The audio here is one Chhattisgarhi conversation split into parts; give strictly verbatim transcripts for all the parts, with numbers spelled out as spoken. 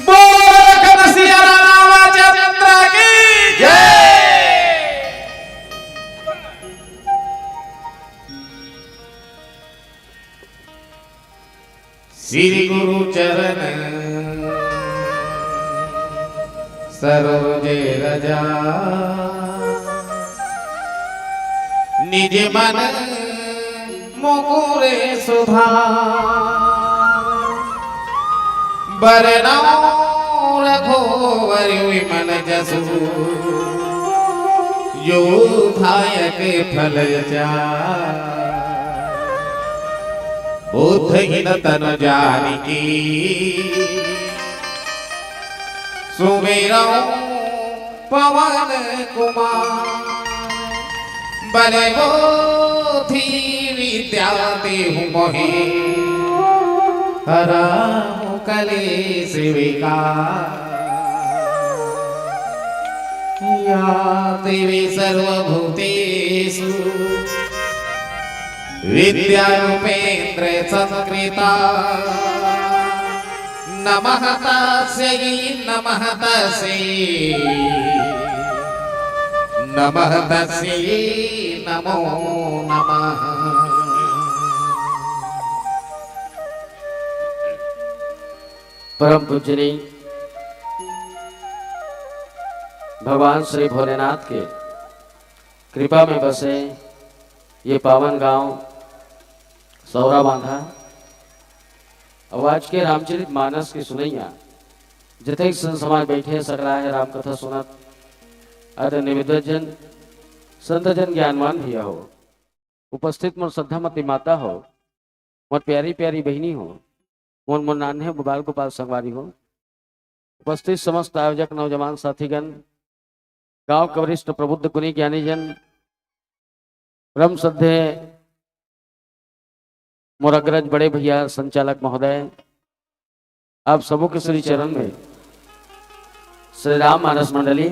बोल कनसिया रामाचंद्र की जय। श्री गुरु चरण सरोज रज, निज मन मुकुर सुधार। बरनउँ रघुवर विमल जसु, जो दायक फल चार। बुद्धिहीन तन जानिके, सुमिरउँ पवन कुमार। बल बुद्धि विद्या देहु मोहे, हरहु कलेस विकार। या देवी सर्वभूतेषु विद्यारूपेण संस्थिता। नमः तस्यै, नमः तस्यै, नमः तस्यै, नमो नमः। परम पूजनीय भगवान श्री भोलेनाथ के कृपा में बसे ये पावन गांव सौरा बांधा। अउ आज के रामचरित मानस के सुनइया जतेक संत समाज बैठे हे, सकला हे राम कथा सुनत, आदरणीय विद्वत जन, संत जन, ज्ञानवान भैया हो, उपस्थित मोर श्रद्धामती माता हो, मोर प्यारी प्यारी बहिनी हो, मोर मोर नान्हे बाल गोपाल संगवारी हो, उपस्थित समस्त आयोजक नौजवान साथीगण, गांव के वरिष्ठ प्रबुद्ध गुणी ज्ञानी जन, परम श्रद्धेय मोर अग्रज बड़े भैया संचालक महोदय, आप सबो के श्री चरण में श्री राम मानस मंडली,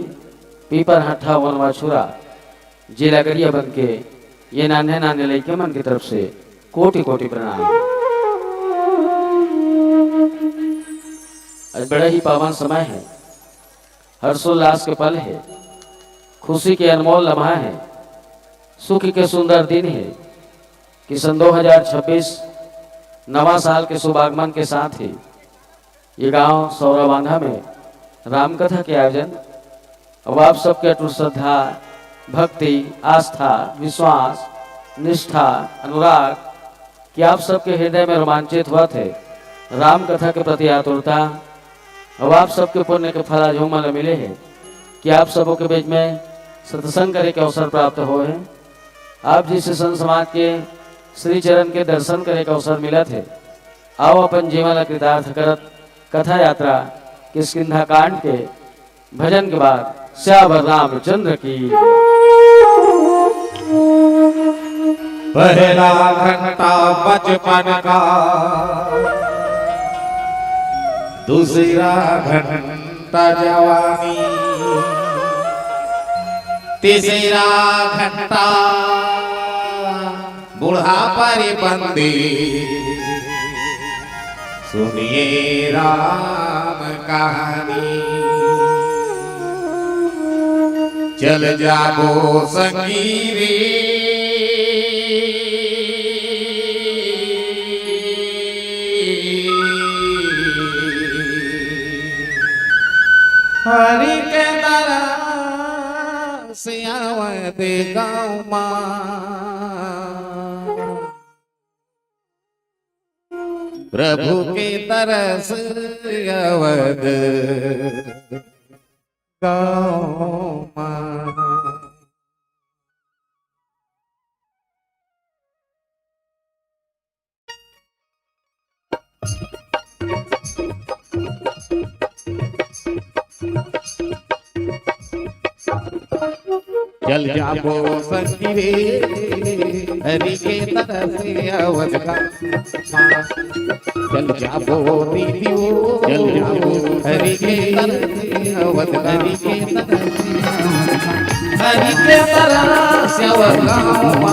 पीपर हट्ठा वनवा छुरा, जिला गरियाबंद के ये नान्हे नान्हे लइके मन की तरफ से कोटि कोटि प्रणाम। आज बड़ा ही पावन समय है, हर्षोल्लास के पल है, खुशी के अनमोल लम्हा है, सुख के सुंदर दिन है कि सन दो हज़ार छब्बीस नवा साल के शुभ आगमन के साथ ही ये गांव सौराबांधा में रामकथा के आयोजन। अब आप सबके अटूट श्रद्धा, भक्ति, आस्था, विश्वास, निष्ठा, अनुराग कि आप सबके हृदय में रोमांचित होवत हे रामकथा के प्रति आतुरता। अब आप सबके पुण्य के फल आज हमन ला मिले हे कि आप सबो के बीच में सत्संग करे के अवसर प्राप्त होए हे। आप जइसे संत समाज के श्री चरण के दर्शन करे के अवसर मिलत हे। आओ अपन जीवन ला कृतार्थ करत कथा यात्रा किष्किंधा कांड के भजन के बाद सियावर रामचंद्र की। पहला घंटा बचपन का, दूसरा घंटा जवानी, तीसरा घंटा बुढ़ापा रे बंदी, सुनिए राम कहानी। चल जाबो संगी रे, हरि के तरस अवध गाँव मा। प्रभु के तरस अवध गाँव मा। चल जाबो संगी रे, हरि के तरस अवध गाँव मा। चल जाबो दीदी ओ, चल जाबो हरि के तरस अवध गाँव मा। हरि के तरस अवध गाँव मा।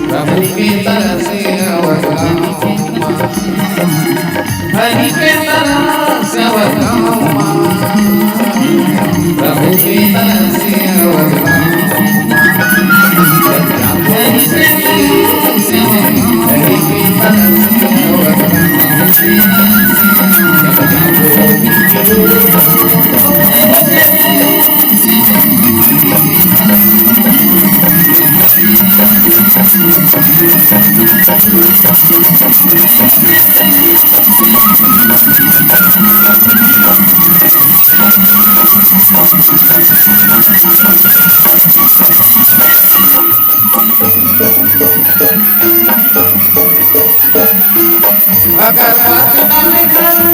प्रभु के तरस अवध गाँव मा। हरि के तरस अवध गाँव मा। प्रभु के तरस अवध गाँव मा। हरि के तरस अवध गाँव मा। अगर बात नाम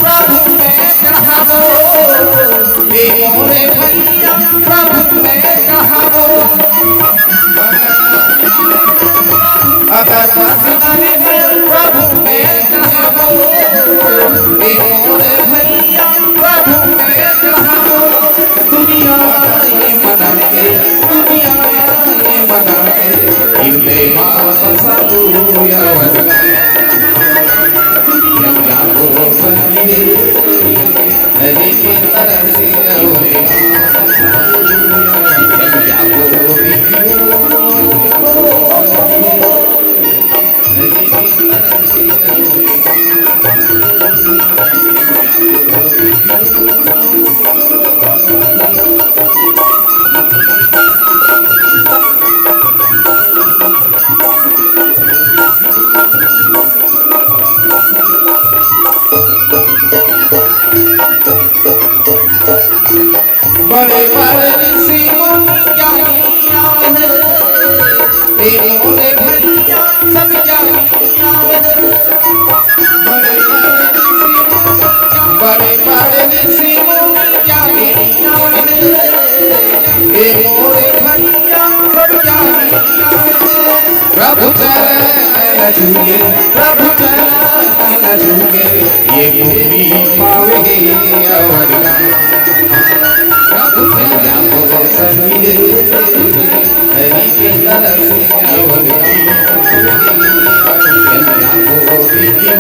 प्रभु में कहबो, ए मोरे भैया, प्रभु में कहबो। अगर बात नाम प्रभु में कहबो, ए मोरे भैया, प्रभु में कहबो। दुनिया ये मना के, दुनिया ये मना के, इन्दे माँ बसालू अवध। दुनिया जाबो संगी रे, हरि के तरस अवध। दुनिया जाबो दीदी ओ। बड़े बड़े ऋषि मुनि ज्ञानी आवे हैं, ए मोरे भैया सब ज्ञानी आवे हैं। बड़े बड़े ऋषि मुनि, बड़े बड़े ऋषि मुनि ज्ञानी आवे हैं, ए मोरे भैया सब ज्ञानी आवे हैं। प्रभु चरण में झुके, प्रभु चरण में झुके, ये मुक्ति पावे अवध गाँव। प्रभु चल जाबो संगी रे, हरि के तरस अवध गाँव। चल जाबो दीदी ओ,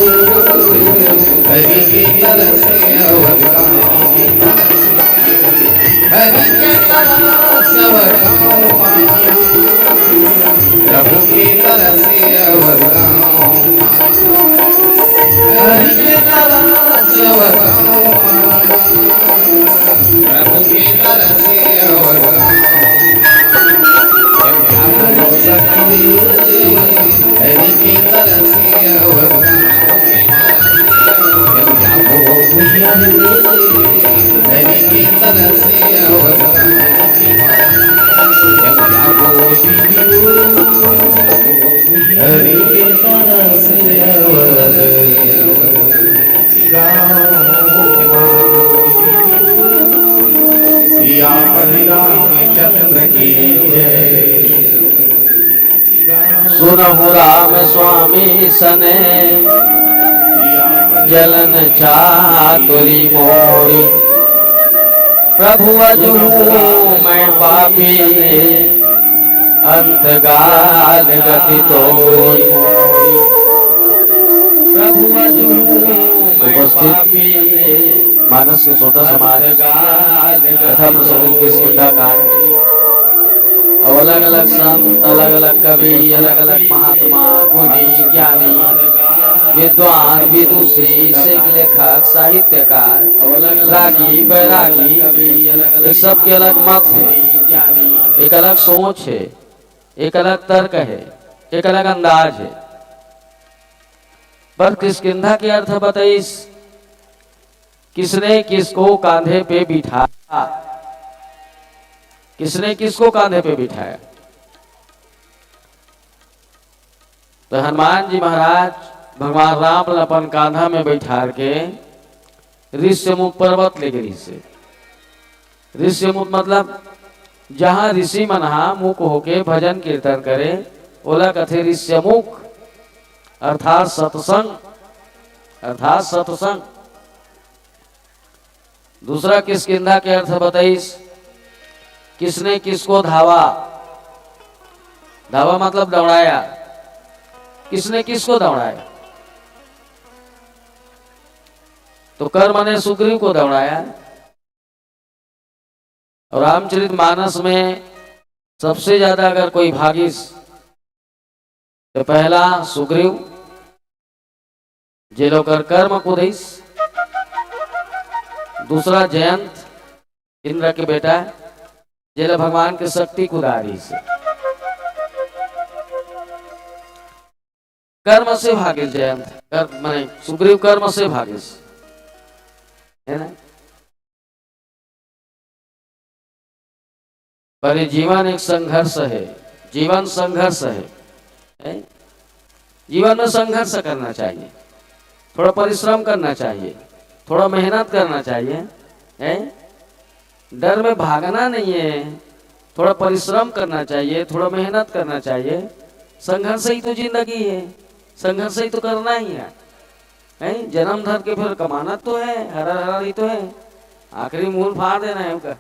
हरि के तरस अवध गाँव। हरि के तरस अवध गाँव मा, प्रभु के तरस अवध गाँव मा। हरि के तरस अवध गाँव मा, प्रभु के तरस अवध गाँव मा। चल जाबो संगी रे, हरि के तरस अवध गाँव मा। चल जाबो भैया रामचंद्र की जय। सुनहु राम स्वामी सने जलन चातुरी मोरी। प्रभु अजहू मैं पापी अंतगाल गति तोरी। प्रभु अजहू मैं उपस्थित पापी मानस के श्रोता समाज, कथा प्रसंग किष्किंधा कांड, अब अलग-अलग संत, अलग-अलग कवि, अलग-अलग महात्मा, गुणी, ज्ञानी, विद्वान, विदुषी, सिख लेखक, साहित्यकार, रागी, बैरागी, ये सबके अलग मत है, एक अलग सोच है, एक अलग तर्क है, एक अलग अंदाज है। पर किष्किंधा के अर्थ बताइस, किसने किसको कांधे पे बिठाया, किसने किसको कांधे पे बिठाया? तो हनुमान जी महाराज भगवान राम ल अपन कांधा में बैठार के ऋष्यमुख पर्वत ले गे रिहिसे। ऋष्यमुख मतलब जहाँ ऋषि मन हा मुख होके भजन कीर्तन करे, ओला कथे ऋष्यमुख, अर्थात सत्संग, अर्थात सत्संग। दूसरा किष्किंधा के अर्थ बताइस, किसने किसको धावा, धावा मतलब दौड़ाया, किसने किसको दौड़ाया? तो कर्म ने सुग्रीव को दौड़ाया। और रामचरित मानस में सबसे ज्यादा अगर कोई भागिस, तो पहला सुग्रीव, जेला ओकर कर्म कुदाइस, दूसरा जयंत, इंद्र के बेटा, जेला भगवान के शक्ति कुदारिस। कर्म से भागिस जयंत, कर्म, माने सुग्रीव कर्म से भागिस, है ना? पर ये जीवन एक संघर्ष है, जीवन संघर्ष है, है? जीवन में संघर्ष करना चाहिए, थोड़ा परिश्रम करना चाहिए, थोड़ा मेहनत करना चाहिए, है? डर में भागना नहीं है, थोड़ा परिश्रम करना चाहिए, थोड़ा मेहनत करना चाहिए। संघर्ष ही तो जिंदगी है, संघर्ष ही तो करना ही है, हैं? जन्म धर के फिर कमाना तो है, हरर हरर ही तो है, आखिरी मूल फाड़ देना है उनका,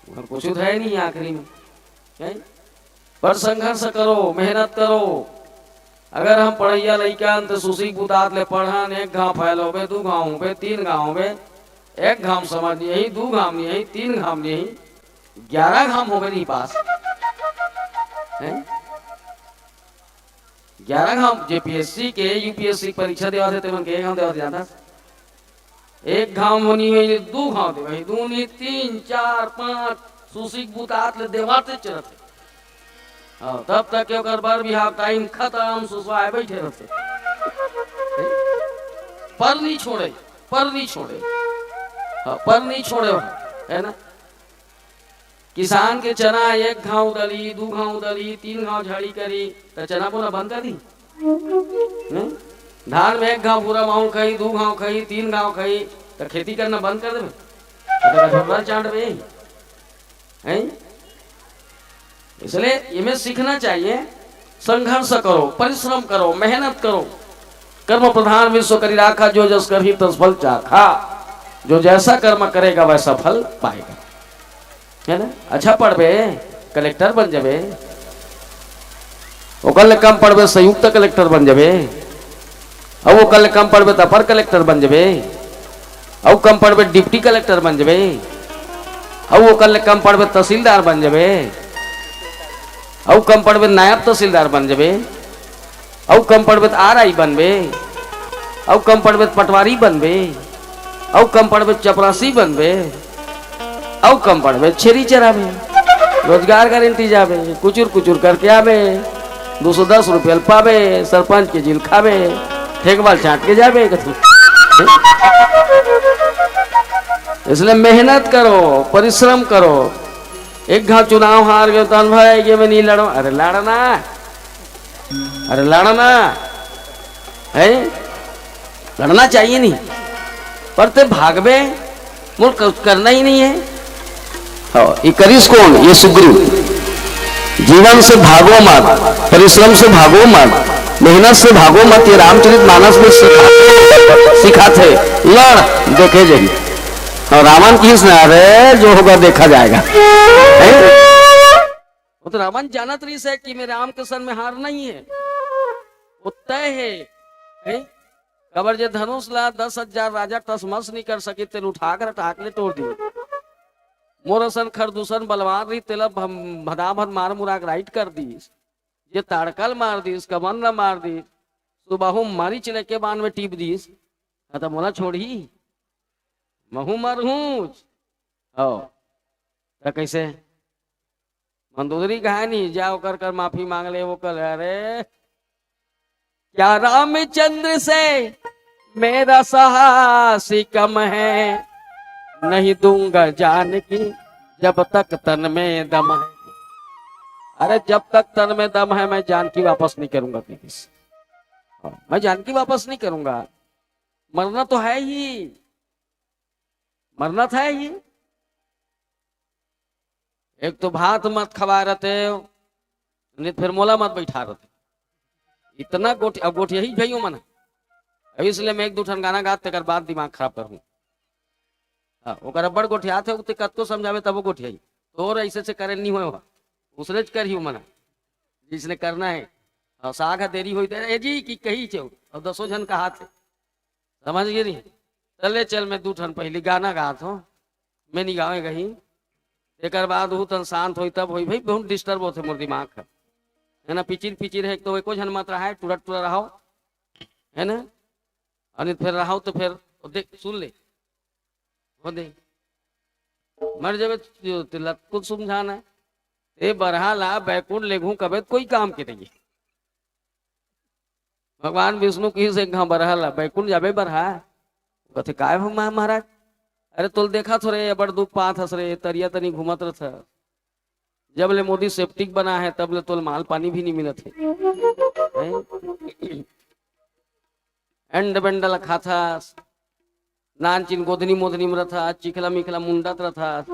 और कुछ तो है नहीं आखिरी में, हैं? पर संघर्ष करो, मेहनत करो। अगर हम पढ़इया लइका हन, त सुसिक बुतात ले पढ़न, एक घांव फैल होबे, दू घांव होबे, तीन घांव होबे, एक घांव समझ नहीं आई, दू घांव नहीं आई, तीन घांव नहीं आई, ग्यारह घांव होबे नहीं पास, हैं? ग्यारह घांव जेपीएससी के, यूपीएससी के परीक्षा देवत हे, तेमन के एक घांव देवत हे, जानथस? एक घांव होनी होई, दू घांव देवही, दू नी, तीन, चार, पांच, सुसिक बुतात ले देवाते चलत हे। हाँ, तब तक के ओकर बर बिहाव टाइम खत्म, सुसवाए बैठे रहते। पर नहीं छोड़े, पर नहीं छोड़े, हाँ, पर नहीं छोड़े, है ना? किसान के चना एक घांव दली, दू घांव दली, तीन घांव झड़ी करी, त चना बोना बंद कर दी। हैं? धान में एक घांव पूरा माहौल खाई, दू घांव खाई, तीन घांव खाई, त खेती करना बंद कर देबे। त कटोरा चाट बे। हैं? इसलिए इमे सीखना चाहिए, संघर्ष करो, परिश्रम करो, मेहनत करो। कर्म प्रधान विश्व करी राखा, जो जस करही तस फल चाखा। जो जैसा कर्म करेगा वैसा फल पाएगा, है ना? अच्छा पढ़बे, कलेक्टर बन जाबे, ओकर ले कम पढ़बे, संयुक्त कलेक्टर बन जाबे, अउ ओकर ले कम पढ़बे त अपर कलेक्टर बन जाबे, अउ कम पढ़बे डिप्टी कलेक्टर बन जाबे, अउ ओकर ले कम पढ़बे तहसीलदार बन जाबे, अउ कम पढ़बे नायब तहसीलदार बन जाबे, अउ कम पढ़बे त आरआई बनबे, अउ कम पढ़बे त पटवारी बनबे, अउ कम पढ़बे त चपरासी बनबे, अउ कम पढ़बे त छेरी चराबे, रोजगार गारंटी जाबे, कुचुर कुचुर करके आबे, दू सौ दस रुपया ल पाबे, सरपंच के जिल खाबे, ठेकवाल छांट के जाबे कथू। इसलिए मेहनत करो, परिश्रम करो। एक घांव चुनाव हार गए तहन भाई ये में नहीं लड़ो, अरे लड़ना, अरे लड़ना है, लड़ना चाहिए नहीं, पर ते भागबे, मोर कुछ करना ही नहीं है। हाँ, ये करिस कौन? ये सुग्रीव। जीवन से भागो मत, परिश्रम से भागो मत, मेहनत से भागो मत, ये रामचरित मानस में सिखाथे, सिखाथे। लड़, देखे जाही। और रावण किहिस ना, अरे जो होगा देखा जाएगा। हैं? वो तो रावण जानत रहिस हे कि मैं राम के सन में हार नहीं है, वो तय है, हैं? काबर जे धनुष ला दस हजार राजा टसमस नहीं कर सके, तेला उठा कर टाक ले टोर दी। मोर असन खरदूषण बलवान रही, तेला भम-, भदाभद मार मुराक राइट कर दीस। जे ताड़कल मार दीस, कमन ला मार दीस, सुबाहु मारी चिले के बान में टीप दीस, हाँ, त मोला छोड़ही? महू मरहूँच। हो, त कैसे? मंदोदरी कहा नहीं, जा ओकर कर माफी मांग ले, वो कल, अरे, क्या रामचंद्र से मेरा साहस कम है, नहीं दूंगा जान की जब तक तन में दम है। अरे, जब तक तन में दम है, मैं जानकी वापस नहीं करूंगा किसी से। हाँ, मैं जानकी वापस नहीं करूंगा। मरना तो है ही, मरना था ही। एक तो भात मत खवा रहते, नहीं तो फिर मोला मत बैठा रहते। इतना गोठ-, अब गोठियाही भइयो मन है। अब इसलिए मैं एक दू ठन गाना गात, तेकर बाद दिमाग खराब करहूँ। हाँ, ओकर अब्बड़ गोठियात हे, ते कतको समझावे तबो गोठियाही। तोर ऐसे से करे नहीं होय हो, उसने च करही मन, जिसने करना है। और साग ह देरी होई ते, "ए जी," कि कही छो, और दसो झन कहात हे। समझ गे नहीं? चले चल, मैं दू ठन पहली गाना गात हूँ, मैं नहीं गावे गही। एकर बाद वो तन शांत होई तब होई, भाई बहुत डिस्टर्ब होते मोर दिमाग है, है ना? पिचिर पिचिर है, एक तो एको झन मत रहा है, टुरा टुरा रहो, है ना? और नहीं तो फिर रहो तो फिर देख सुन ले, हो दे, मर जावे तो तेला कुछ समझाना है। ए बरहा ला बैकुंठ लेगहूं कबे त कोई काम के नहीं। भगवान विष्णु किहिस एक घांव बरहा ला, "बैकुंठ जाबे बरहा?" कथे, "काय हो मा-, महाराज?" "अरे तोल देखा थो रे, बड़ दुख पात हस रे, तरिया तनी घूमत रथ। जब ले मोदी सेप्टिक बना है, तब ले तोल माल पानी भी नहीं मिलत है। हैं? एंड बेंडल खाथस, नानचिन गोधनी मोधनी में रथस, चिखला मिखला मुंडत रथस,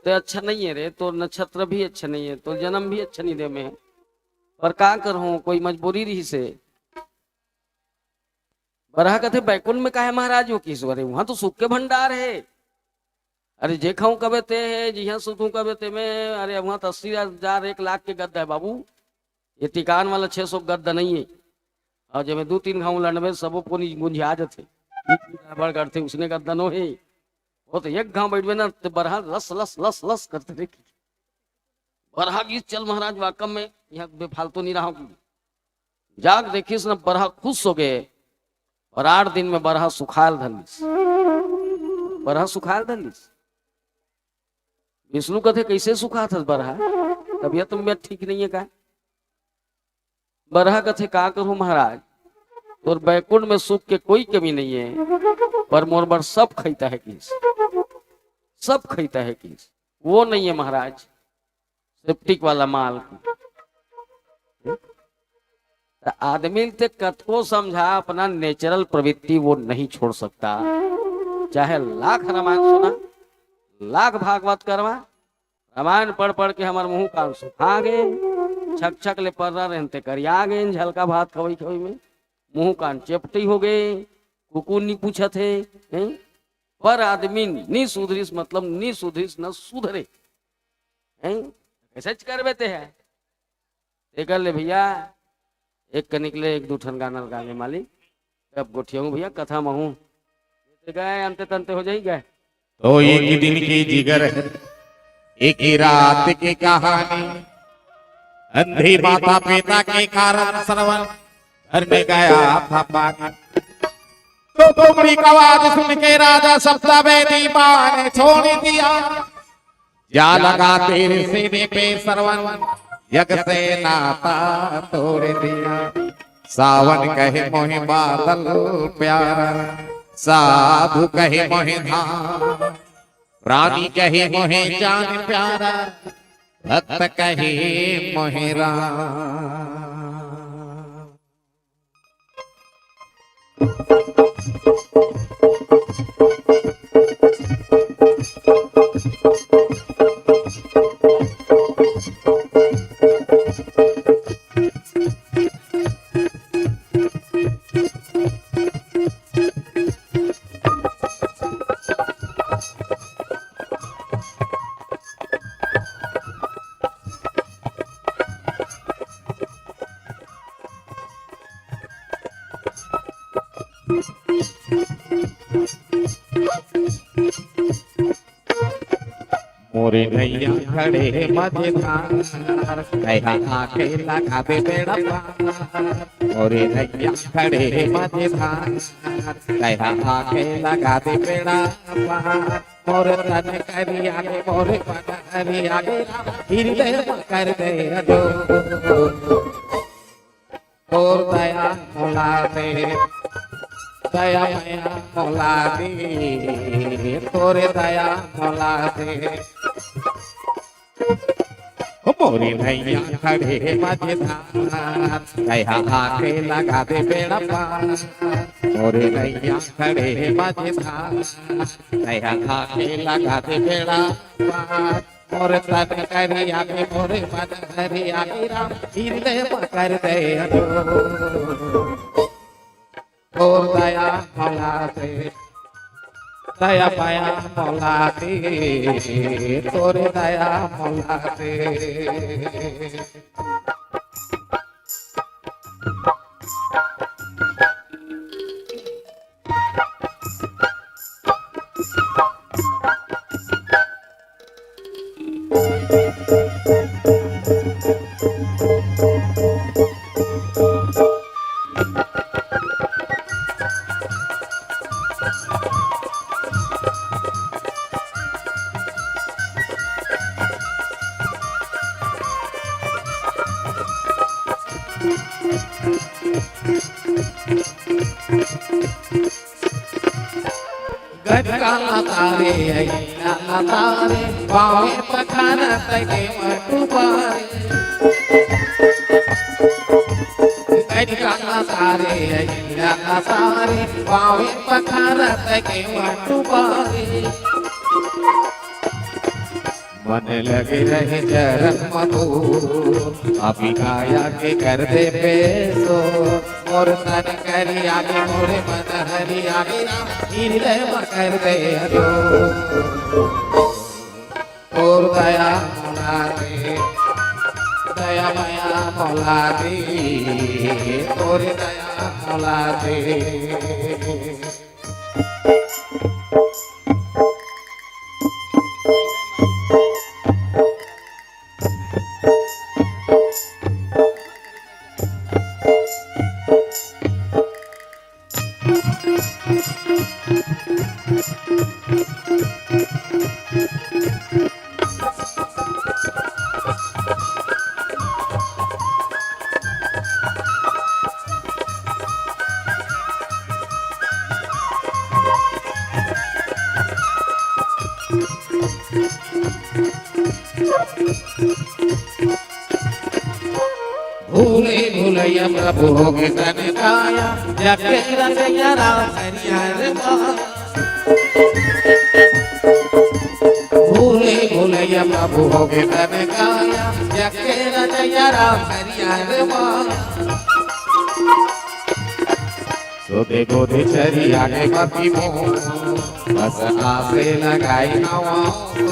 ते अच्छा नहीं है रे, तोर नक्षत्र भी अच्छा नहीं है, तोर जन्म भी अच्छा नहीं दे में।" पर का करहूं, कोई मजबूरी रहिसे। बरहा कथे, "बैकुंठ में काहे महाराज हो किहिस?" "अरे, वहां तो सुख के भंडार है। अरे, जे खाऊं कबे ते है, जिहां सुतूं कबे ते में। अरे, वहां तो अस्सी हजार, एक लाख के गद्दा है बाबू। ये टिकान वाला छह सौ गद्दा नहीं है।" और जब दू तीन घांव लंडबे, सबो कोनी गुंजिया जथे। बड़ करथे, उसने गद्दा नो है। वो तो एक घांव बैठबे ना, तो बरहा लस, लस, लस, लस करते रहे। बरहा की, "चल महाराज, वाकम में यहाँ बेफालतू नहीं रहा हूँ।" जाग देखिस न, बरहा खुश हो गए और आठ दिन में बरहा सुखाल धलिस। बरहा सुखाल धलिस। विष्णु कथे, "कैसे सुखात हस बरहा? तबीयत में ठीक नहीं है का?" बरहा कथे, "का करूं महाराज, तोर बैकुंठ में सुख के कोई कमी नहीं है, पर मोर बर सब खैता है किहिस, सब खैता है किहिस, वो नहीं है महाराज, सेप्टिक वाला माल।" त आदमी ते कतको समझा, अपना नेचुरल प्रवृत्ति वो नहीं छोड़ सकता। चाहे लाख रामायण सुना, लाख भागवत करवा, रामायण पढ़ पढ़ के हमर मुंह कान सुखा गे, छक छक ले पर्रा रहन ते करिया गे, झलका भात खवई खवई में मुंह कान चेपटी हो गे, कुकुर नी पूछत हे, हैं? पर आदमी नी सुधरिस, मतलब नी सुधरिस न सुधरे, हैं? कैसे करबे ते है? एकर ले भैया, एक कनिक ले एक दू ठन गाना गा ले मालिक, तब गोठियाहूं भैया, कथा महूं। ते गए, अंते तंते हो जाई गए। तो एक दिन की जिगर है, एक ही रात की कहानी। अंधी माता पिता के कारण श्रवण घर में गया था पानी। तो कुमरी का आवाज सुन के राजा सप्ता बेदी माँ ने छोड़ दिया। जा लगा तेरे सीने पे श्रवण, यज्ञ से नाता तोड़ दिया। सावन कहे मोहे बादल प्यारा, साधु कहे मोहे धाम, प्राणी कहे मोहे जान प्यारा, भक्त कहे मोहे राम। मोरे नैया खड़े हे मझधार, तैं हा आके लगा दे बेड़ा पार। मोरे नैया खड़े हे मझधार, तैं हा आके लगा दे बेड़ा पार। मोर तन करिया गे, मोर मन हरिया गे, राम हिरदय म कर दे अजोर। तोर दया मोला दे, दया मया मोला दे, तोर दया मोला दे। ओ मोरे नैया खड़े मझधार, तैं हा आके लगा दे बेड़ा पार। मोरे नैया खड़े मझधार, तैं हा आके लगा दे बेड़ा पार। मोर तन करिया गे, मोर मन हरिया गे, राम हिरदय म कर दे अजोर। तोर दया मोला दे, दया मया मोला दे, तोर दया मोला दे। गजका लतारे, अइना लतारे, पावे पखारत के मटुबारे। गजका लतारे, अइना लतारे, पावे पखारत के मटुबारे। मन लगे रहे चरण म तोर, पापी काया के कर दे बेसोर। मोर तन करिया गे, मोर मन हरिया गे, राम हिरदय म कर दे अजोर। तोर दया मोला दे, दया मया मोला दे, तोर दया मोला दे। भूले भुलैया प्रभु होगे तन काया, जग के रचैया राम हरिया रे माया। भूले भुलैया प्रभु होगे तन काया, जग के रचैया राम हरिया रे माया। सोते गोदे चरिया के पति मोर, बस आसे लगाई हवा तो।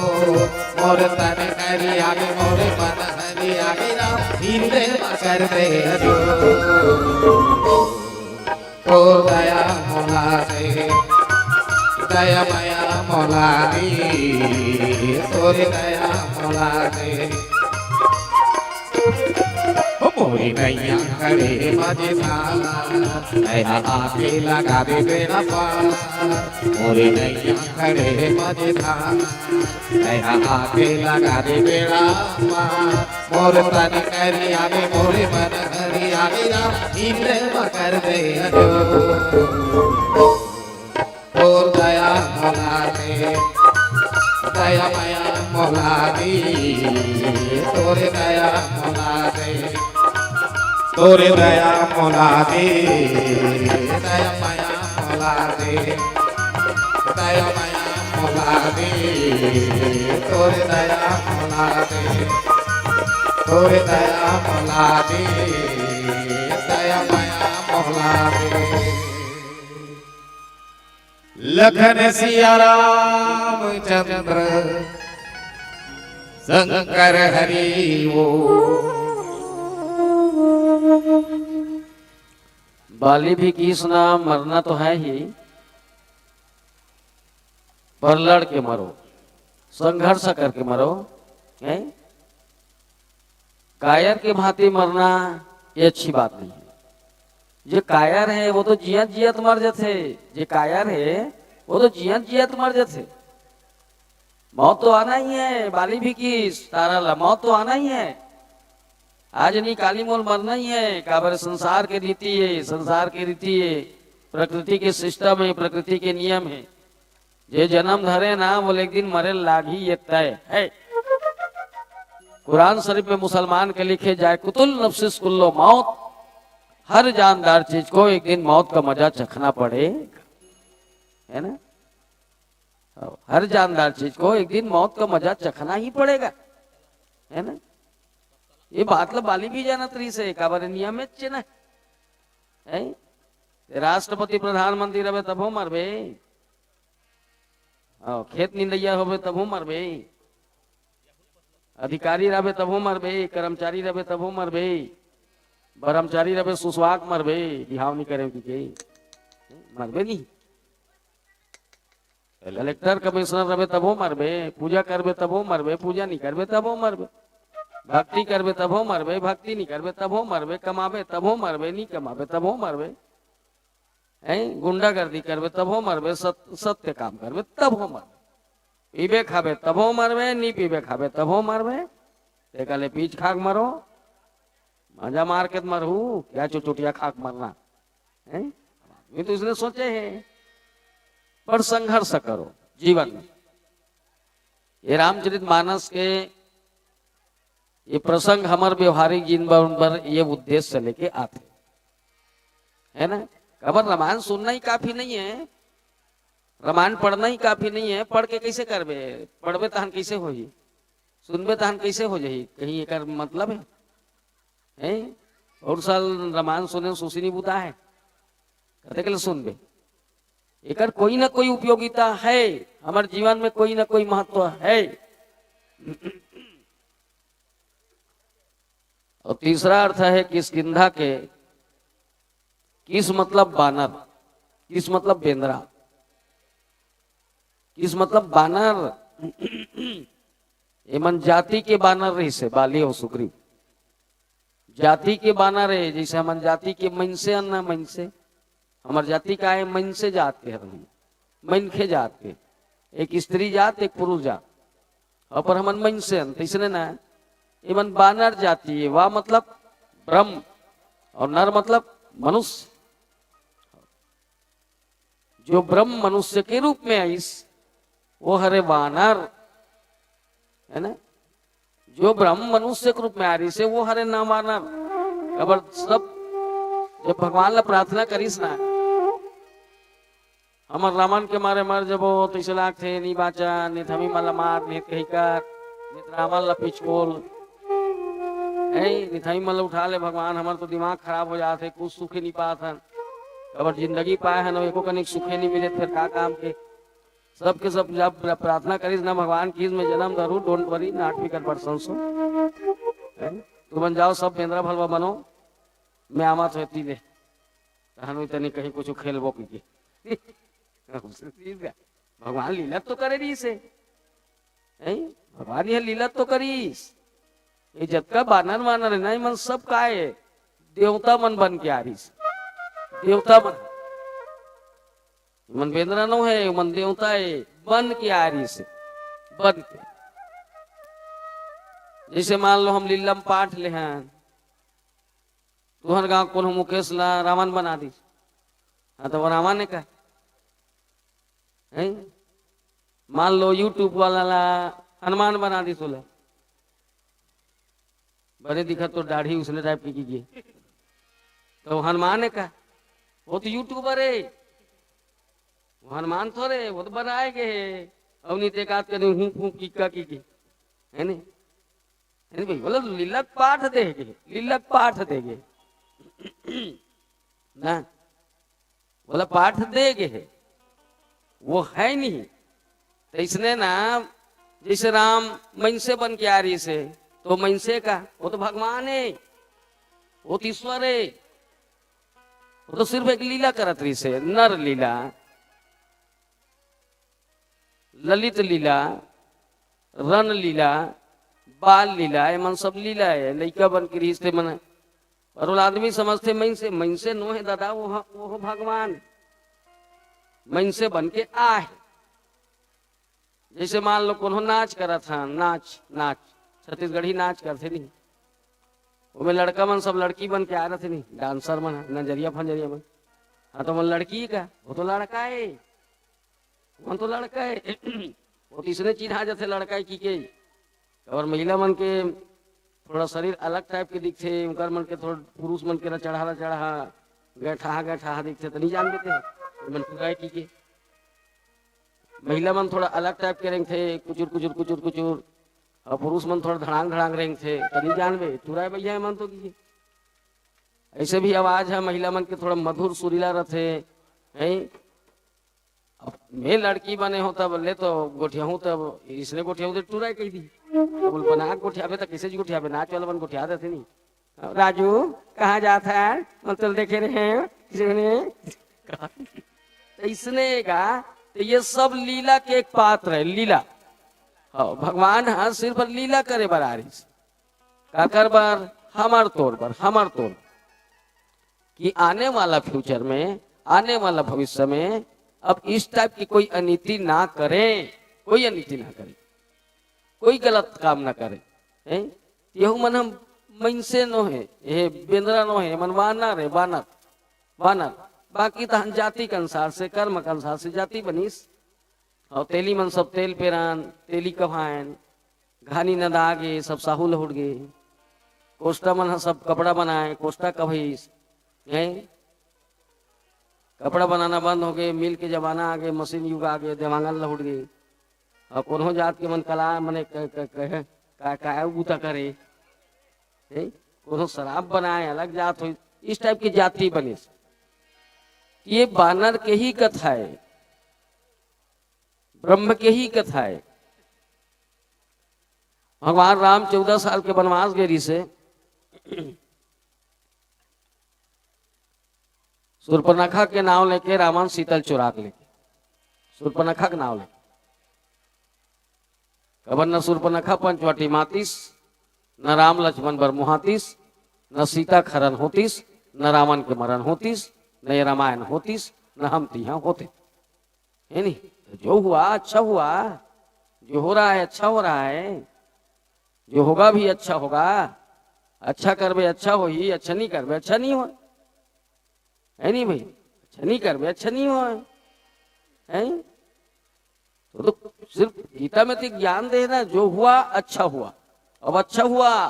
मोर तन करिया गे, मोर मन हरिया गे, राम हिरदय म कर दे अजोर। तोर दया मोला दे, दया मया मोला दे, तोर दया मोला दे। ओ मोरी नैया खड़े मझधार, तैं हा आके लगा दे बेड़ा पार। मोरी नैया खड़े मझधार, तैं हा आके लगा दे बेड़ा पार। मोर तन करिया गे, मोर मन हरिया गे, राम हिरदय म कर दे अजोर। तोर दया मोला दे, दया मया मोला दे, तोर दया मोला दे, तोर दया मोला दे, दया मया मोला दे, दया मया मोला दे, तोर दया मोला दे, तोर दया मोला दे, दया मया मोला दे। लखन सिया रामचंद्र शंकर हरि बोल। बाली भी किसना मरना तो है ही, पर लड़ के मरो। संघर्ष करके मरो, हैं? कायर के भांति मरना ये अच्छी बात नहीं है। जो कायर है वो तो जियत जियत मर जाथे, जो कायर है वो तो जियत जियत मर जाथे। मौत तो आना ही है, बाली भी किस तारा ला, मौत तो आना ही है। आज नहीं काली मोल मरना ही है, काबर संसार के रीति है, संसार के रीति है, प्रकृति के सिस्टम है, प्रकृति के नियम है। जे जन्म धरे ना, वो एक दिन मरे लागी, ये तय है। कुरान शरीफ में मुसलमान के लिखे जाए, कुतुल नफ्सिस कुल्लो मौत, हर जानदार चीज को एक दिन मौत का मजा चखना पड़ेगा, है ना? हर जानदार चीज को एक दिन मौत का मजा चखना ही पड़ेगा, है ना? ये बात ला बाली भी जानत रहिस हे, काबर नियम हे ना, है? राष्ट्रपति प्रधानमंत्री रहे तभो मरबे, अउ खेत निंदैया होबे तभो मरबे, अधिकारी रहे तभो मरबे, कर्मचारी रहे तभो मरबे, ब्रह्मचारी रहे सुसवा के मरबे, बिहाव नहीं करे के, मरबे नहीं। कलेक्टर कमिश्नर रहे तभो मरबे, पूजा करबे तभो मरबे, पूजा नहीं करबे तभो मरबे, भक्ति करबे तभो मरबे, भक्ति नहीं करबे तभो मरबे, कमाबे तभो मरबे, नहीं कमाबे तभो मरबे, हैं, गुंडागर्दी करबे तभो मरबे, सत-, सत्य काम करबे तभो मरबे, पीबे खाबे तभो मरबे, नहीं पीबे खाबे तभो मरबे। तेकर ले पीच खाक मरो, मजा मार के त मरहू, क्या चुचुटिया खाक मरना, हैं? ये तो इसने सोचे है। पर संघर्ष करो जीवन में। ये रामचरित मानस के ये प्रसंग हमर व्यवहारिक जीवन बर ये उद्देश्य लेके आथे, है ना? काबर रामायण सुनना ही काफी नहीं है, रामायण पढ़ना ही काफी नहीं है। पढ़ के कैसे करबे? पढ़बे तहन कैसे होही? सुनबे तहन कैसे हो जाही? कहीं एकर मतलब है? हैं? और साल रामायण सुने सुसी नहीं बुता है, कते के लिए सुनबे? एकर कोई ना कोई उपयोगिता है, हमारे जीवन में कोई ना कोई महत्व है। और तीसरा अर्थ है किष्किंधा के, किस मतलब बानर, किस मतलब बेंदरा, किस मतलब बानर। एमन जाति के बानर रहिस हे, बाली और सुग्रीव। जाति के बानर हे, जैसे हमन जाति के मनसे अन ना मनसे। हमर जाति का हे? मनसे जात के हरन, मनखे जात के। एक स्त्री जात, एक पुरुष जात। और पर हमन मनसे अन, तैसने ना, एमन बानर जाति हे। वा मतलब ब्रह्म और नर मतलब मनुष्य। जो ब्रह्म मनुष्य के रूप में आइस, वो हरे वानर, है ना? जो ब्रह्म मनुष्य के रूप में आ रहिस हे, वो हरे ना वानर। काबर सब जब भगवान ला प्रार्थना करिस ना, हमर रावण के मारे मर जबो, तैसे लागथे, नहीं बाचा, नित हमी मन ला मार, नित कही कर, नित रावण ला पिचकोल, है, नित हमी मन ला उठा ले भगवान, हमर तो दिमाग खराब हो जाथे, कुछ सुखे नहीं पात हन। काबर जिंदगी पाए हन, एको कनिक सुखे नहीं मिले, फिर का काम के? सबके सब जब प्र-, प्रार्थना करिस ना भगवान की, "मैं जन्म धरू, don't worry, not फिकर, बड़ संसो।" हैं? तुमन जाओ, सब बेंदरा भलवा बनो, मैं आमा तो एती ले। तहन उतनी कहीं कुछ खेलबो की के। भगवान लीला तो करे रहिस हे। हैं? भगवान ये लीला तो करिस। ये जतका बानर वानर है ना, इमन सब का है? देवता मन बन के आ रहिस। देवता मन। मन बेंदरा नो है, मन देवता है, बन के आ रहिस हे, बन के। जैसे मान लो हम लीलम पाठ ले हैं, तुहर गांव कोनो मुकेश ला रावण बना दिस, हाँ, तो वो रावण है का? हैं? मान लो YouTube वाला ला हनुमान बना दिस, बोले, बने दिखत तो दाढ़ी उसने टाइप की कीजिए, तो हनुमान है का? वो तो YouTuber है, वो हनुमान थोड़े, वो तो बनाए गए है। अउ नहीं ते कात कदे हूँ फूँ किक्का की की, है नहीं? है नहीं भाई? बोले, लीलक पाठ दे गए, लीलक पाठ दे गए ना, बोला पाठ दे गए है, वो है नहीं। तो इसने ना, जैसे राम मनसे बन के आ रहिस हे, तो मनसे का, वो तो भगवान है, वो तो ईश्वर है, वो तो सिर्फ एक लीला करत रहिस हे, नर लीला, ललित लीला, रन लीला, बाल लीला, एमन सब लीला हे। लइका बन के रिहिस ते मन, पर ओला आदमी समझथे मइनसे, मइनसे नो हे दादा, वो ह-, वो ह भगवान। मइनसे बन के आए। जइसे मान लो कोनो नाच करत हन, नाच, नाच, छत्तीसगढ़ी नाच करथे नहीं, ओमे लड़का मन सब लड़की बन के आए रथे नहीं, डांसर मन, नंजरिया फंजरिया मन। हाँ, तो मन लड़की का, वो तो लड़का हे, मन तो लड़का हे। वो तो इसने चिन्हा जाथे लड़का हे कि के। और महिला मन के थोड़ा शरीर अलग टाइप के दिखथे, उनकर मन के थोड़ा पुरुष मन के चढ़ा चढ़ा गैठाहा गैठाहा दिखथे, तो नहीं जान देते मन टुरा हे कि के। महिला मन थोड़ा अलग टाइप के रेंगथे, कुचुर कुचुर कुचुर कुचुर, और पुरुष मन थोड़ा धड़ांग धड़ांग रेंगथे, तो नहीं जानबे टुरा हे भैया मन तो कि के। ऐसे भी आवाज है महिला मन के, थोड़ा मधुर सुरीला रथे, हैं? अब मैं लड़की बने हूँ तब ले तो गोठियाहूँ, तब इसने गोठियाहूँ तो टुरा हे कहि दी। बोल बना गोठियाबे तो कैसे जी गोठियाबे, नाच वाला मन गोठिया देथे नहीं। राजू, कहाँ जात है? मन तो देखे रहे हैं, किसी ने। तो इसने का, तो ये सब लीला के एक पात्र है, लीला। हाँ, भगवान ह सिर्फ लीला करे बर आ रहिस। काकर बर? हमर तोर बर, हमर तोर। कि आने वाला फ्यूचर में, आने वाला भविष्य में अब इस टाइप की कोई अनीति ना करें, कोई अनीति ना करें, कोई गलत काम ना करें, हैं? यहू मन हम मइनसे नो हे, ये बेंदरा नो हे, मन वानर हे, वानर, वानर। बाकी तहन जाति के अनुसार से, कर्म के अनुसार से जाति बनिस। और तेली मन सब तेल पेरान, तेली कहायन, घानी नंदा गे, सब साहू लहुट गे। कोस्टा मन ह सब कपड़ा बनाए, कोस्टा कभइस, हैं? कपड़ा बनाना बंद हो गए, मिल के जमाना आ गए, मशीन युग आ गए, देवांगन लहुट गए। और कोनो जात के मन कला मने क-, क-, क-, का, का बूता करे, हैं? कोनो शराब बनाए, अलग जात हो, इस टाइप की जाति बनिस। ये बानर के ही कथा है, ब्रह्म के ही कथा है। भगवान राम चौदह साल के वनवास गे रिहिसे, सुर्पनखा के नाव लेके रावण सीता ल चोरा के लेगे, सुर्पनखा के नाव लेके। कबर न सुर्पनखा पंचवटी मातिस, न राम लक्ष्मण बर मुहातिस, न सीता के हरन होतिस, न रावण के मरन होतिस, न ये रामायण होतिस, न हम तिहा होते। है नहीं? तो जो हुआ अच्छा हुआ, जो हो रहा है अच्छा हो रहा है, जो होगा भी अच्छा होगा। अच्छा करबे अच्छा होही, अच्छा नहीं करबे अच्छा नहीं होय, है नहीं भाई? अच्छा नहीं करबे अच्छा नहीं होय, है? तो, तो सिर्फ गीता में तो एक ज्ञान दे ना, जो हुआ अच्छा हुआ। अब अच्छा हुआ,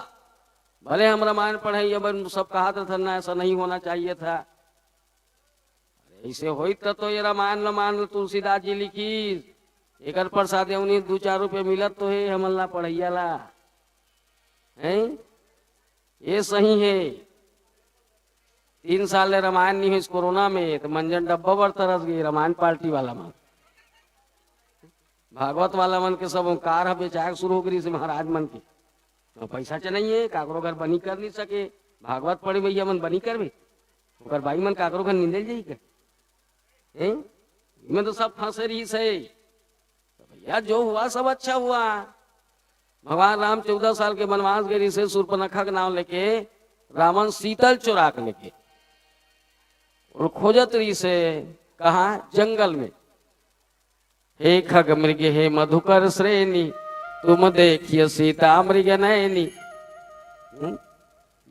भले हम रामायण पढ़े, ये बन सब कहा था ना, ऐसा नहीं होना चाहिए था। अरे, ऐसे होई त तो ये रामायण रामायण तुलसीदास जी लिखिस, एकर प्रसाद उन्हीं दू चार रुपये मिलत तो हे हमन ला पढ़ैया ला, हैं? ये सही है। तीन साल ले रामायण नहीं होइस कोरोना में, तो मंजन डब्बा बर तरस गई रामायण पार्टी वाला मन। भागवत वाला मन के सब ओंकार ह बेचाए शुरू हो गई महाराज मन के। तो पैसा च नहीं है, काकरो घर बनी कर नहीं सके। भागवत पढ़े भैया मन बनी करबे, ओकर बाई मन काकरो घर निंदल जाई के? हैं? इमे तो सब फंसे रहिस हे। तो भैया, जो हुआ सब अच्छा हुआ। भगवान राम चौदह साल के वनवास गए रिहिसे, सुर्पनखा के नाम लेके रावण सीता ल चोरा के लेके और खोजत रिहिसे कहाँ? जंगल में। हे खग मृग हे मधुकर श्रेणी, तुम देखिए सीता मृग नैनी। हम्म?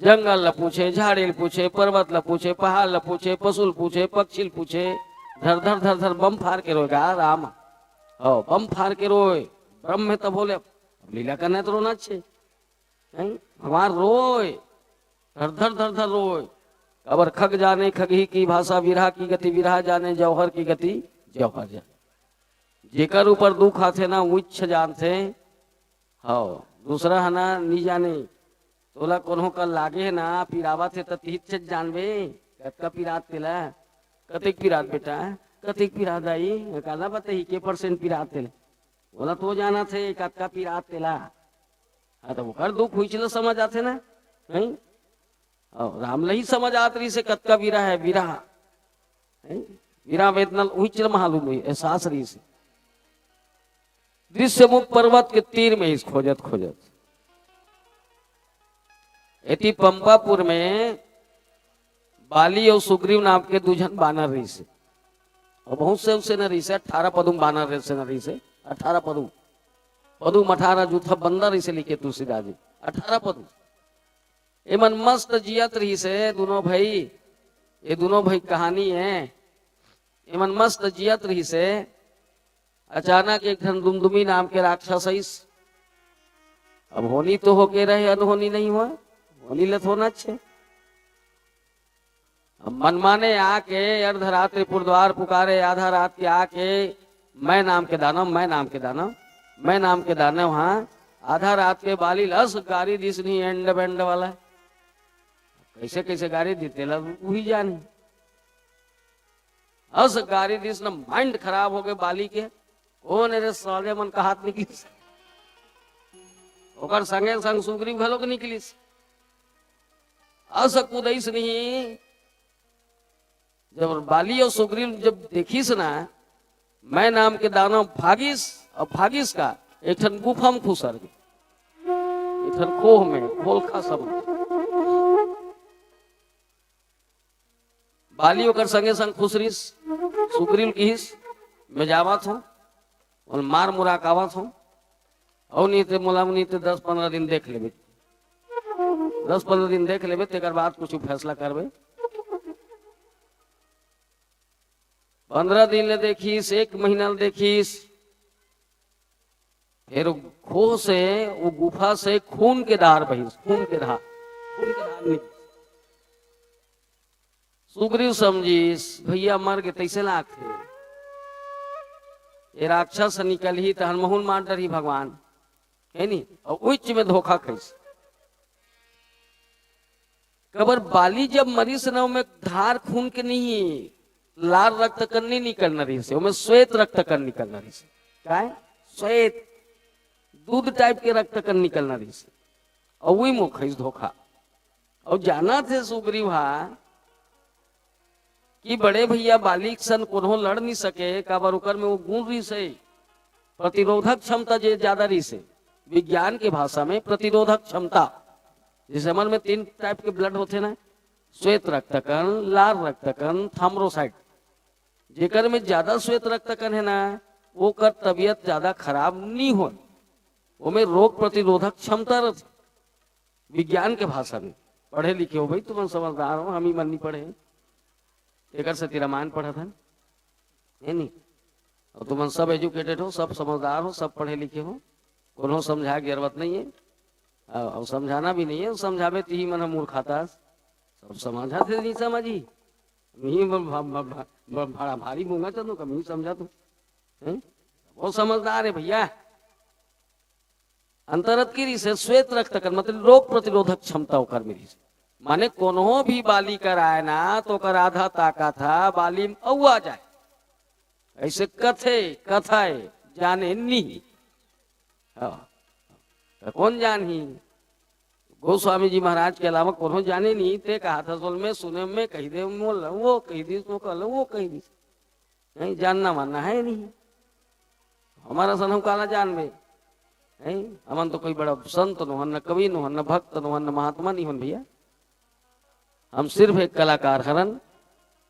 जंगल ल पूछे, झाड़ी ल पूछे, पर्वत ल पूछे, पहाड़ ल पूछे, पशु ल पूछे, पक्षी ल पूछे, धर धर धर धर बम फार के रोएगा राम। हो, बम फार के रोए, ब्रह्म में तब बोले, अब लीला करना है तो रोना अच्छे। हैं? भगवान रोए, धर धर धर धर रोए। काबर खग जाने खगही की भाषा, विरहा की गति विरहा जाने, जौहर की गति जौहर जाने। जेकर ऊपर दुख आथे ना, उच्च जानथे। हव, दूसरा ह ना, नी जाने। तोला कोनो कर लागे हे ना, पिरावत हे, त तिहिच जानबे। कतका पिरात तेला? कतेक पिरात बेटा? कतेक पिरात दाई? काला बताही, के परसेंट पिरात तेला? ओला तो जानत हे, कतका पिरात तेला। हाँ, त ओकर दुख हुइच ल समझ आथे ना, हैं? अउ राम ल ही समझ आत रहिसे, कतका विरह हे, विरह। हैं? विरह वेदना ल उहिच ल मालूम होही, एहसास रहिसे। दृश्यमुख पर्वत के तीर में इस खोजत खोजत एती पंपापुर में बाली और सुग्रीव नाम के दू झन बानर रहिसे। और बहुत से उसे न रहिसे, अठारह पदुम बानर रहिसे न रहिसे, अठारह पदुम। पदुम अठारह जूथा बंदर रहिसे लिखे तुलसीदास जी, अठारह पदुम। एमन मस्त जियत रहिसे दोनों भाई। ये दोनों भाई कहानी है। एमन मस्त जियत रहिसे। अचानक एक ठन दुमदुमी नाम के राक्षस आइस। अब होनी तो होके रहे, अनहोनी नहीं हुआ, होनी ले तो होना अच्छे। अब मनमाने आके अर्धरात्रि पुरद्वार पुकारे, आधा रात के आके मैं नाम के दानव, मैं नाम के दानव, मैं नाम के दानव, हाँ, आधा रात के बाली लस गारी दिस नहीं एंड बेंड वाला। कैसे कैसे गारी दी तेला वही जानी। अस गारी दिस न माइंड खराब हो गए बाली के। कौन रे साले मन का हाथ निकलिस। ओकर संगे संग सुग्रीव घलो के निकलिस। अस कुदैस नहीं। जब बाली और सुग्रीव जब देखिस ना, मैं नाम के दानव भागिस और भागिस का एक ठन गुफा में खुसर गए, एक ठन खोह में, खोलखा सब। बाली ओकर संगे संग खुसरिस। सुग्रीव किहिस, मैं जावत हूँ, और मार मुराकावत हूँ, और नहीं ते मोला नहीं ते दस पन्द्रह दिन देख लेबे, दस पन्द्रह दिन देख लेबे, तेकर बाद कुछ फैसला करबे। पन्द्रह दिन ले देखिस, एक महीना ले देखिस, फिर वो खोह से, वो गुफा से खून के धार बहिस, खून के धार, खून के धार निकलिस। सुग्रीव समझिस, भैया मर के तैसे लागथे, ये राक्षस निकलही त हमहू ल मार डरही भगवान, है नी? और उच्च में धोखा खाइस। कबर बाली जब मरिस न, ओमे धार खून के नहीं, लाल रक्त कण नहीं निकलना रहिसे, ओमे श्वेत रक्त कण निकलना रहिसे। काय? श्वेत, दूध टाइप के रक्त कण निकलना रहिसे। और वही मोखइस धोखा। और जाना थे सुग्रीव हा कि बड़े भैया बाली सन कोनो लड़ नहीं सके, काबर ओकर में वो गुण रहिसे, प्रतिरोधक क्षमता जे ज्यादा रहिसे, विज्ञान के भाषा में प्रतिरोधक क्षमता। जैसे हमर में तीन टाइप के ब्लड होथे ना, श्वेत रक्त कण, लाल रक्त कण, थाइमोसाइट। जेकर में ज्यादा श्वेत रक्त कण है ना, ओकर तबीयत ज्यादा खराब नहीं होय, ओमे रोग प्रतिरोधक क्षमता रहिथे। विज्ञान के भाषा में पढ़े लिखे हो भाई, तुमन समझदार हो, हम ही मन नहीं पढ़े, एकर सेती रामायण पढ़त हन, है नी? और तुमन सब एजुकेटेड हो, सब समझदार हो, सब पढ़े लिखे हो, कोनो समझाए के जरूरत नहीं है। और, और समझाना भी नहीं है, समझावे तिही मन हम मूर्खाता। सब समझा थे नहीं समझी, नहीं ब-, ब-, ब-, ब-, बड़ा भारी मूंगा चंदो कम ही समझा तू, हैं? वो समझदार है भैया। अंतरत की रीस है श्वेत रक्त कण, मतलब रोग प्रतिरोधक क्षमता ओकर में रहिसे। माने कोनो भी बाली कर आए ना, तो ओकर आधा ताकत हा बाली में अउ आ जाए। ऐसे कथे, कथाए, जाने नहीं। हाँ। तो कौन जानही? गोस्वामी जी महाराज के अलावा कोनो जाने नहीं, ते कहा था, "सुन में, सुने में, कही दे, मोल, वो कही दी, तो कल, वो कही दी।" नहीं, जानना मानना है नहीं। हमारा सन हम काला जानबे? हैं? हमन तो कोई बड़ा संत नोहन, न कवि नोहन, न भक्त नोहन, न महात्मा नहीं होन भैया। हम सिर्फ एक कलाकार हरन,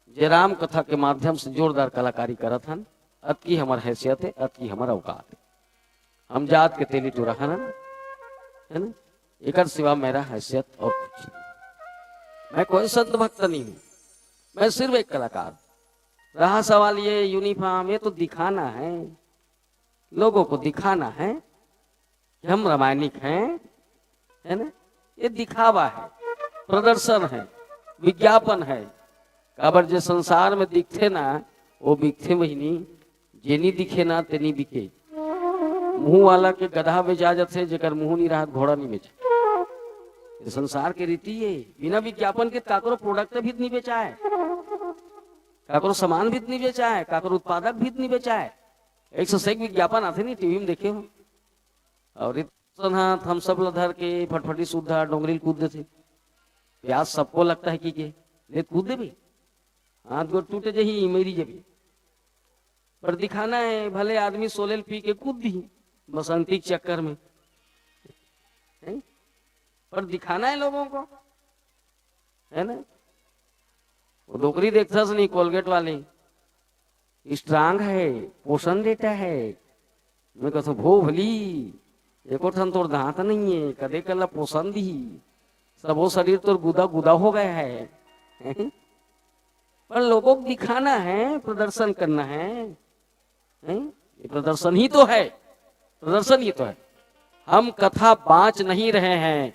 जे राम कथा के माध्यम से जोरदार कलाकारी करत हन। अतकी हमर हैसियत है, अतकी हमर औकात है। हम जात के तेली टूरा हरन, है ना? एकर सिवा मेरा हैसियत और कुछ नहीं। मैं कोई संत भक्त नहीं हूँ, मैं सिर्फ एक कलाकार। रहा सवाल ये यूनिफॉर्म, ये तो दिखाना है, लोगों को दिखाना है कि हम रामायणिक हैं, है ना? ये दिखावा है, प्रदर्शन है, विज्ञापन है। काबर जे संसार में दिखथे ना, वो बिकथे वही नहीं, जे नहीं दिखे ना, ते नहीं बिके। मुंह वाला के गधा बेचा जाथे, जेकर मुंह नहीं रहत, घोड़ा नहीं बेचे। ये संसार के रीति ये, बिना विज्ञापन के काकरो प्रोडक्ट भी नहीं बेचाए, काकरो सामान भी नहीं बेचाए, काकरो उत्पादक भी नहीं बेचाए। एक से एक विज्ञापन आथे नहीं, टीवी में देखे हो। और सन हा थम्स अप ला धर के फटफटी सुद्धा डोंगरी ल कूद देथे। प्यास सबको लगता है कि के, ले कूद देबे, हाथ गोड़ टूटे जही, मरी जबे। पर दिखाना है, भले आदमी सोले ल पी के कूद दी, बसंती के चक्कर में, हैं? पर दिखाना है लोगों को, है ना? वो डोकरी देखथस नहीं, कोलगेट वाली, स्ट्रांग है, पोषण देता है। मैं कहता हूँ, भो भली, एको ठन तोर दांत नहीं है, कदे कला पोषण दी, सबो शरीर तोर गुदा गुदा हो गया है। पर लोगों को दिखाना है, प्रदर्शन करना है, हैं? ये प्रदर्शन ही तो है, प्रदर्शन ही तो है। हम कथा बांच नहीं रहे हैं,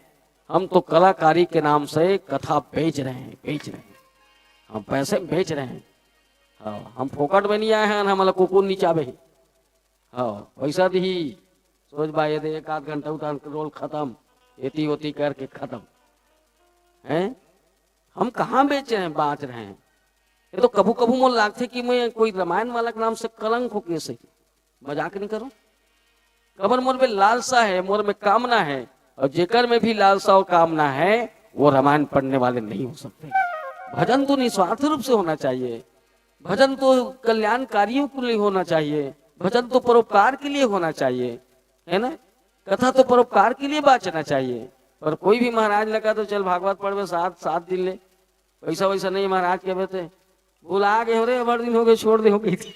हम तो कलाकारी के नाम से कथा बेच रहे हैं, बेच रहे हैं, हम पैसे में बेच रहे हैं। हाँ, हम फोकट में नहीं आए हैं, हमला कुकुर निचाबे। हाँ, पैसा दी, सोच बा ये दे, एक आध घंटा उतान रोल खत्म, एती ओती करके खत्म। हैं? हम कहाँ बेचे हैं, बांच रहे हैं? ये तो कभू कभू मोर लागथे कि मैं कोई रामायण वाला के नाम से कलंक हो के सही। मजाक नहीं करो। कबर मोर में लालसा है, मोर में कामना है, और जेकर में भी लालसा और कामना है, वो रामायण पढ़ने वाले नहीं हो सकते। भजन तो निस्वार्थ रूप से होना चाहिए, भजन तो कल्याणकारियों के लिए होना चाहिए, भजन तो परोपकार के लिए होना चाहिए, है ना? कथा तो परोपकार के लिए बांचना चाहिए। पर कोई भी महाराज लगा तो चल भागवत पढ़बे सात, सात दिन ले, पैसा वैसा नहीं महाराज कहबे ते, भुला गए हो रे, बड़ दिन हो गए, छोड़ दे हो गई थी।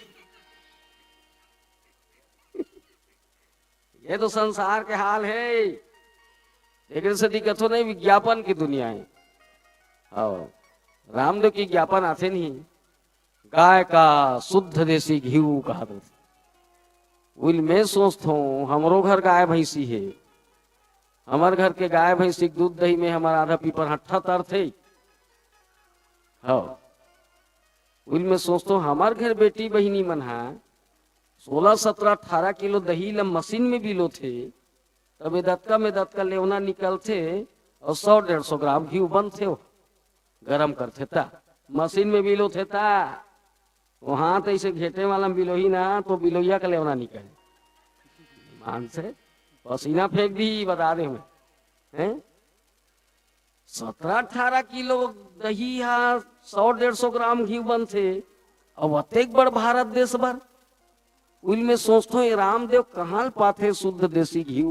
ये तो संसार के हाल है। एक से दिक्कत हो नहीं, विज्ञापन की दुनिया है। हाँ, रामदेव की विज्ञापन आथे नहीं, गाय का शुद्ध देसी घी कहा दो। उल मैं सोचता हूँ, हमरो घर गाय भैंसी है, हमर घर के गाय भैंसी के दूध दही में हमारा आधा पीपर हट्ठा तरथे। हाँ, उल मैं सोचता हूँ, हमार घर बेटी बहिनी मन हा सोलह, सत्रह, अठारह किलो दही ला मशीन में बिलोथे, तब ए दतका में दतका लेवना निकलथे और सौ डेढ़ सौ ग्राम घी बनथे, वो गरम करथे ता, मशीन में बिलोथे ता, वो हाथ ऐसे घेटे वाला में बिलोही ना तो बिलोइया का लेवना निकले। मान से पसीना फेंक दी, बता दे हमें, हैं? सत्रह अठारह किलो दही हा सौ डेढ़ सौ ग्राम घी बनथे, अब अतेक बड़ भारत देश बर। उल में सोचथो, ये रामदेव कहाँ ल पाथे शुद्ध देसी घी?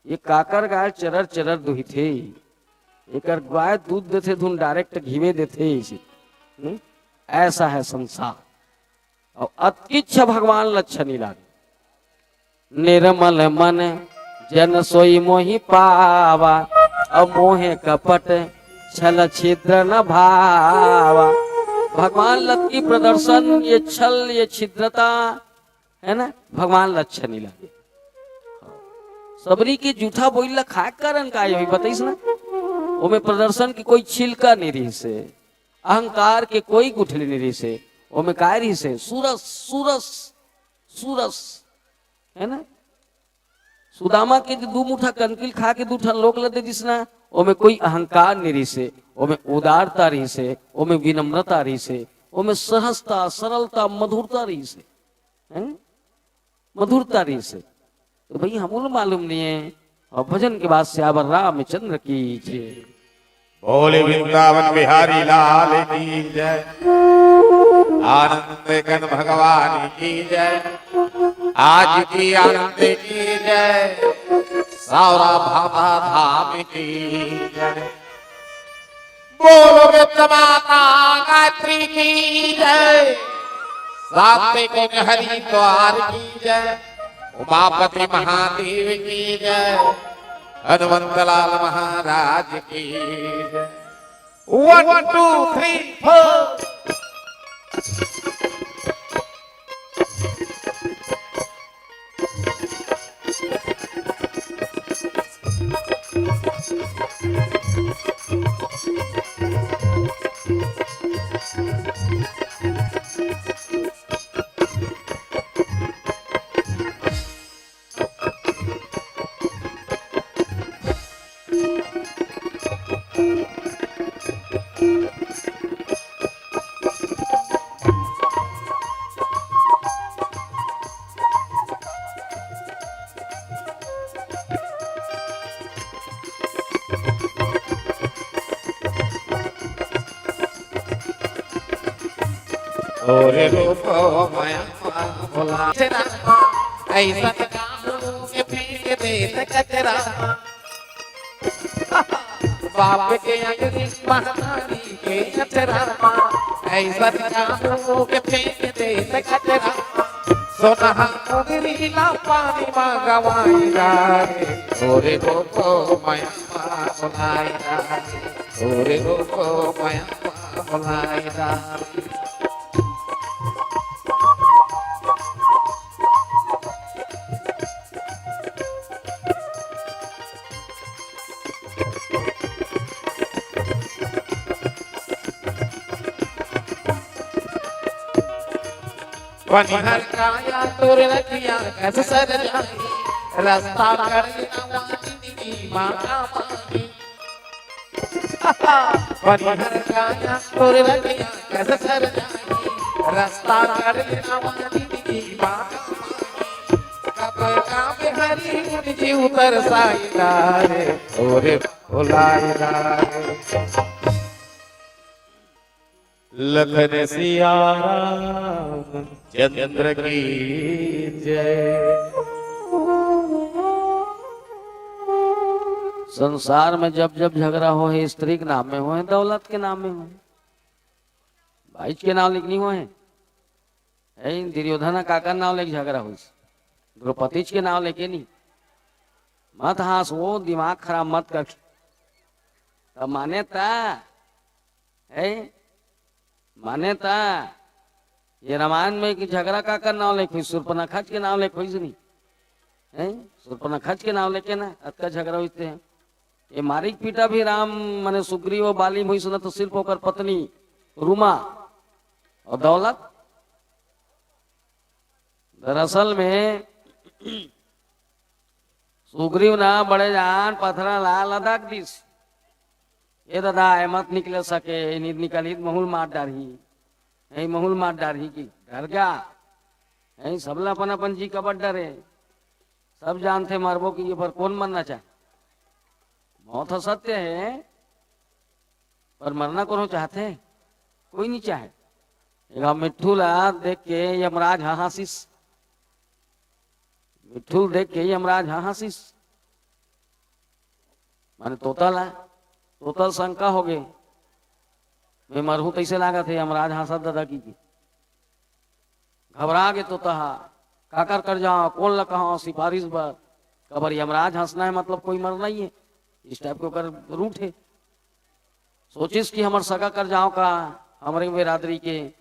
ये काकर गाय चरर चरर दुहिथे, एकर गाय दूध देथे धुन डायरेक्ट घीवे देथे इसे। हम्म? ऐसा है संसार। और अतकिच्छ भगवान लक्षणी लागे। निर्मल मन जन सोई मोहि पावा, अब मोहे कपट छल छिद्र न भावा। भगवान लत की प्रदर्शन, ये छल, ये छिद्रता, है ना, भगवान लक्षणी लागे। सबरी के जूठा बोइल ला खाए के कारण का होही, बताइस ना? ओमे प्रदर्शन की कोई छिलका नहीं रही से, अहंकार के कोई गुठली नहीं रही से, ओमे काय रही से? सूरस, सूरस, सूरस, है ना? सुदामा के जो दू मुठा कनकिल खा के दू ठन लोग ल दे दिस ना, ओमे कोई अहंकार नहीं रही से, ओमे उदारता रही से, ओमे विनम्रता रही से, ओमे सहजता, सरलता, मधुरता रही से, हैं? मधुरता रही से। तो भाई, हमू ल मालूम नहीं है। और भजन के बाद सियावर रामचंद्र की जय। बोले वृंदावन बिहारी लाल की जय, आनंद गण भगवान की जय, आज की आनंद की जय, सौरा भाता धाम की जय। बोलो वृंद माता गायत्री की जय, शांति कुंज हरिद्वार की जय, उमापति महादेव की जय, हनुमंत लाल महाराज की जय। One, two, three, four. और रूपो माया बोला ऐसा देत कचरा मा। बाप के अंगरी महतारी के अचरा मा, ऐसन कानून के फेंक देत कचरा मा। सोनहा मुंगरी ला पानी मा गवाई डारे, तोरे रूपो मया मा भुलाई डारे, तोरे रूपो मया मा भुलाई डारे। बनिहार काया तोर लगिया कस सर जाही, रस्ता कर लेना वाली दीदी माँ का माही। बनिहार काया तोर लगिया कस सर जाही, रस्ता कर लेना वाली दीदी माँ का माही। कब का बिहारी उन जी उतर साई डारे, तोरे भुलाई डारे। लखन सिया राम चंद्र की जय। संसार में जब जब झगड़ा होहे, स्त्री के नाम में होहे, दौलत के नाम में होहे, भाईच के नाम लेके नहीं होहे। ए, दुर्योधन ह काकर नाम लेके झगड़ा होइस? द्रौपदीच के नाम लेके नहीं। मत हाँस, वो दिमाग खराब मत कर। तब माने ता, ए, माने ता, ये रामायण में कि झगड़ा काकर नाम लेके होइस? सूर्पनखाच के नाम लेके होइस नहीं। हैं? सूर्पनखाच के नाम लेके ना अतका झगड़ा होइस ते। ये मारिक पीटा भी राम, माने सुग्रीव और बाली में होइस ना, तो सिर्फ ओकर पत्नी रूमा और दौलत। दरअसल में सुग्रीव ना बड़े जान पथरा ला लदक दिस। ए दादा, ए मत निकले सके, ए नि-, निकलही त महूं ल मार डारही, ए महूं ल मार डारही कि डर गा। ए सबला अपन अपन जी कबर डरे, सब जानथे मरबो कि ये पर कौन मरना चाहे। मौत ह सत्य हे, पर मरना कोनो चाहथे? कोई नहीं चाहे। एक मिट्ठू ला देख के यमराज ह हाँसिस, मिट्ठू ल देख के यमराज ह हाँसिस। माने तोता ला, तोता ल शंका होगे, मैं मरहूं तइसे लागत हे, यमराज हाँसत दादा कि के। घबरा गे तोता ह, काकर कर जांव, कोन ल कहंव सिफारिश बर, काबर यमराज हाँसना हे मतलब कोई मरना ही हे, इस type के ओकर रूट हे। सोचिस कि हमर सगा कर जांव का, हमरे बिरादरी के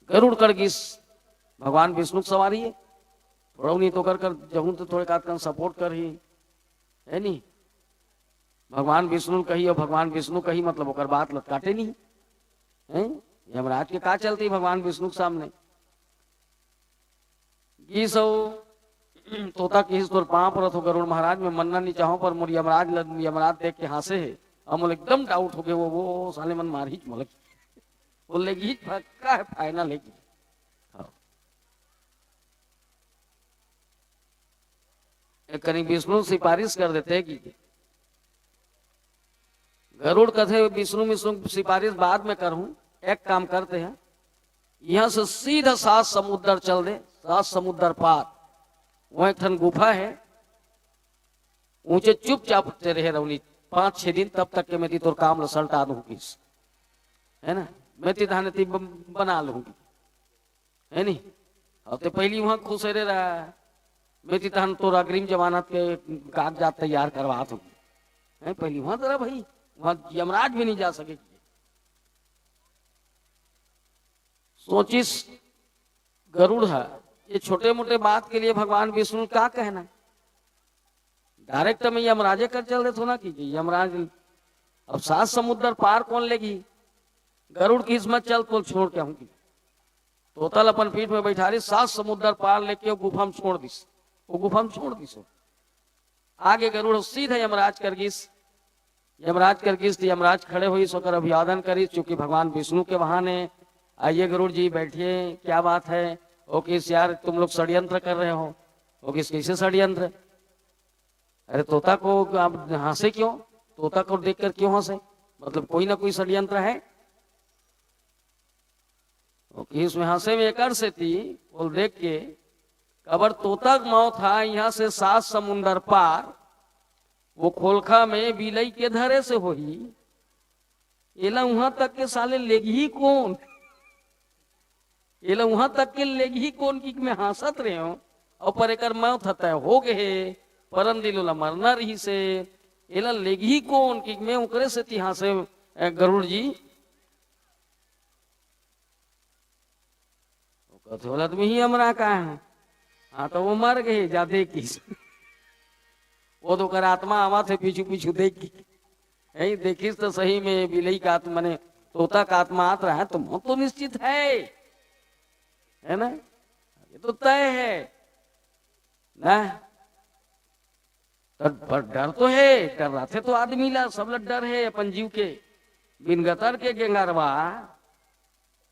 गरुड़ कर गिस, भगवान विष्णु के सवारी हे, थोड़ा उन्हीं तो कर कर जहूं तो थोड़े कात कन support करही, हे नी? भगवान विष्णु कही और भगवान विष्णु कही मतलब ओकर बात लटकाटे नहीं, हैं? यमराज के का चलती भगवान विष्णु के सामने? गिस अउ तोता किहिस तोर पांव परत हों गरुड़ महाराज, मैं मरना नहीं चाहंव, पर मोर यमराज ल-, यमराज देख के हाँसे हे, अब मोला एकदम doubt होगे, वो, वो साले मन मारही मोला। वो लेगही पक्का हे, final हे कि। हाँ। एक कनी विष्णु सिफारिश कर देते कि गरुड़ कथे, "विष्णु, विष्णु सिफारिश बाद में करहूं, एक काम करते हैं, यहां से सीधा सात समुद्र चल दे, सात समुद्र पार, वहां एक ठन गुफा हे, ऊंचे चुपचाप ते रहे रवनी पांच छह दिन, तब तक के मैं ती तोर काम ल सलटा दूं किस, है ना, मैं ती धाने ती बम-, बना लूंगी।" है नी? अब ते पहिली वहां खुसेरे रहा, मैं ती तहन तोर अग्रिम जमानत के कागजात तैयार करवात हों। हैं, पहिली वहां तो रहा भाई, वहां यमराज भी नहीं जा सके। सोचिस गरुड़ ह, ये छोटे मोटे बात के लिए भगवान विष्णु का कहना? Direct मैं यमराजे कर चल देथों ना कि यमराज अब सात समुद्र पार कौन लेगी? गरुड़ किहिस मत चल, तोल छोड़ के आहूं कि। तोता ल अपन पीठ में बैठारिस, सात समुद्र पार लेके वो गुफा में छोड़ दिस, वो गुफा में छोड़ दिस। आगे गरुड़ सीधा यमराज कर गिस, यमराज कर गिस, तो यमराज खड़े होइस, ओकर अभिवादन करिस, चूंकि भगवान विष्णु के वाहन हे, "आइए गरुड़ जी, बैठिए, क्या बात है?" वो किहिस, "यार, तुम लोग षड्यंत्र कर रहे हो।" वो किहिस, "कैसे षड्यंत्र?" "अरे, तोता को आप हंसे क्यों? तोता को देखकर क्यों हंसे? मतलब, कोई ना कोई षड्यंत्र है।" वो किहिस, "मैं हंसे में एकर सेती, वो देख के, काबर तोता के मौत हा इहां से सात समुंदर पार, वो खोलखा में बिलई के धरे से होही। एला उहां तक के साले लेगही कोन? एला उहां तक के लेगही कोन कि मैं हांसत रेहेंव, अउ पर एकर मौत ह तय हो गे हे, परन दिन ओला मरना रहिस हे। एला लेगही कोन कि मैं ओकरे सेती हांसे, ए, गरुड़ जी। वो कथे, "ओला तो मिही अमरा का है।" हाँ, तो वो मर गे, जा देखिस। वो तो ओकर आत्मा आवत हे पीछू पीछू देख के। यही देखिस तो सही में बिलई का आत्मा, मने तोता का आत्मा आत रहा है, तो मौत तो निश्चित है, है ना? ये तो तय है ना। तो पर डर तो है, डर रहिथे तो आदमी ला, सब ला डर है अपन जीव के। बिन गतर के गेंगरवा,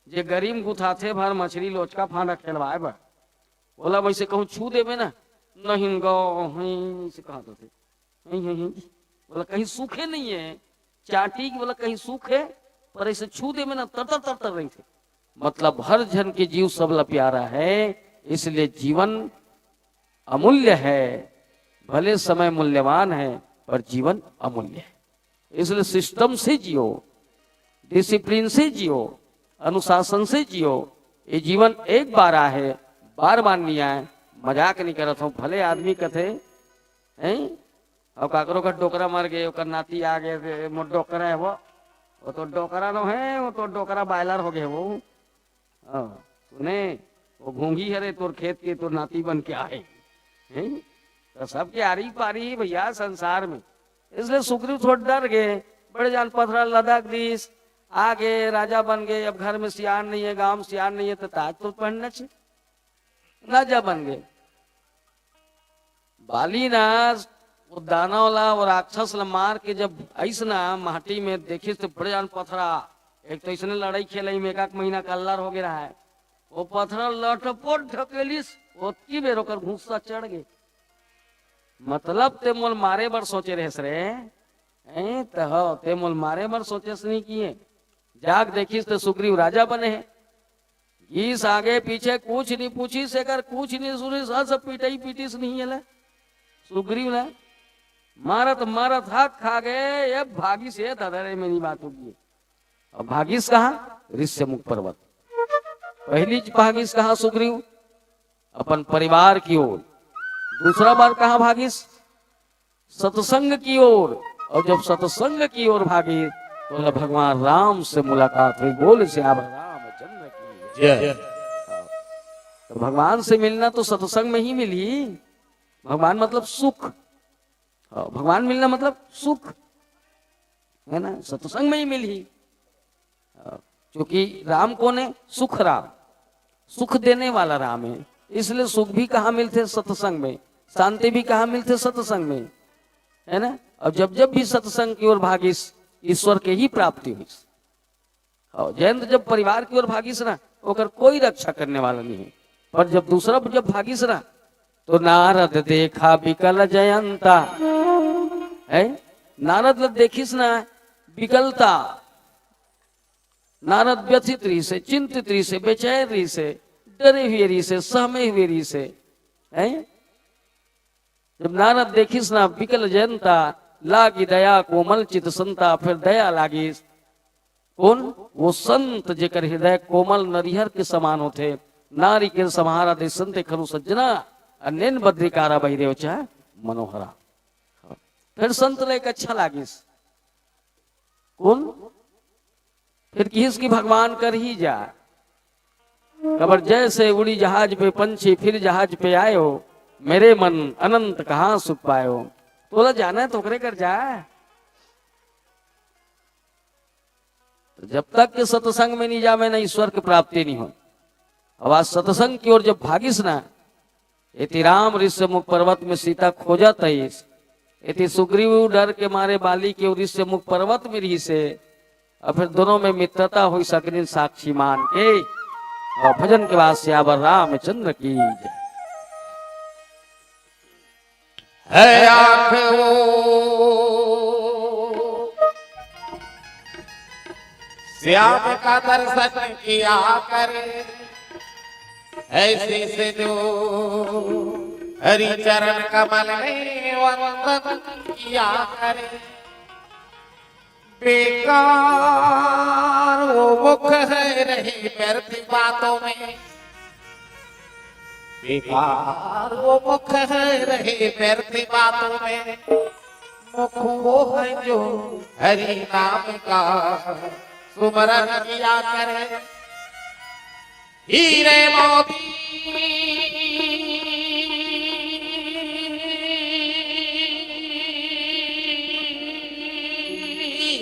जे गरीम गुथाथे भर मछरी लोचका फांदा खेलवाए बर, ओला वैसे कहूँ छू देबे ना, नहीं गो, हैं, ऐसे कहत होथे, हैं, हैं, हैं। बोला कहीं सूखे नहीं है, चाटी के बोला कहीं सूखे, पर ऐसे छू देबे ना, तर तर तर तर रहिथे। मतलब हर झन के जीव सबला प्यारा है, इसलिए जीवन अमूल्य है। भले समय मूल्यवान है, पर जीवन अमूल्य है। इसलिए सिस्टम से जियो, डिसिप्लिन से जियो, अनुशासन से जियो। ये जीवन एक बार आहे, बार बार नहीं आए। मजाक नहीं करत हूँ। भले आदमी कथे, हैं, अब काकरो का डोकरा मर गए, ओकर नाती आ गए, मोर डोकरा है वो, वो तो डोकरा नो है, वो तो डोकरा बॉयलर हो गए वो। हाँ, सुने, वो घूंगी हरे तोर खेत के, तोर नाती बन के आए। हैं? तो सबके आरी पारी ही भैया संसार में। इसलिए सुग्रीव थोड़ा डर गए, बड़े जान पथरा लदक दिस, आ गए, राजा बन गए। अब घर में सियान नहीं है, गांव में सियान नहीं है, तो ताज तो पहनना चाहिए, राजा बन गए। बाली ना वो दानव ला, वो राक्षस ला मार के जब आइस ना माटी में देखिस तो बड़े जान पथरा, एक तो इसने लड़ाई खेलई में एक आध महीना का अल्लर हो गया है। वो पथरा लटपट ढकेलिस, ओतकी बेर ओकर गुस्सा चढ़ गए। मतलब ते मोल मारे बर सोचे रहेस रे, हैं? त हो, ते मोल मारे बर सोचेस नहीं किए। जाग देखिस त सुग्रीव राजा बने हैं। गीस आगे पीछे कुछ नहीं पूछिस, एकर कुछ नहीं सुनिस, हस पिटई पीटिस नहीं एला। सुग्रीव ला मारत मारत हाथ खा गए, ये भागिस, ये दादा रे मेरी बात होगी। अब भागिस कहाँ? ऋष्यमुख पर्वत। पहली भागिस कहाँ सुग्रीव? अपन परिवार की ओर। दूसरा बार कहाँ भागिस? सत्संग की ओर। और जब सत्संग की ओर भागिस तो भगवान राम से मुलाकात हुई। बोल सियावर रामचंद्र की जय। जय। तो भगवान से मिलना तो सत्संग में ही मिली। भगवान मतलब सुख। हाँ, भगवान मिलना मतलब सुख, है ना? सत्संग में ही मिली। हाँ, क्योंकि राम कौन है? सुख राम, सुख देने वाला राम है। इसलिए सुख भी कहाँ मिलते? सत्संग में। शांति भी कहाँ मिलते? सत्संग में, है ना? और जब जब भी सत्संग की ओर भागिस, ईश्वर के ही प्राप्ति हुई। और जयंत जब परिवार की ओर भागिस ना, ओकर कोई रक्षा करने वाला नहीं है। पर जब दूसरा जब भागिस ना, तो नारद देखा विकल जयंता, है? नारद ला देखिस ना विकलता। नारद व्यथित रहिसे, चिंतित रहिसे, बेचैन रहिसे, डरे हुए रहिसे, सहमे हुए रहिसे, हैं? जब नारद देखिस ना विकल जयंता, लागी दया कोमल चित संता, फिर दया लागिस। कौन? वो संत जेकर हृदय कोमल नरिहर के समान होथे। नारी के सम्हारा दे संत खरु सज्जना, अनेन बद्रिकारा बहिरे चाहे मनोहरा। फिर संत ले एक अच्छा लागिस। कौन? फिर किहिस कि भगवान कर ही जा। काबर जैसे उड़ी जहाज पे पंछी फिर जहाज पे आयो, मेरे मन अनंत कहाँ सुख पायो। तोला जाना है तो ओकरे कर जा। तो जब तक के सत्संग में नहीं जावे ना ईश्वर की प्राप्ति नहीं हो। अब आज सत्संग की ओर जब भागिस ना, एती राम ऋष्यमुख पर्वत में सीता खोजत आइस। एती सुग्रीव डर के मारे बाली के ऋष्यमुख पर्वत में रहिसे। और फिर दोनों में मित्रता हुई सकनिन साक्षी मान के। और भजन के बाद सियावर रामचंद्र की जय। है आँख वो श्याम का दर्शन किया करे। ऐसे से जो हरि चरण कमल में वंदन किया करे। बेकार वो मुख है रहे व्यर्थ बातों में, बेकार वो मुख है रहे व्यर्थ बातों में, मुख वो है जो हरि नाम का सुमरन किया करे। हीरे मोती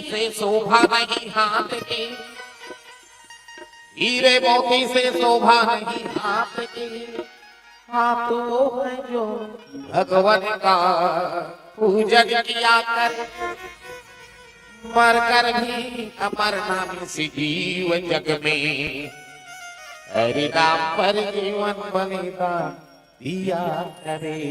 से शोभा नहीं हाथ की, हीरे मोती से शोभा नहीं हाथ की, हाथ वो है जो भगवान का पूजन किया कर। मर कर भी अमर नाम से जीव जग में, हरि नाम पर जीवन बलिदान दिया करे।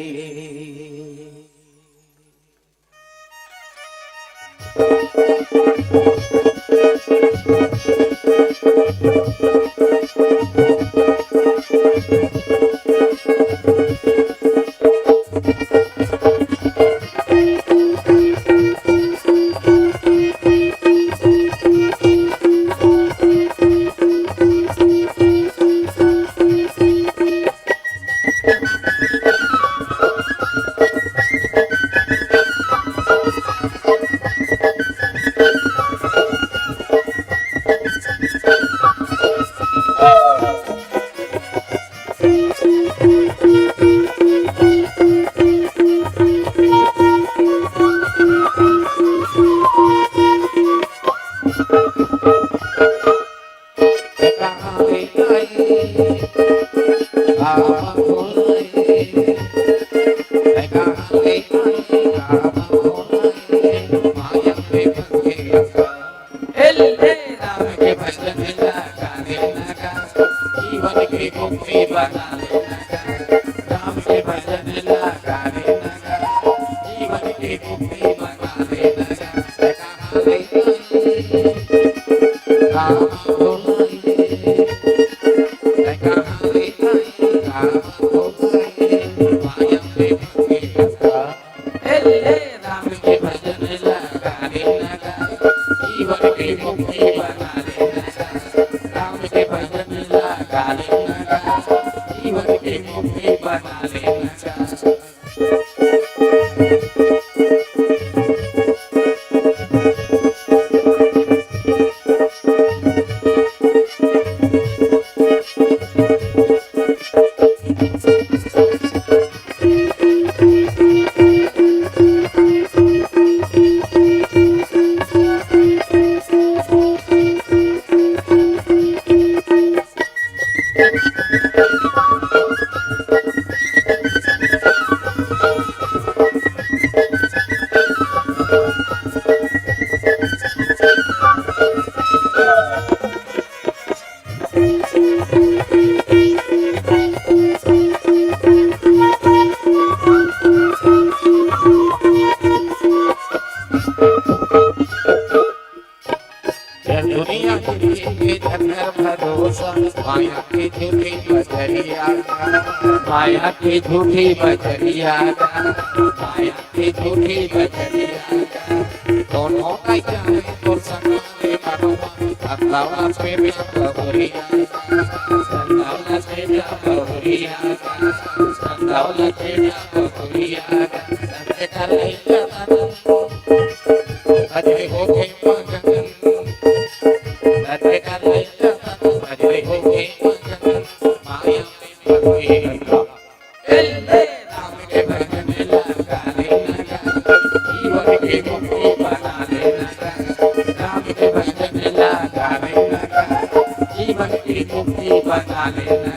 ये दुनिया के झूठे धन भरोसा, माया के झूठे बजरिया, माया के झूठे बजरिया, माया के झूठे बजरिया। दोनों का जाने तो सना रे बाबा, संतावला से बहुरिया, संतावला से बहुरिया, संतावला से बहुरिया। संत का लइका अजय होके मगन, अजय का लइका अजय होके मगन, माया में पड़ के राम के भजन लगा लेना, जीवन की मुक्ति बना लेना, राम के भजन लगा लेना, जीवन की मुक्ति बना लेना।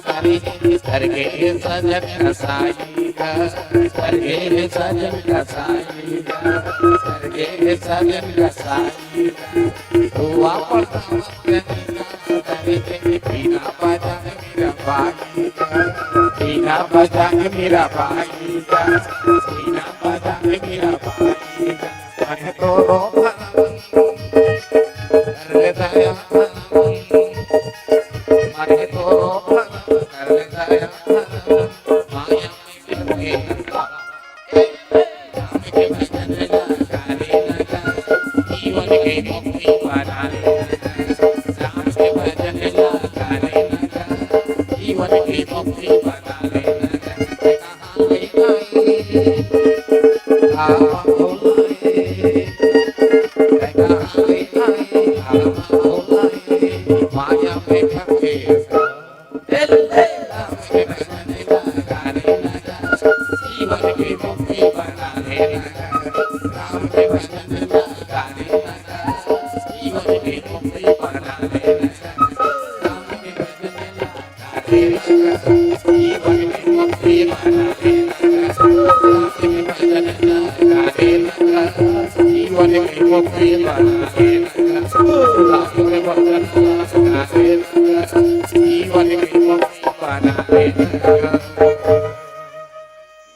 स्वर्गे सजन कसाई गा, स्वर्गे सजन कसाई गा, स्वर्गे सजन कसाई गा। तू वापस आवत नहीं गा, स्वर्गे बिना बजाए मेरा भाई गा, बिना बजाए मेरा भाई गा, बिना बजाए मेरा भाई गा। मैं तो रो कर ले दया, मैं तो रो कर ले दया, माया में गिर के जीवन के मुक्ति बना ले, राम के भजन ला गाने लगा, जीवन के मुक्ति बना ले। माया में फंसे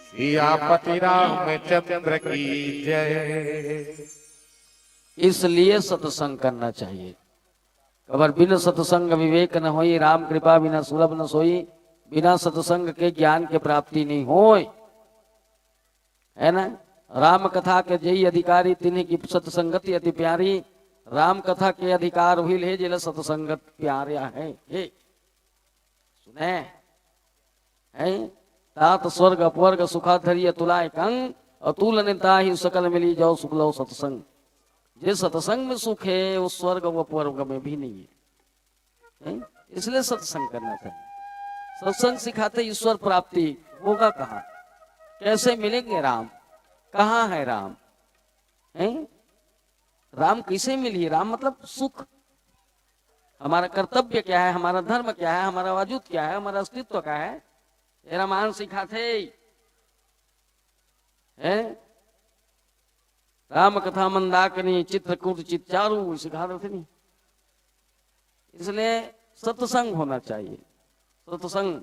सियापति रामचंद्र की जय। इसलिए सत्संग करना चाहिए। अगर बिन सत्संग विवेक न होई, राम कृपा बिना सुलभ न सोई, बिना सत्संग के ज्ञान के प्राप्ति नहीं होय, है ना? राम कथा के जेई अधिकारी, तिन्हीं की सत्संगति अति प्यारी। राम कथा के अधिकार हुई ले, जेला सत्संगत प्यारा है। हे, सुने, हैं? तात स्वर्ग अपवर्ग सुखा धरिय तुलाय कंग, अतुल ने ताहि सकल मिली जो सुख लो सत्संग। जे सत्संग में सुख है, वो स्वर्ग व अपवर्ग में भी नहीं है। हैं? इसलिए सत्संग करना चाहिए। सत्संग सिखाते ईश्वर प्राप्ति होगा कहाँ, कैसे मिलेंगे राम, कहाँ है राम? हैं? राम कैसे मिली? राम मतलब सुख। हमारा कर्तव्य क्या है, हमारा धर्म क्या है, हमारा वजूद क्या है, हमारा अस्तित्व क्या है, ये रामायण सिखाते हैं। राम कथा मंदाकिनी चित्रकूट चित चारू सिखा देते नहीं। इसलिए सत्संग होना चाहिए। सत्संग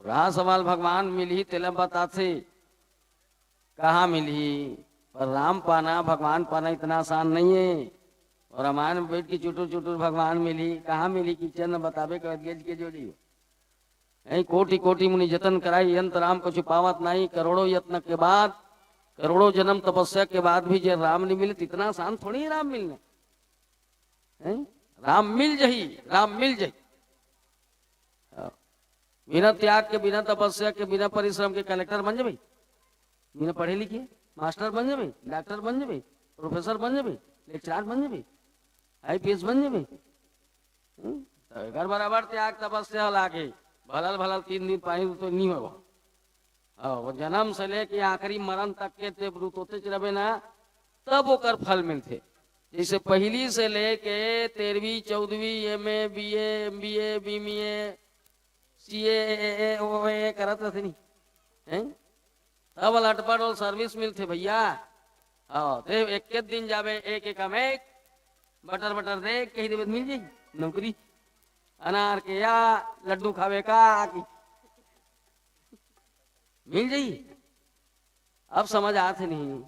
राम सवाल भगवान मिलही तेला बताथे, कहाँ मिलही? पर राम पाना, भगवान पाना इतना आसान नहीं है। और रामायण में बैठ के चुटुर चुटुर भगवान मिलही, कहाँ मिलही कि चरण बताबे के बाद गेज के जोड़ी हो। यही कोटि कोटि मुनि जतन कराई, अंत राम कछु पावत नहीं। करोड़ों यत्न के बाद, करोड़ों जन्म तपस्या के बाद भी जे राम नहीं मिले, तो इतना आसान थोड़ी है राम मिलने। हैं? राम मिल जही, राम मिल जही। हाँ। बिना त्याग के, बिना तपस्या के, बिना परिश्रम के कलेक्टर बन जबे, बिना पढ़े लिखे मास्टर बन जबे, डॉक्टर बन जबे, प्रोफेसर बन जबे, लेक्चरार बन जबे, आईपीएस बन जबे। हम्म? तो एकर बराबर त्याग तपस्या लागे। भलल भलल तीन दिन पानी तो नहीं होगा। हाँ, वो जन्म से लेके आखिरी मरण तक के ते ब्रूतोते च रहे ना, तब ओकर फल मिलथे। जैसे पहली से लेके तेरहवीं, चौदहवीं, एमए, बीए, एमबीए, बीमीए, सीए, एए, ओए करत रथे नहीं, हैं? तब लटपट और सर्विस मिलथे भैया। हाँ, ते एक एक दिन जाबे, एक एक में एक बटर बटर दे, कही देबे मिल जाई नौकरी। अनार के या लड्डू खावे का कि मिल जाई। अब समझ आथे नहीं।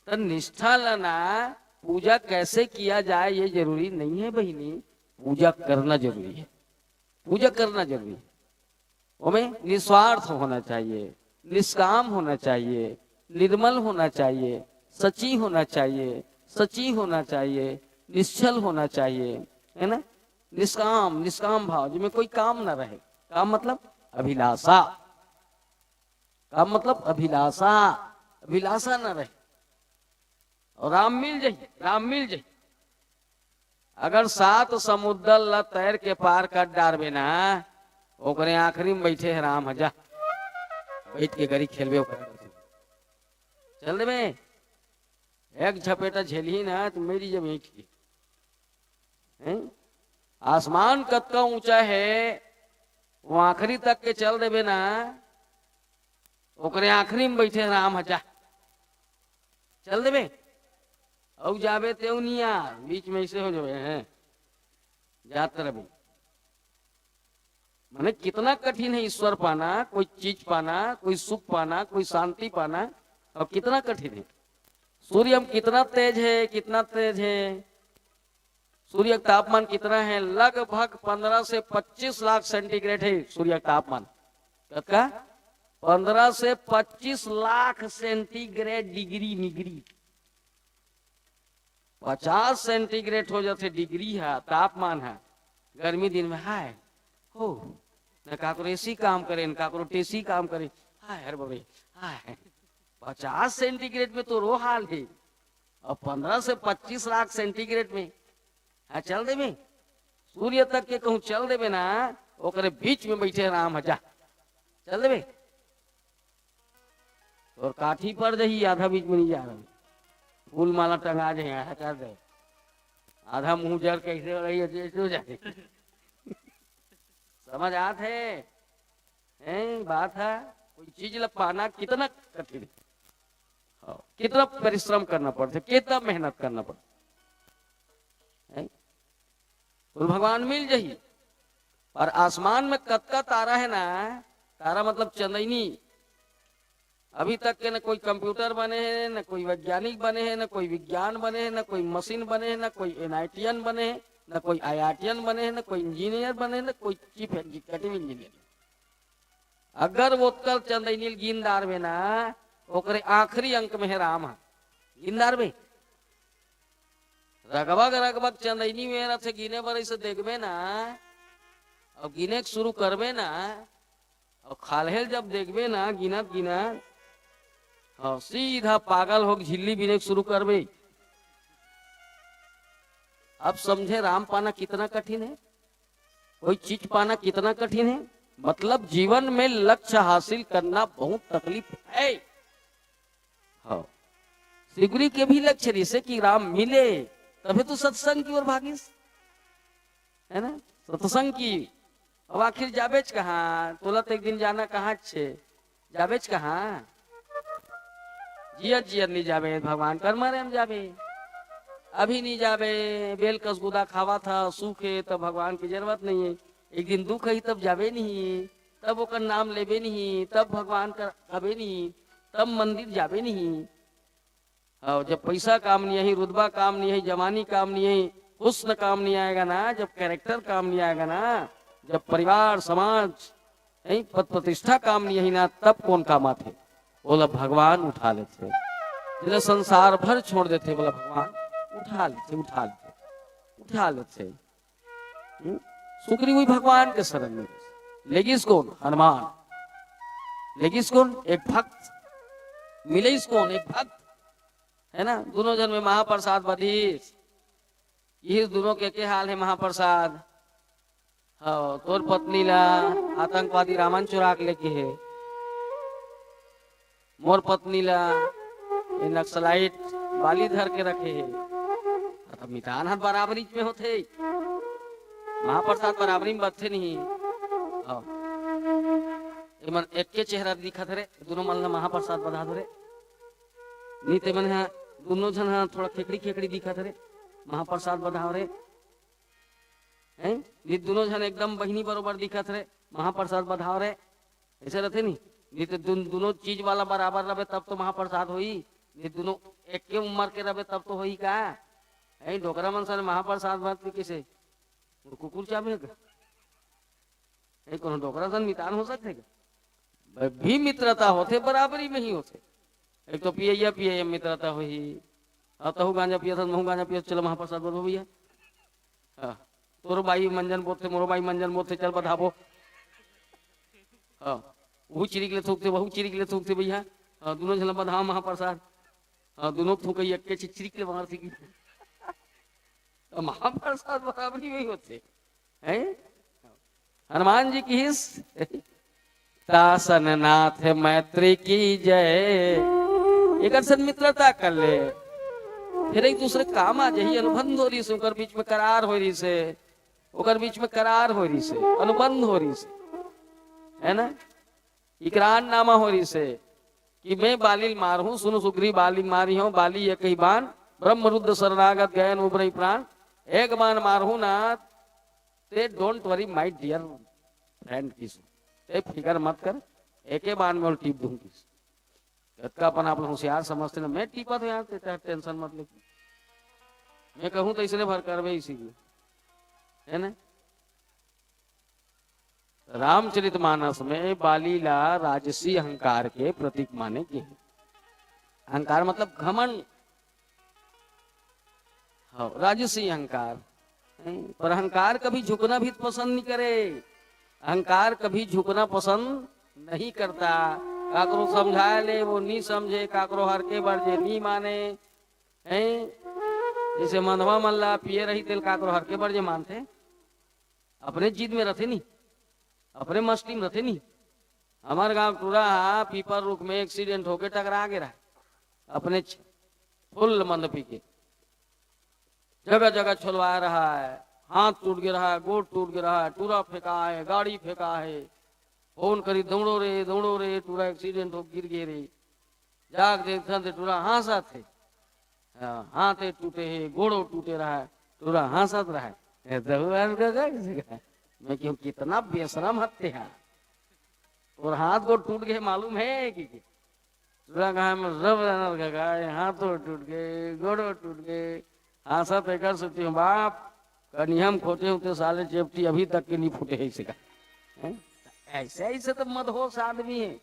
तो निष्ठा लाना, पूजा कैसे किया जाए ये जरूरी नहीं है बहिनी, पूजा करना जरूरी है। पूजा करना जरूरी है। ओमे निस्वार्थ होना चाहिए, निष्काम होना चाहिए, निर्मल होना चाहिए, सची होना चाहिए, सची होना चाहिए, निश्छल होना चाहिए, है ना? निष्काम, निष्काम भाव, जिसमें कोई काम ना रहे। काम मतलब अभिलाषा। काम मतलब अभिलाषा, अभिलाषा ना रहे। और राम मिल जाई, राम मिल जाई। अगर सात समुद्र ला तैर के पार कर डारबे ना, ओकरे आखिरी में बैठे है राम, हजा बैठ के गरी खेलबे ओकरे। चल देबे, एक झपेटा झेलही ना तो मेरी जब ईंट की। हैं? आसमान कतका ऊंचा हे, वो आखिरी तक के चल देबे ना, ओकरे आखिरी में बैठे राम ह, जा, चल देबे। अउ जाबे तेऊ नहीं यार, बीच में ऐसे हो जाबे, हैं, जात रबे। माने कितना कठिन है ईश्वर पाना, कोई चीज पाना, कोई सुख पाना, कोई शांति पाना, और कितना कठिन है। सूर्य में कितना तेज है, कितना तेज है। सूर्य का तापमान कितना है? लगभग पन्द्रह से पच्चीस लाख सेंटीग्रेड है सूर्य का तापमान। कतका? पन्द्रह से पच्चीस लाख सेंटीग्रेड, डिग्री, निग्री। पचास सेंटीग्रेड हो जाथे डिग्री हा, तापमान हा, गर्मी दिन में हाय हो, न काकरो एसी काम करे, न काकरो टेसी काम करे। हाय, अरे बाप रे, हाय। पचास सेंटीग्रेड में तो रो हाल है, और पन्द्रह से पच्चीस लाख सेंटीग्रेड में, हाँ, चल देबे। सूर्य तक के कहूँ चल देबे ना, ओकरे बीच में बैठे राम ह, जा, चल देबे। और काठी पड़ जाही, आधा बीच में नहीं जा रहा, फूल माला टंगा जाए, ऐसा कर दे, आधा मुंह जर कैसे हो रही है, जैसे हो जाए। समझ आत है? हैं, बात है, कोई चीज ला पाना कितना कठिन है। हाँ, कितना परिश्रम करना पड़ता है, कितना मेहनत करना पड़ता है। हैं? तो भगवान मिल जाही। और आसमान में कतका तारा है ना, तारा मतलब चंदैनी, अभी तक के न कोई कंप्यूटर बने है, न कोई वैज्ञानिक बने है, न कोई विज्ञान बने है, न कोई मशीन बने है, न कोई एनआईटीएन बने है, न कोई आईआईटीएन बने है, न कोई इंजीनियर बने है, न कोई चीफ एग्जीक्यूटिव इंजीनियर। अगर वो कल चंदैनी ल गिन डारबे ना, ओकरे आखिरी अंक में है राम ह। गिन डारबे। रगबग रगबग चंदैनी में रथे, गिने बर ऐसे देखबे ना, अब गिने के शुरू करबे ना, और खाल्हे ल जब देखबे ना, गिनत गिनत, हाँ, सीधा पागल होके झिल्ली बीने के शुरू करबे। अब समझे राम पाना कितना कठिन है, कोई चीज पाना कितना कठिन है। मतलब जीवन में लक्ष्य हासिल करना बहुत तकलीफ है। हाँ, सिगुरी के भी लक्ष्य रिहिसे कि राम मिले, तभे तो सत्संग की ओर भागिस, है ना? सत्संग की। अब आखिर जाबेच कहाँ? तोला तो एक दिन जाना कहाँ छे, जाबेच कहाँ? जियत जियत नहीं जाबे, भगवान कर मरे हम जाबे। अभी नहीं जाबे, बेल कस गुदा खावा था, सुख है, तब भगवान की जरूरत नहीं है। एक दिन दुख है, तब जाबे नहीं, तब ओकर नाम लेबे नहीं, तब भगवान कर अबे नहीं, तब मंदिर जाबे नहीं। और जब पैसा काम नहीं आई, रुतबा काम नहीं आई, जवानी काम नहीं आई, हुस्न काम नहीं आएगा ना, जब कैरेक्टर काम नहीं आएगा ना, जब परिवार, समाज, नहीं, पद प्रतिष्ठा काम नहीं आई ना, तब कौन काम आथे? बोला भगवान उठा लेथे। जेला संसार भर छोड़ देथे, बोला भगवान उठा लेथे, उठा लेथे, उठा लेथे। हम्म? सुग्रीव भगवान के शरण में लेगिस कौन? हनुमान। लेगिस कौन? एक भक्त। मिलेस कौन? एक भक्त, है ना? दोनों झन में महाप्रसाद बधिस। इही दोनों के के हाल है महाप्रसाद। हाँ, तोर पत्नी ला आतंकवादी रामन चुरा के लेके है, मोर पत्नी ला ये नक्सलाइट बाली धर के रखे है। अब मितान हर बराबरी में होथे, महाप्रसाद बराबरी में बचथे नहीं। हाँ, एमन एक के चेहरा दिखत हरे, दोनों मन ला महाप्रसाद बधा दो रे। नहीं ते मन हा, दोनों झन हा थोड़ा खेकड़ी खेकड़ी दिखत हरे, महाप्रसाद बधाओ रे। हैं? नहीं दोनों झन एकदम बहिनी बरोबर दिखत हरे, महाप्रसाद बधाओ रे। ऐसे रहते नहीं, नहीं तो दुन-, दोनों चीज वाला बराबर रहे तब तो महाप्रसाद होई। नहीं दोनों एक के उम्र के रहे तब तो होई का? हैं, डोकरा मन सन महाप्रसाद बांट के कैसे? वो कुकुर चाबे का? ए, कोनो डोकरा सन मितान हो सकथे का? ब-, भी मित्रता होथे, बराबरी में ही होथे। एक तो पियैया पियैया मित्रता होही। हाँ, तहू गांजा पियत हस, महू गांजा पियत, चलो महाप्रसाद बधाबो भैया। हाँ, तोरो बाई मंजन बोथे, मोरो बाई मंजन बोथे, चल बधाबो। हाँ, वो चिरिक ले थूकथे, वहू चिरिक ले थूकथे भैया। हाँ, दोनों झन ला बधाओ महाप्रसाद। हाँ, दोनों थूकई एक के चिरिक ले मारथे कि। तो महाप्रसाद बराबरी में ही होथे। हैं? हनुमान जी किहिस, "तासन नाथ मैत्री की जय।" एकर सन मित्रता कर ले। फिर एक दूसरे काम आ जाही, अनुबंध हो रहिस हे, ओकर बीच में करार हो रहिस हे, ओकर बीच में करार हो रहिस हे, अनुबंध हो रहिस हे, है ना? इकरारनामा हो रहिस हे कि मैं बाली ल मारहूं, सुन सुग्रीव बाली मारिहौं, बाली एक ही बाण, ब्रह्मरुद्र शरणागत गयन उबरई प्राण, एक बाण मारहूं ना, ते don't worry my dear friend किस, ते फिकर मत कर, एके बाण में ओला टीप दूं किस। कतका अपन आप ला होशियार समझते ना, मैं टीपत हूं यार, ते tension मत ले। मैं कहूं तो इसने भर करबे इसी की, है ना? रामचरितमानस में बाली ला राजसी अहंकार के प्रतीक माने गे हे। अहंकार मतलब घमंड। हाँ, राजसी अहंकार। हैं? पर अहंकार कभी झुकना भी पसंद नहीं करे। अहंकार कभी झुकना पसंद नहीं करता। काकरो समझाए ले वो नहीं समझे, काकरो हर के बर जे नहीं माने। हैं? जैसे मंदवा मन ला पिए रही तेल काकरो हर के बर जे मानथे। अपने जिद में रथे नहीं, अपने मस्ती में रथे नहीं। हमारे गांव टूरा हा पीपर रुख में एक्सीडेंट होके टकरा गे रहा, अपने छ-, फुल मंद पी के जगह जगह छोलवा रहा है, हाथ टूट गे रहा है, गोड़ टूट गे रहा है, टूरा फेंका है, गाड़ी फेंका है, फोन करी, "दौड़ो रे, दौड़ो रे, टूरा एक्सीडेंट हो गिर गे रे।" जाके देखथन ते टूरा हाँसत हे। हाँ, हाथे टूटे हे, गोड़ो टूटे रहा है, टूरा हाँसत रहा है। ए, दहुआन का का किसी का? मैं कहूँ, "कितना बेशरम हत्ते हा, तोर हाथ गोड़ टूट गे मालूम हे कि?" टूरा कहा, "मैं सब जानत का का, ये हाथो टूट गे, गोड़ो टूट गे, हाँसत एकर सेती हूँ बाप, कनिहम खोटे हूँ ते साले चेपटी अभी तक के नहीं फूटे हे इसे का।" हैं? ऐसे, ऐसे तो मदहोश आदमी हे।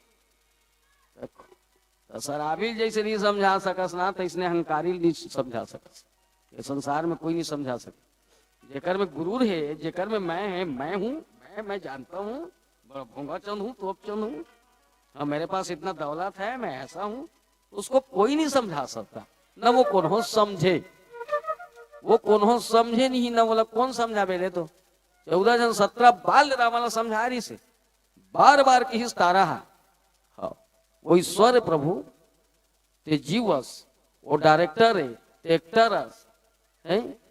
त शराबी ल जइसे नहीं समझा सकस ना, त इसने अहंकारी ल नहीं समझा सकस। ये संसार में कोई नहीं समझा सके। जेकर में गुरूर हे, जेकर में मैं हे, मैं हूँ, मैं, मैं जानता हूँ, बड़ा भोंगा चंद हूँ, तोप चंद हूँ, हाँ, मेरे पास इतना दौलत है, मैं ऐसा हूँ, उसको कोई नहीं समझा सकता, न वो कोनो समझे, वो कोनो समझे नहीं, न बोला कौन समझाबे रे। तो चौदह जन, सत्रह बाल रावण ला समझा रहिस हे, बार बार किहिस तारा हा, हाँ, वो ईश्वर हे प्रभु, ते जीवस, वो डायरेक्टर हे, ते एक्टर हस, हैं?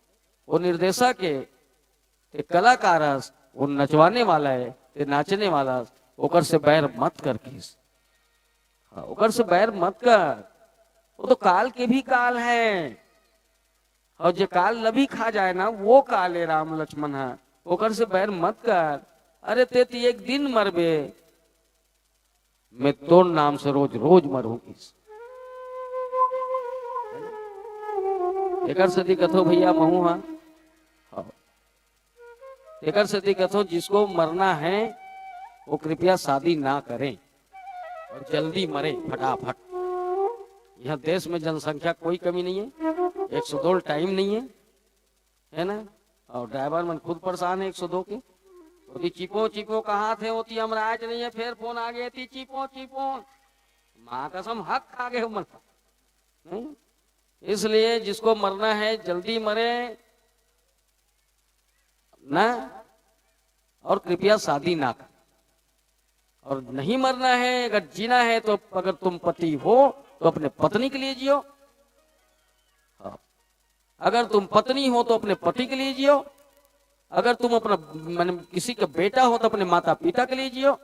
वो निर्देशक हे, ते कलाकार हस, वो नचवाने वाला हे, ते नाचने वाला हस, ओकर से बैर मत कर किहिस। हाँ, ओकर से बैर मत कर, वो तो काल के भी काल हे। और जे काल ल भी खा जाए ना, वो काल हे राम लक्ष्मण हा, ओकर से बैर मत कर। अरे ते ती एक दिन मरबे, मैं तोर नाम से रोज रोज मरहूं किहिस। एकर सेती कथो भैया महू हा, हाँ। एकर सेती कथो जिसको मरना है वो कृपया शादी ना करें और जल्दी मरे फटाफट। यहाँ देश में जनसंख्या कोई कमी नहीं है, एक सौ दो टाइम नहीं है, है ना? और ड्राइवर मन खुद परेशान है एक सौ दो के। ओती चिपो चिपो कहाथे, ओती हमर आयच नहीं है, फिर फोन आ गए थी चिपो चिपो। माँ कसम हक खा गए उमन। नहीं? इसलिए जिसको मरना है जल्दी मरे ना, और कृपया शादी ना कर। और नहीं मरना है, अगर जीना है तो अगर तुम पति हो तो अपने पत्नी के लिए जियो। हाँ। अगर तुम पत्नी हो तो अपने पति के लिए जियो। अगर तुम अपना, माने किसी का बेटा हो तो अपने माता पिता के लिए जियो।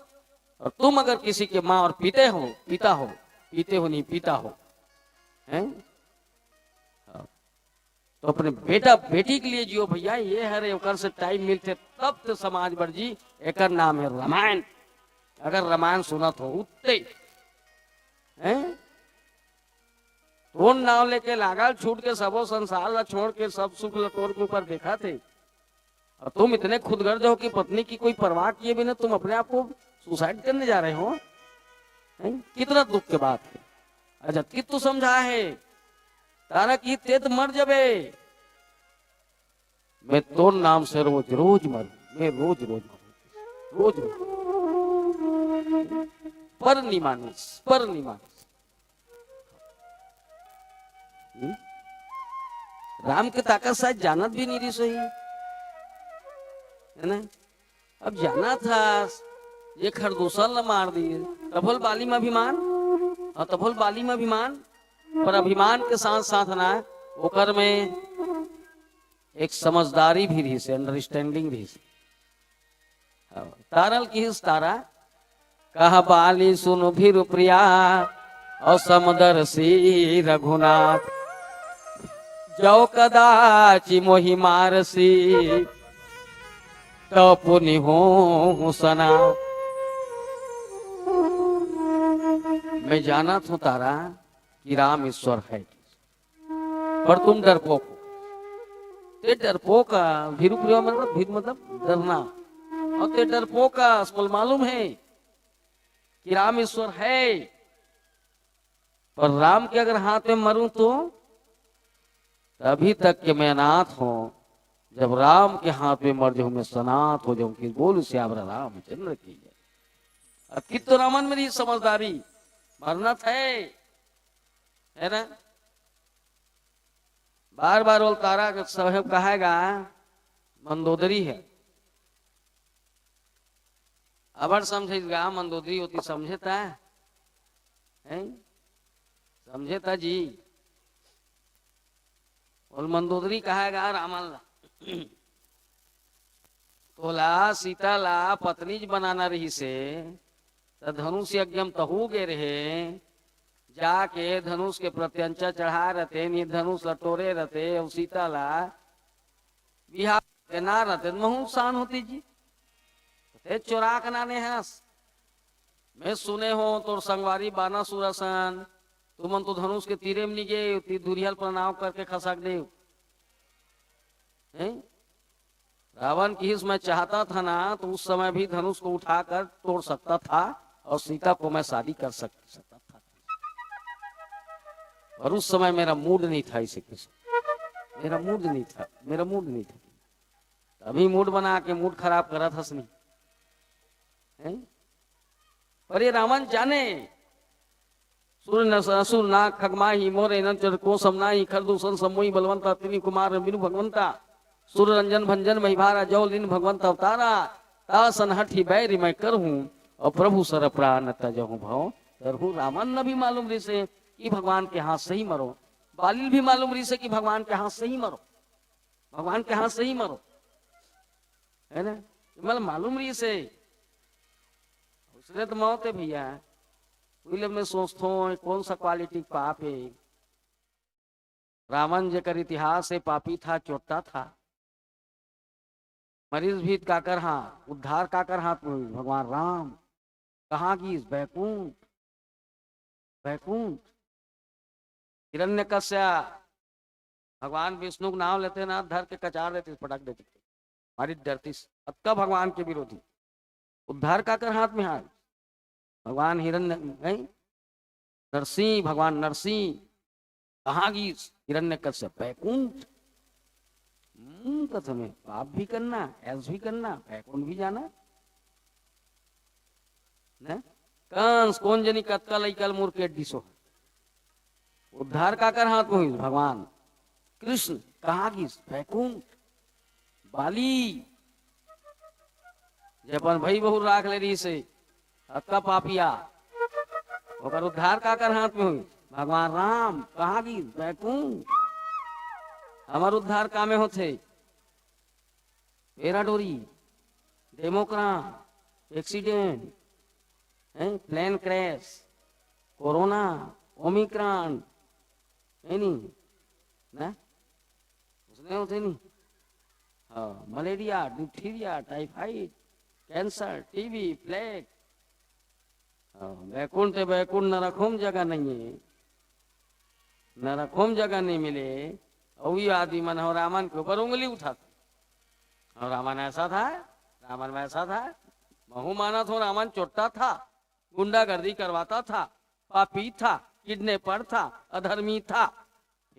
और तुम अगर किसी के माँ और पिता हो, पिता हो, पीते हो नहीं, पिता हो, हैं? हाँ। तो अपने बेटा बेटी के लिए जियो भैया, ये हरे ओकर से टाइम मिलथे तब तो समाज बर जी, एकर नाम है रामायण। अगर रामायण सुनत हो उत्ते, हैं? तोर नाव लेके लागल छूट के सबो संसार ला छोड़ के सब सुख ला तोर के ऊपर देखथे। और तुम इतने खुदगर्ज हो कि पत्नी की कोई परवाह किए बिना तुम अपने आप को सुसाइड करने जा रहे हो, हैं? कितना दुख की बात है। अच्छा, कित तो समझा है, तारा की तेत मर जबे। मैं तोर नाम से रोज रोज मरूं, मैं रोज रोज मरूं, रोज रोज। पर नहीं मानिस, पर नहीं मानिस। हम्म? राम के ताकत शायद जानत भी नहीं रहिस होही, है ना? अब जानत हस, ये खरदूषण ला मार दिए, तभो ल बाली में अभिमान, और तभो ल बाली में अभिमान, पर अभिमान के साथ साथ ना ओकर में एक समझदारी भी रहिस हे, understanding रहिस हे। हाँ, तारा ल किहिस तारा, कहा बाली सुनु भीरु प्रिया, अउ समदर्शी रघुनाथ, जौ कदाचि मोहि मारसी, तौ पुनि होहु सनाथ। मैं जानत हूँ तारा कि राम ईश्वर है, पर तुम डरपोक हो। ते डरपोक, भीरु प्रिया मतलब, भीरु मतलब डरना। अउ ते डरपोक, मोला मालूम है कि राम ईश्वर है, पर राम के अगर हाथ में मरूं तो? अभी तक के मैं अनाथ हूं, जब राम के हाथ में मर जाऊं मैं सनाथ हो जाऊं। कि बोल सियावर रामचंद्र की जय। अब कित तो रामन मेरी समझदारी, मरना था, है ना? बार बार बोल तारा के साहेब कहेगा, मंदोदरी है। अबर समझे गा, मंदोदरी होती समझे ता? हैं? समझे ता जी? बोल मंदोदरी कहेगा रामन ला। तोला सीता ला पत्नी ज बनाना रहिसे, त धनुष यज्ञ म तहू गे रहे, जाके धनुष के प्रत्यंचा चढ़ाए रहते, नहीं धनुष ला टोरे रहते, अउ सीता ला बिहाव के ना रहते, त महू सान होती जी। ते चोरा के नाने हस। मैं सुने हो तोर संगवारी बानासुर असन, तुमन तो धनुष के तीरे में नहीं गए, ती धुरिहल प्रणाम करके खसक दे। हैं? रावण किहिस मैं चाहता था ना, तो उस समय भी धनुष को उठाकर तोड़ सकता था और सीता को मैं शादी कर सक-, सकता था, और उस समय मेरा मूड नहीं था इसे किसी, मेरा मूड नहीं था, मेरा मूड नहीं था। अभी मूड बना के मूड खराब करत हस नहीं, हैं? पर ये रावण जाने, सुर नर असुर नाग खगमाही, मोरे नर चर को समनाही, खर दूषण समोही बलवंता, त्रिकुमार बिनु भगवंता, सुर रंजन भंजन महिभारा, जौ लीन भगवंत अवतारा, तासन हठी बैरी मैं करहूँ, और प्रभु सर प्राण तजहूँ भव तरहूँ। रावण न भी मालूम रहिसे कि भगवान के हाथ से ही मरो, बालिल भी मालूम रहिसे कि भगवान के हाथ से ही मरो, भगवान के हाथ से ही मरो, है ना? मतलब मालूम रहिसे, उसने तो मौत है भैया। वही ले मैं सोचता हूँ, कौन सा क्वालिटी पाप है? रावण जेकर इतिहास है, पापी था, चोट्टा था, मरीज भी काकर हाथ, उद्धार काकर हाथ में हुई? भगवान राम। कहाँ गिस? बैकुंठ, बैकुंठ। हिरण्यकश्यप, भगवान विष्णु के नाम लेते ना, धर के कचार देते, पटक देते, मारी डरतीस। अतका भगवान के विरोधी। उद्धार काकर हाथ में हाथ? भगवान हिरण्य, नहीं? नरसिंह, भगवान नरसिंह। कहाँ गिस? हिरण्यकश्यप, बैकुंठ। हम्म, कसम है, पाप भी करना, ऐस भी करना, बैकुंठ भी जाना। न? कंस, कोन जनी कतका लइका ल मुरकेट दिसो। उद्धार काकर हाथ में हुई? भगवान कृष्ण। कहाँ गिस? बैकुंठ। बाली, जे अपन भाई बहू राख ले रहिसे, अतका पापिया, ओकर उद्धार काकर हाथ में हुई? भगवान राम। कहाँ गिस? बैकुंठ। हमर उद्धार कामे होथे? पेराडोरी, डेमोक्रान, एक्सीडेंट, हैं, प्लेन क्रैश, कोरोना, ओमिक्रॉन, है नी? ना? उसने होते नहीं? हाँ, malaria, diphtheria, typhoid, cancer, TB, plague. हाँ, बैकुंठ है, बैकुंठ नरकों में जगह नहीं है, नरकों में जगह नहीं मिले। और ये आदमी मन हो रावण के ऊपर उंगली उठाते, और रावण ऐसा था, रावण वैसा था। महू मानत हो, रावण चोट्टा था, गुंडागर्दी करवाता था, पापी था, किडनैपर था, अधर्मी था,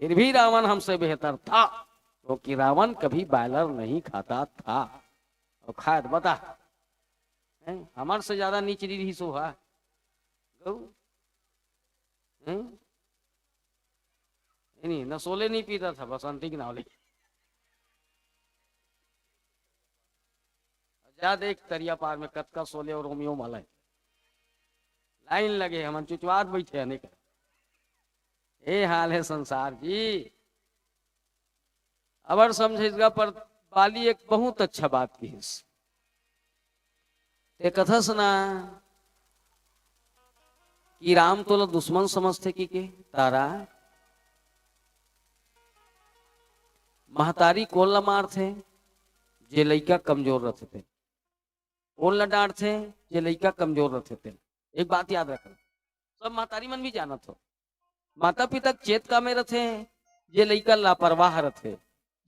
फिर भी रावण हमसे बेहतर था, क्योंकि रावण कभी बॉयलर नहीं खाता था। और खाए तो बता, हैं? हमर से ज्यादा नीच रहिस ओहा। गऊ? हैं? नहीं, नसोले नहीं पीता था, बसंती के नाव ले। जा देख तरिया पार में कतका सोले और रोमियो मलय। लाइन लगे, हमन चुचवात बैठे हन, नहीं कर। ए हाल है संसार जी। अबर समझइसगा, पर बाली एक बहुत अच्छा बात किहिस। ते कथस ना कि राम तोला दुश्मन समझथे कि के? तारा, महतारी कोन ला मारथे? जे लइका कमजोर रथे तेन। कोन ला डांटथे? जे लइका कमजोर रथे तेन। एक बात याद रखना, सब महतारी मन भी जानत हो, माता पिता के चेत का में रथे? जे लइका लापरवाह रथे,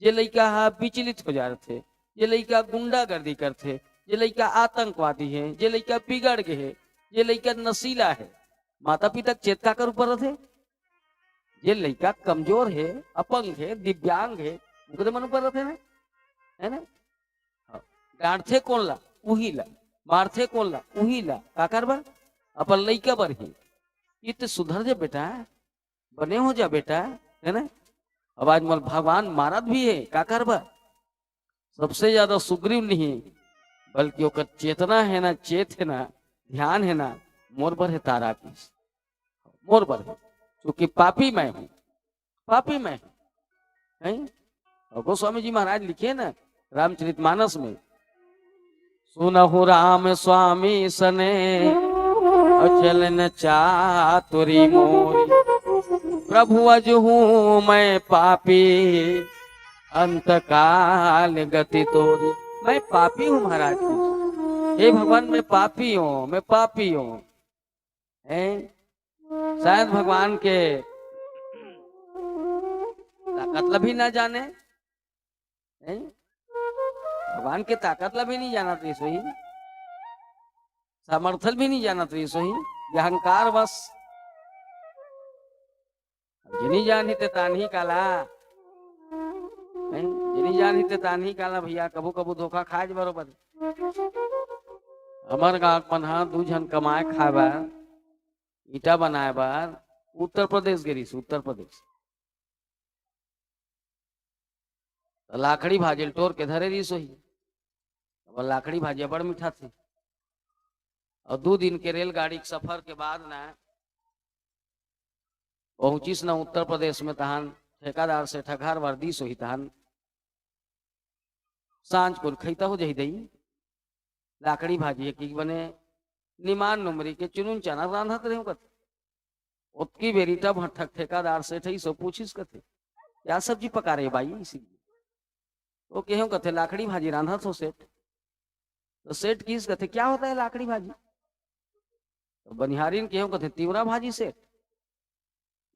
जे लइका ह विचलित हो जा रथे, जे लइका गुंडागर्दी करथे, जे लइका आतंकवादी हे, जे लइका बिगड़ गे हे, जे लइका नशीला हे, माता पिता के चेत काकर ऊपर रथे? जे लइका कमजोर हे, अपंग हे, दिव्यांग हे, ओकरे मन ऊपर रथे ना, है ना? हाँ। डांटथे कोन ला? उही ला। मारथे कोन ला? उही ला। काकर बर? अपन लइका बर ही। चित्त सुधर जा बेटा, बने हो जा बेटा, है ना? अब आज मोला भगवान मारत भी हे, काकर बर? सबसे ज्यादा सुग्रीव नहीं, बल्कि ओकर चेतना है ना, चेत है ना, ध्यान है ना, मोर बर हे तारा की, मोर बर हे, क्योंकि पापी मैं हूँ, पापी मैं हूँ, हैं? और गोस्वामी जी महाराज लिखे ना रामचरितमानस में, सुनहु राम स्वामी सने, अचलन चातुरी मोरी। प्रभु अजहू मैं पापी, अंतकाल गति तोरी। मैं पापी हूँ महाराज। हे भगवान, मैं पापी हूँ, मैं पापी हूँ। हैं? शायद भगवान के ताकत ला भी ना जाने, हैं? भगवान के ताकत ला भी नहीं जानत रहिस होही, सामर्थ्य भी नहीं जानत रहिस होही, ये अहंकार बस। जे नहीं जानही ते तानही काला, हैं? जे नहीं जानही ते तानही काला भैया, कभू कभू धोखा खाए बरोबर। हमर गाँव के मन ह दू झन कमाए खाए बर, ईटा बनाए बर उत्तर प्रदेश गे रहिस, उत्तर प्रदेश। त लाखड़ी भाजी ल टोर के धरे रहिस होही। अब लाखड़ी भाजी बड़ मीठा थे। और दू दिन के रेलगाड़ी के सफर के बाद ना पहुंचिस ना उत्तर प्रदेश में, तहान ठेकादार से ठघार वार दिस होही, तहान सांझ कुन खैता हो जाही दई। लाखड़ी भाजी हे कि बने निमान नोमरी के चुनुन चना रांधत रहेंव कथे। ओतकी बेरी टब हट्ठक ठेकादार सेठ ही सो पूछिस कथे, "क्या सब्जी पका रहे हो भाई?" इसी तो केहेंव कथे, "लाखड़ी भाजी रांधत हो सेठ।" तो सेठ किस कथे, "क्या होता है लाखड़ी भाजी?" तो बनिहारिन केहेंव कथे, "तिवरा भाजी सेठ।"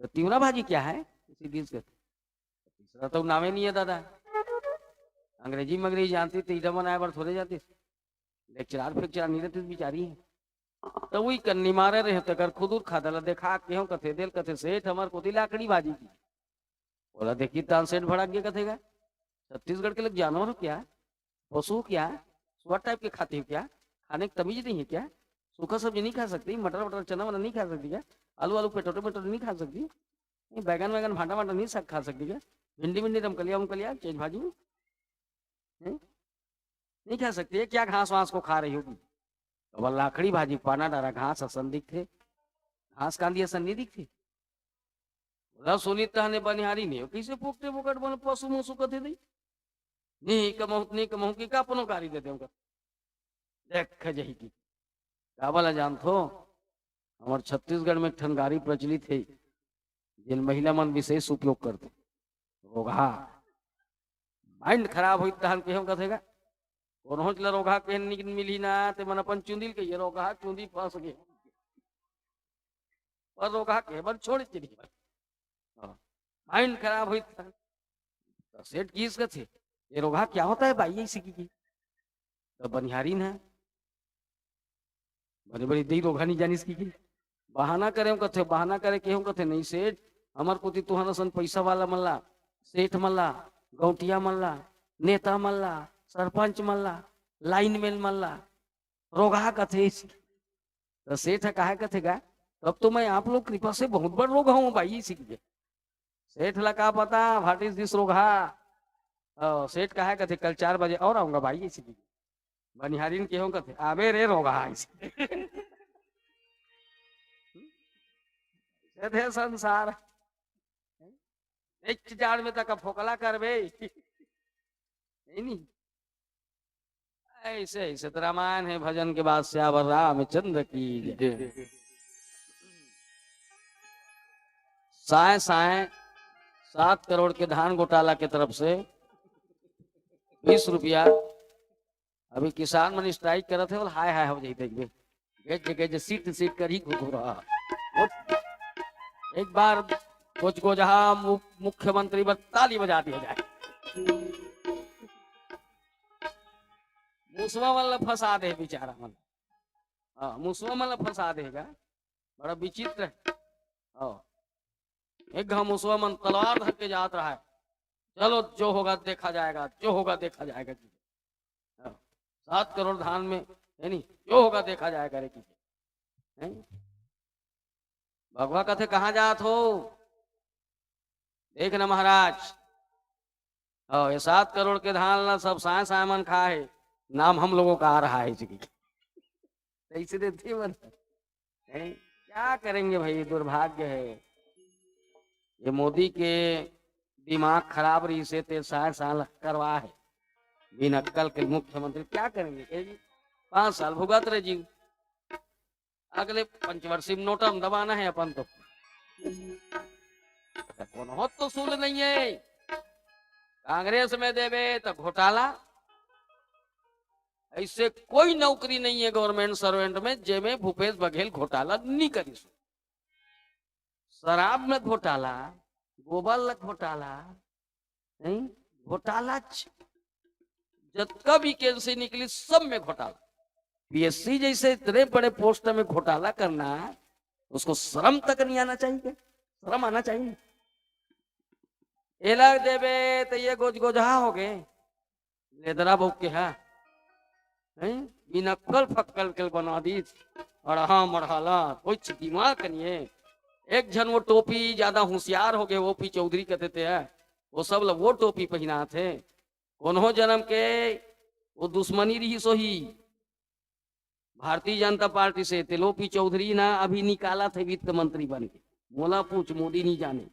तो "तिवरा भाजी क्या है?" इसी किस कथे, "तीसरा तो नामे नहीं है दादा।" अंग्रेजी मंग्रेजी जानती तो ईटा बनाए बर थोड़े जाती, लेक्चरार फेक्चरार नहीं रहती बिचारी है। तो वही कन्नी मारे रहे, तेकर खुदुर खादा ला देखा केहेंव कथे, देल कथे, "सेठ, हमर कोती लाखड़ी भाजी की।" ओला देखी तान सेठ भड़क गे कथे गा, "छत्तीसगढ़ के लोग जानवर हो क्या? पशु हो क्या? सुअर टाइप के खाते हो क्या? खाने की तमीज नहीं है क्या? सूखा सब्जी नहीं खा सकती, मटर वटर चना वना नहीं खा सकती क्या? आलू आलू पोटैटो वोटैटो नहीं खा सकती? नहीं, बैगन वैगन भांटा वांटा नहीं सक-, खा सकती क्या? भिंडी विंडी रमकलिया वमकलिया चेज भाजी, हैं? नहीं खा सकती है क्या? घास वास को खा रही होगी।" अब लाखड़ी भाजी पाना डारा घास असन दिखथे, घास कांदी असन नहीं दिखथे। ओला सुनी तहने बनिहारी नहीं हो, कैसे पोकटे पोकट बन पशु मसु कथे दई? नहीं कमहू, नहीं कमहू कि का अपनो गारी दे देंव कथे। देख जही की। काबर ला जानथो? हमर छत्तीसगढ़ में एक ठन गारी प्रचलित हे, जेन महिला मन विशेष उपयोग करथे। रोगहा। माइंड खराब होई तहन केहेंव कथे गा। कोनोच ला रोगहा केहेन निक मिलही ना, ते मन अपन चुंदी ल कहिए, "रोगहा चुंदी फंस गे।" पर रोगहा केहे बर छोड़ के नहीं। हाँ। माइंड खराब होई तहन। तो सेठ किस कथे, "ये रोगहा क्या होता है भाई?" ऐसे की, की। तो बनिहारिन हे, बड़े बड़े दई रोगहा नहीं जानिस की, की। बहाना करेंव कथे, बहाना करे केहेंव कथे, "नहीं सेठ, हमर कोती तुहर असन पैसा वाला मन ला, सेठ मन ला, गौंटिया मन ला, नेता मन ला, सरपंच मन ला, लाइनमैन मन ला रोगहा कथे।" तो सेठ ह काहे कथे गा, "तब तो मैं आप लोग कृपा से बहुत बड़ रोगहा हूँ भाई," इसी की। सेठ ला का पता, what is this रोगहा? अ, सेठ काहे कथे, "कल चार बजे और आऊंगा भाई," इसी की। बनिहारिन केहेंव कथे, "आबे रे रोगहा," इसी। सेठ हे संसार। एक जाड़ में तक फोकला करबे। है नी? ऐसे ऐसे तो रामायण है। भजन के बाद सियावर रामचंद्र की जय। साय साय सात करोड़ के धान घोटाला के तरफ से बीस रुपया। अभी किसान मन स्ट्राइक करत हे, बोल हाय हाय हो जाई, देखबे। गेज गेज सीट सीट कर ही घुघुरा। एक बार गोजगोजहा मु-, मुख्यमंत्री पर ताली बजा दिया जाए। मुसवा मन ला फंसा दे बेचारा मन। हाँ, मुसवा मन ला फंसा देगा। बड़ा विचित्र है। हाँ। एक घा मुसवा मन तलवार धर के जात रहा है। चलो, जो होगा देखा जाएगा, जो होगा देखा जाएगा जी। हाँ। सात करोड़ धान में, है नी, जो होगा देखा जाएगा रे जी। हैं? भगवा कथे, "कहाँ जात हो?" देख ना महाराज, हाँ, ये सात करोड़ के धान ला सब साय साय मन खा है, नाम हम लोगों का आ रहा है जी। ऐसे देते मन। हैं? क्या करेंगे भाई, दुर्भाग्य है। ये मोदी के दिमाग खराब रही से ते साय साय ला करवा है। बिन अक्कल के मुख्यमंत्री क्या करेंगे? कहेगी, "पाँच साल भुगत रहे जी।" अगले पंचवर्षी में नोटम दबाना है अपन तो। कोनो तो सूल नहीं है। कांग्रेस में देवे तो घोटाला, ऐसे कोई नौकरी नहीं है गवर्नमेंट सर्वेंट में जेमे भूपेश बघेल घोटाला नहीं करिस। शराब में घोटाला, गोबर ला घोटाला, नहीं, घोटाला छ-, जतका वैकेंसी निकली, सब में घोटाला। पीएससी जैसे इतने बड़े पोस्ट में घोटाला करना, उसको शर्म तक नहीं आना चाहिए? शर्म आना चाहिए। एला देबे तो ये गोजगोजहा हो गए। लेदरा बउक के हा, हैं? बिन अक्कल फक्कल के बना दीस। अड़हा मड़हाला, कुछ दिमाग नहीं है। एक झन वो टोपी ज्यादा होशियार हो गए, वो पी चौधरी कहते थे, हैं? वो सब ला वो टोपी पहनात हे। कोनो जन्म के वो दुश्मनी रही सोही। भारतीय जनता पार्टी से तेलोपी चौधरी ना अभी निकाला थे वित्त मंत्री बन के। मोला पूछ, मोदी नहीं जाने।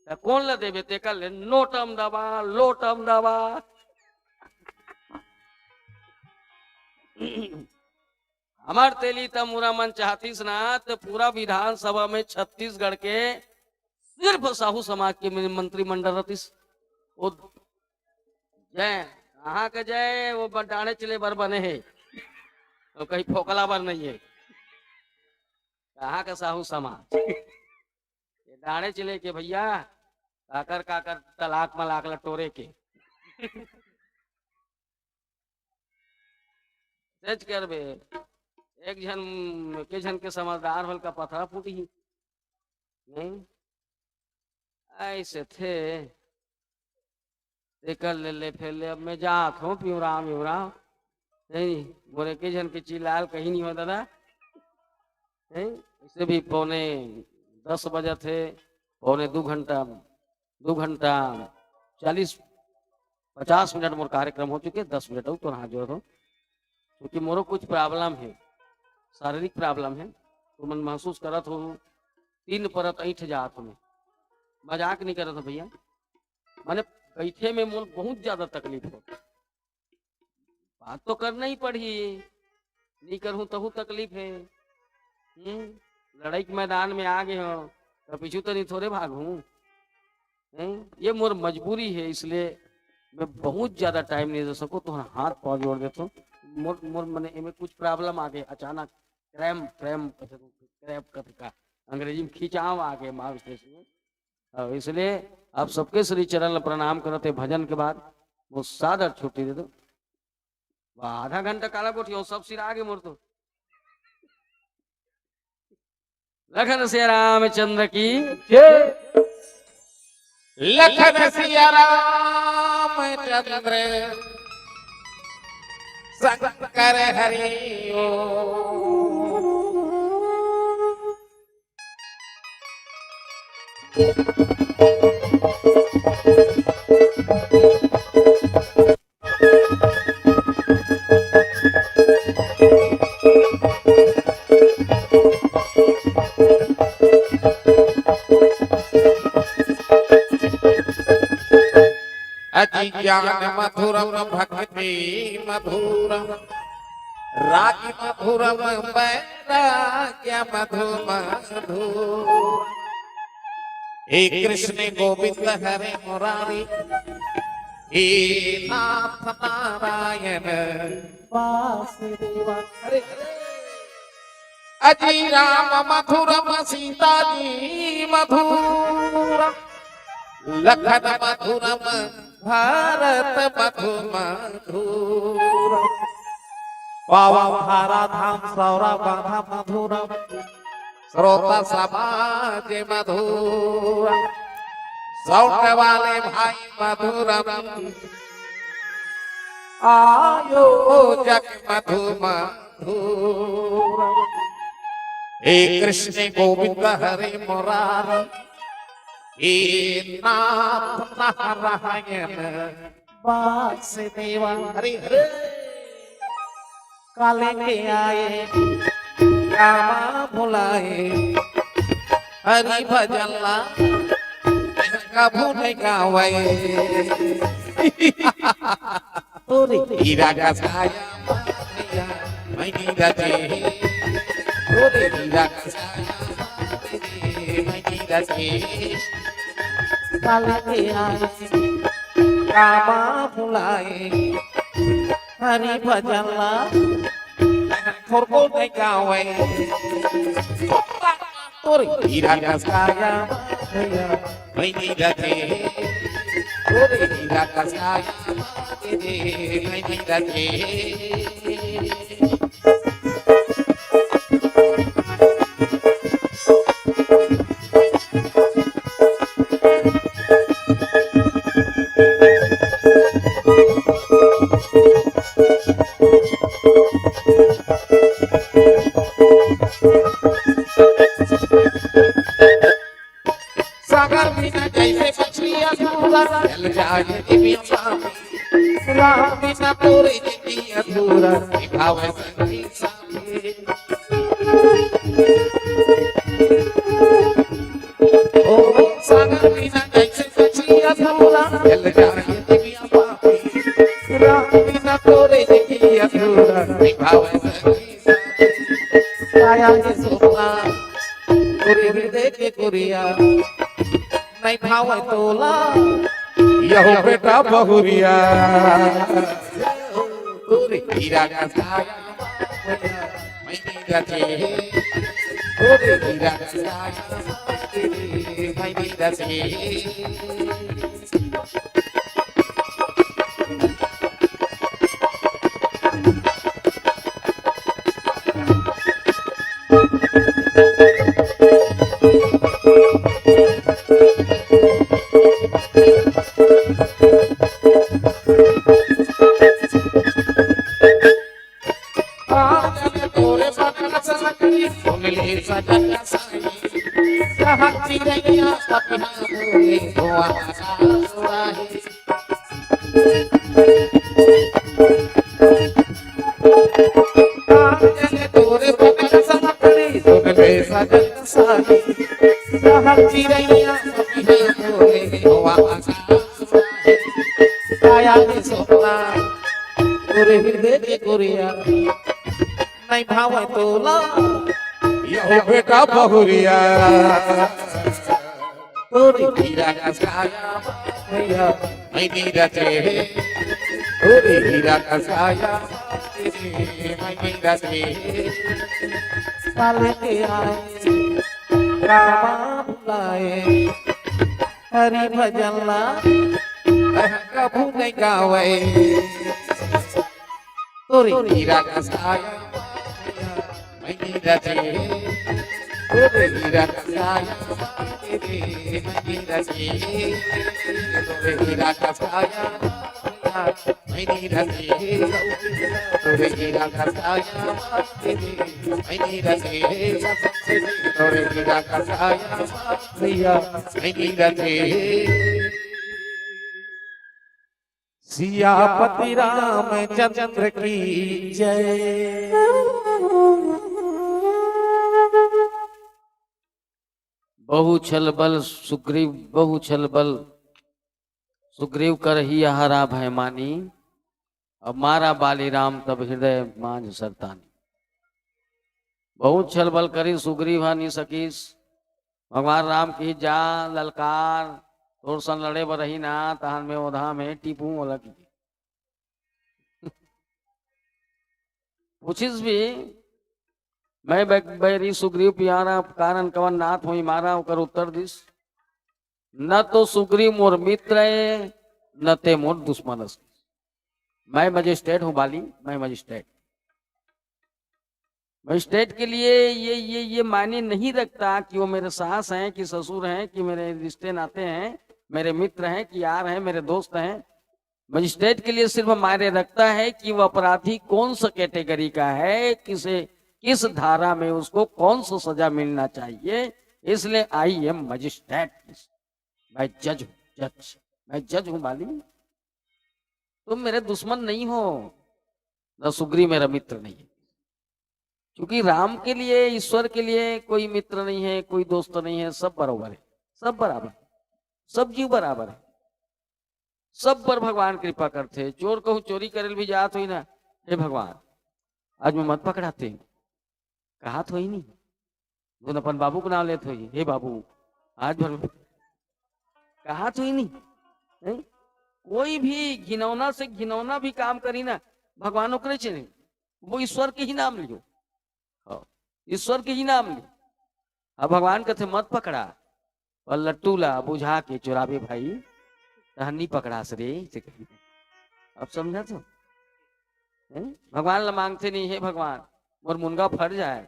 त कौन ला देबे तेकर ले? नोटम दबा, लोटम दबा। हमार तेली तमुरा मन चाहतीस ना, त पूरा विधानसभा में छत्तीसगढ़ के सिर्फ साहू समाज के मन-, मंत्रिमंडल रतिस। वो जय, कहाँ के जय, वो ब-, डांड़े चिले बर बने हे। वो कहीं फोकला बर नहीं है। कहाँ का साहू समाज? ये डांड़े चिले के भैया, काकर काकर तलाक मलाक ला टोरे के। सच करबे, एक झन, के झन के समझदार होल का पथरा फूटी। नहीं? ऐसे थे। एकर ले, ले, फेर ले, अब मैं जात हूँ, पिउराम, इउराम। नहीं, मोरे के झन के चिल्लाल कहीं नहीं हो दादा। नहीं? ऐसे भी पौने दस बजे थे, पौने दो घंटा, दो घंटा चालीस, पचास मिनट मोर कार्यक्रम हो चुके, दस मिनट अउ तोर हाथ जोड़त हूँ। क्योंकि मोरो कुछ प्रॉब्लम है, शारीरिक प्रॉब्लम है, तो मन महसूस करत हो, तीन परत ऐंठ जात हो। मैं मजाक नहीं करत हो भैया, माने बैठे में मोर बहुत ज्यादा तकलीफ हो। बात तो करना ही पड़ही, नहीं करहूँ तहू तकलीफ है। हम्म, लड़ाई के मैदान में आ गए हो तो पीछू तो नहीं थोड़े भागहूँ। हैं? ये मोर मजबूरी है, इसलिए मैं बहुत ज्यादा टाइम नहीं दे सकूँ। तो हाथ पाँव जोड़ देता हूँ। मोर, मोर मने एमे कुछ प्रॉब्लम आ गए अचानक, क्रैम्प, क्रैम्प, क्रैम्प कथे का अंग्रेजी में खिंचाव आ गए मांसपेशी में। और इसलिए आप सबके श्री चरण ला प्रणाम करते, भजन के बाद वो सादर छुट्टी दे दो। वाह, आधा घंटा काला गोठियो, सब सिरा गे मोर तो। लखन सिया रामचंद्र की जय। लखन सिया रामचंद्र शंकर हरि ओम। अजी ज्ञान मधुरम भक्ति मधुरम, राग मधुरम वैराग्य मधु मधुर। हे कृष्ण गोविंद हरे मुरारी, हे नाथ नारायण वासुदेवा। हरे हरे। अजी राम मधुरम सीता जी मधुरम, लखन मधुरम भारत मधु मधुरम। पावन धारा धाम सौरा बांधा मधुरम, श्रोता समाज मधुरम, साउंड वाले भाई मधुरम, आयोजक मधु मधुरम। हे कृष्ण गोविंद हरे मुरारी, हे नाथ नारायण वासुदेवा। हरे हरे। काले के आए, कामा भुलाए, हरि भजन ला कभू नहीं गावे। तोरे हीरा का साया, मैं नीरा जे। तोरे हीरा का साया, मैं नीरा जे। काले के आए, कामा भुलाए, हरि भजन ला थोरको नहीं गावे। तोरे हीरा का साया भैया, मैं नहीं रखे। तोरे हीरा का साया भैया, मैं नहीं रखे। सागर बिना जैसे मछली अधूरा, जल जाए दिव्य स्वामी। राम बिना तोरे जिंदगी अधूरा, निभावे संगी साथी। ओ सागर बिना जैसे मछली अधूरा, जल जाए दिव्य स्वामी। राम बिना तोरे जिंदगी अधूरा, निभावे संगी साथी। काया के सोना, तोरे हृदय के कोरिया, नहीं भावे तोला। यहो बेटा बहुरिया। तोरे हीरा का साया भैया, मैं नहीं रखे। तोरे हीरा का साया भैया, मैं नहीं रखे। आज तोरे बदन सनकी, सुन ले सजन साई। जहाँ चिरैया पपिहा बोले, धुआं आकाश उड़ाए। आज तोरे बदन सनकी, सुन ले सजन साई। जहाँ चिरैया पपिहा बोले, धुआं आकाश उड़ाए। काया के सोना, तोरे हृदय के कोरिया, नहीं भावे तोला। यहो बेटा बहुरिया। तोरे हीरा का साया भैया, मैं नहीं रखे। तोरे हीरा का साया, मैं नहीं रखे। काले के आए, कामा भुलाए, हरि भजन ला कभू नहीं गावे। तोरे हीरा का साया, मैं नहीं रखे। तोरे हीरा का साया, मैं नहीं रखे। तोरे हीरा का साया, मैं नहीं रखे। तोरे हीरा का साया, मैं नहीं रखे। तोरे हीरा का साया, भैया, मैं नहीं रखे। सियापति रामचंद्र की जय। बहु छल बल सुग्रीव, बहु छल बल सुग्रीव करहिया हरा भय मानी, अब मारा बाली राम तब हृदय माझ सरतानी। बहुत छलबल करी सुग्रीव हा नि सकीस। भगवान राम की जा ललकार, तोर सन लड़े बर रही ना, तहन में ओधा में टीपू ओला की। पूछिस भी, मैं बै-, बैरी सुग्रीव पियारा, कारण कवन नाथ होई मारा, ओकर उत्तर दिस, न तो सुग्रीव मोर मित्र है, न ते मोर दुश्मन है। मैं मजिस्ट्रेट हूँ बाली, मैं मजिस्ट्रेट। मजिस्ट्रेट के लिए ये, ये, ये मायने नहीं रखता कि वो मेरे सास हैं, कि ससुर हैं, कि मेरे रिश्ते नाते हैं, मेरे मित्र हैं, कि यार हैं, मेरे दोस्त हैं। मजिस्ट्रेट के लिए सिर्फ मायने रखता है कि वो अपराधी कौन सा कैटेगरी का है, किसे, किस धारा में उसको कौन सा सजा मिलना चाहिए। इसलिए I am magistrate, मैं जज हूँ, जज, मैं जज हूँ बाली। तुम मेरे दुश्मन नहीं हो, न सुग्रीव मेरा मित्र नहीं है। क्योंकि राम के लिए, ईश्वर के लिए कोई मित्र नहीं है, कोई दोस्त नहीं है, सब बराबर है, सब बराबर, सब जीव बराबर है, सब पर भगवान कृपा करते। चोर कहूँ चोरी करे भी जात होई ना, हे भगवान, आज मैं मत पकड़ाते, कहा तो ही नहीं। जोन अपन बाबू के नाम लेत होई, हे बाबू, आज भर में कहा तो ही नहीं। हैं? कोई भी घिनौना से घिनौना भी काम करी ना, भगवान ओकरे चेने, वो ईश्वर के ही नाम लियो। हाँ, ईश्वर के ही नाम लियो। अब भगवान कथे मत पकड़ा, और लट्टू ला बुझा के चुरावे भाई, तहन नहीं पकड़ास रे, से कही। अब समझा तो? हैं? भगवान ला मांगते नहीं, हे भगवान, मोर मुनगा फर जाए।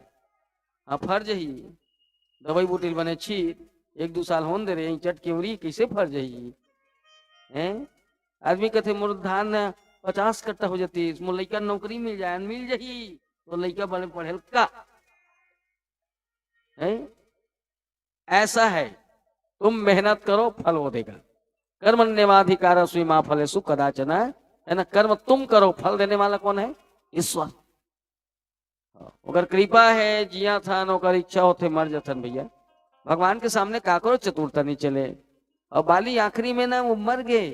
हाँ, फर जही। दवाई बूटी ल बने छीट, एक दू साल होन दे रे, चट केवरी कैसे फर जही? हैं? आदमी कथे, मोर धान पचास कट्टा हो जाती, मोर लइका नौकरी मिल जाए, मिल जही, तो लइका बने पढ़े ल का? हैं? ऐसा है, तुम मेहनत करो, फल वो देगा। कर्मण्येवाधिकारस्ते मा फलेषु कदाचन, है ना? कर्म तुम करो, फल देने वाला कौन है? ईश्वर। हाँ, ओकर कृपा है, जिया थन, ओकर इच्छा होथे, मर जथन भैया। भगवान के सामने काकरो चतुरता नहीं चले। और बाली आखिरी में ना वो मर गए,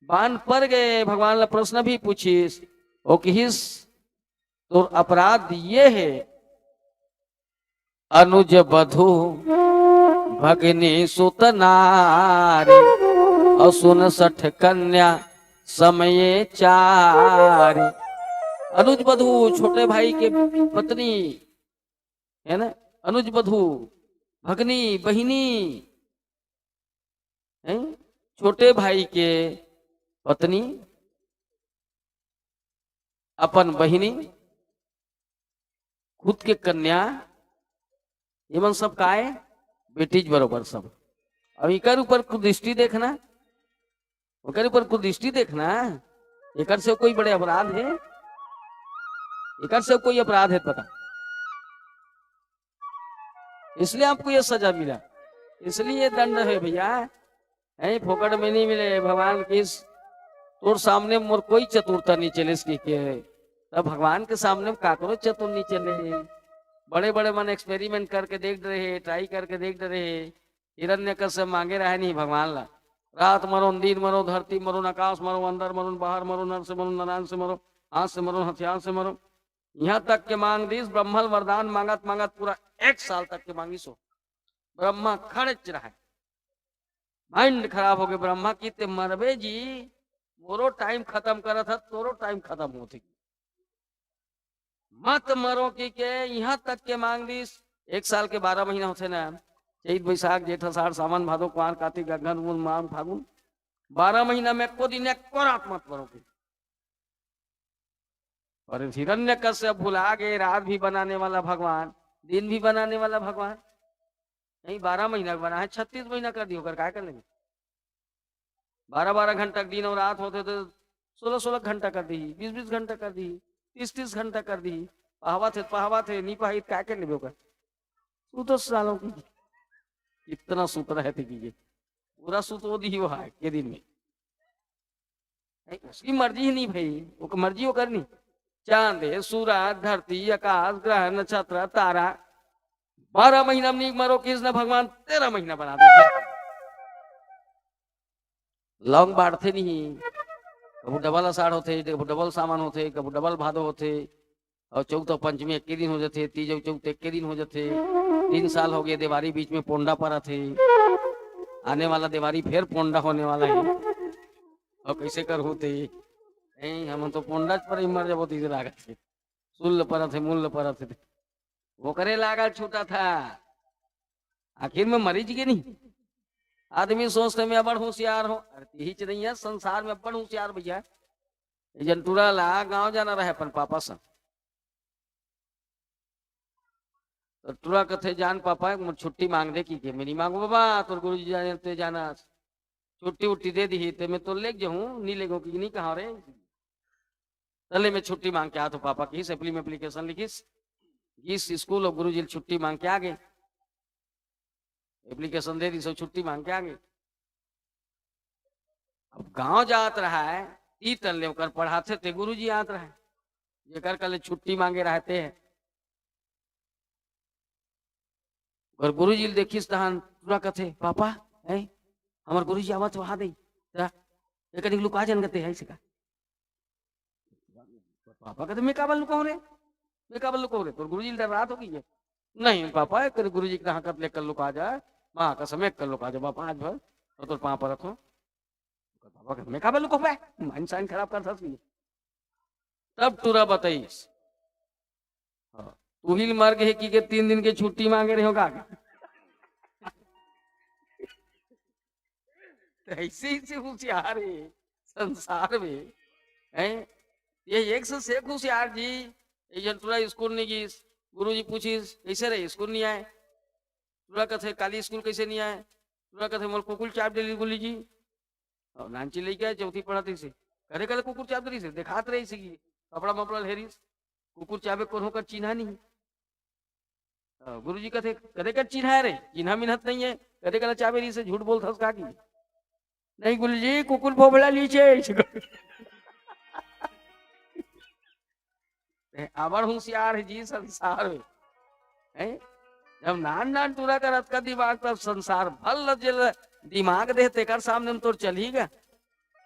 बान पर गए, भगवान ला प्रश्न भी पूछिस, वो किहिस, तो अपराध ये है, अनुज बधु भगिनी सुत नारी, और सुन सठ कन्या समये चारी। अनुज बधु, छोटे भाई के पत्नी, है ना, अनुज बधु, भगनी, बहिनी, हैं? छोटे भाई के पत्नी, अपन बहिनी, खुद के कन्या, ये मन सब काय? बेटीज बरोबर सब। अब इकर ऊपर कुदृष्टि देखना, ओकर ऊपर कुदृष्टि देखना, एकर से कोई बड़े अपराध है? एकर से कोई अपराध है पता? इसलिए आपको ये सजा मिला, इसलिए ये दंड है भैया। यही फोकट में नहीं मिले। भगवान किस, तोर सामने मोर कोई चतुरता नहीं चले इसकी के, तब भगवान के सामने काकरो चतुर नहीं चले। बड़े बड़े मन एक्सपेरिमेंट करके देख रहे, ट्राई करके देख रहे। हिरण्यकश्यप मांगे रहे नहीं भगवान ला, रात मरोन, दिन मरोन, धरती मरोन, आकाश मरोन, अंदर मरोन, बाहर मरोन, नर से मरोन, नारायण से मरोन, हाथ से मरोन, हथियार से मरोन। यहाँ तक के मांग दीस, ब्रह्मल वरदान मांगत मांगत पूरा एक साल तक के मांगिस हो। ब्रह्मा खड़ेच रहे, माइंड खराब हो गए। ब्रह्मा की ते मरबे जी, मोरो टाइम खत्म करत ह, तोरो टाइम खत्म होथे। मत मरो की के यहाँ तक के मांग दीस। एक साल के बारह महीना होथे ना, चैत, बैसाख, जेठ, आषाढ़, सावन, भादो, कुआर, कातिक, अगहन, मून, माघ, फागुन, बारह महीना में एको दिन एको रात मत मरो की। और हिरण्यकश्यप भुला गए, रात भी बनाने वाला भगवान, दिन भी बनाने वाला भगवान। नहीं, बारह महीना बना है, छत्तीस महीना कर दिए, ओकर काय कर लेंगे? बारह बारह घंटा के दिन और रात होते तो सोलह सोलह घंटा कर दी, बीस बीस घंटा कर दी, तीस तीस घंटा कर दी। पहावा थे, पहावा थे, नहीं पहाई, काय कर लेबे ओकर? तू तो सालों की इतना सूत रहे थे कि ये पूरा सूत वो दी हुआ है के दिन में। नहीं, उसकी मर्जी ही नहीं भाई, वो मर्जी वो करनी। चांद है, सूरज, धरती, आकाश, ग्रह, नक्षत्र, तारा, बारह महीना में नहीं मरो, किसने भगवान तेरह महीना बना दे। लौंग बांटथे नहीं, कभू डबल असाढ़ होथे, कभू डबल सावन होथे, कभू डबल भादो होथे, अउ चौथ अउ पंचमी एक्के दिन हो जाथे, तीज अउ चौथ एक्के दिन हो जाथे। तीन साल हो गए, देवारी बीच में पोंडा परत हे, आने वाला देवारी फेर पोंडा होने वाला है। अउ कैसे करहू ते? ए, हम तो पोंडा पर ही मर जाबो, तीजे लागत हे। सुल परत हे, मुल परत हे। ओकरे लागल छूटा था। आखिर में मरीज के नहीं। आदमी सोचते, "मैं अब्बड़ होशियार हूँ।" अरे, तिही च नहीं है, संसार में अब्बड़ होशियार भैया। ये जन टूरा ला गाँव जाना रहे अपन पापा संग। तो टूरा कथे, "जान पापा, एक मोर छुट्टी मांग दे," की के, "मैं नहीं मांगू बाबा, तोर गुरुजी जाने ते जाना। छुट्टी उट्टी दे दी, ते मैं तो लेग जाऊँ, नहीं लेगो की नहीं कहा रे।" तले में छुट्टी मांग के आत हो पापा, किस एप्ली-, में एप्लीकेशन लिखिस, गिस स्कूल अउ गुरुजी ल छुट्टी मांग के आ गे। एप्लीकेशन दे दिस अउ छुट्टी मांग के आ गे। अब गांव जात रहा है, ई तन ले ओकर पढ़ाथे ते गुरुजी आत रहा है, जेकर कले छुट्टी मांगे रहते हैं। अगर गुरुजी ल देखिस तहन टूरा कथे, "पापा, हैं, हमर गुरुजी आवत हो, आ दे, जा, एक दिन लुका जन गते है इसका।" पापा कहते, "मैं काबर लुकाऊं रे? मैं काबर लुकाऊं रे? तोर गुरुजी ल डर रात हो गई है।" "नहीं पापा, एक गुरुजी के हाकत लेकर लुका जा, माँ कसम एक कर लुका जा पापा, आज भर और तोर पाँव पर रखो।" पापा कहते, "मैं काबर लुकाऊं बे? माइंड साइंड खराब कर सकती है।" तब टूरा बताइस, हाँ, तू ही मर गए कि के तीन दिन के छुट्टी मांगे रहे होगा। तो ऐसे ही से होशियार है संसार में, हैं? ये एक से एक होशियार जी। एक जन टूरा स्कूल नहीं गिस, गुरुजी पूछिस, "कैसे रहे स्कूल नहीं आए?" टूरा कथे, "काली स्कूल कैसे नहीं आए?" टूरा कथे, "मोर कुकुल चाप डली गुरुजी।" और नानची लइका हे, चौथी पढ़त रहिसे। करे करे कुकुर चाबत रहिसे, देखात रहिसे कि कपड़ा मपड़ा ल हेरिस, कुकुर चाबे कोनो कर चिन्हा नहीं। अ, गुरुजी कथे, "करे कर चिन्हा हे रे, चिन्हा मिन्हत नहीं है, करे करे चाबे रहिसे, झूठ बोलथस का की?" "नहीं गुरुजी, कुकुर फोफड़ा लीचे।" ए, अबड़ होशियार हे जी संसार में। हैं? जब नान नान टूरा कर अतका दिमाग, तब संसार भर ल जेला दिमाग दे, तेकर सामने में तोर चलही गा।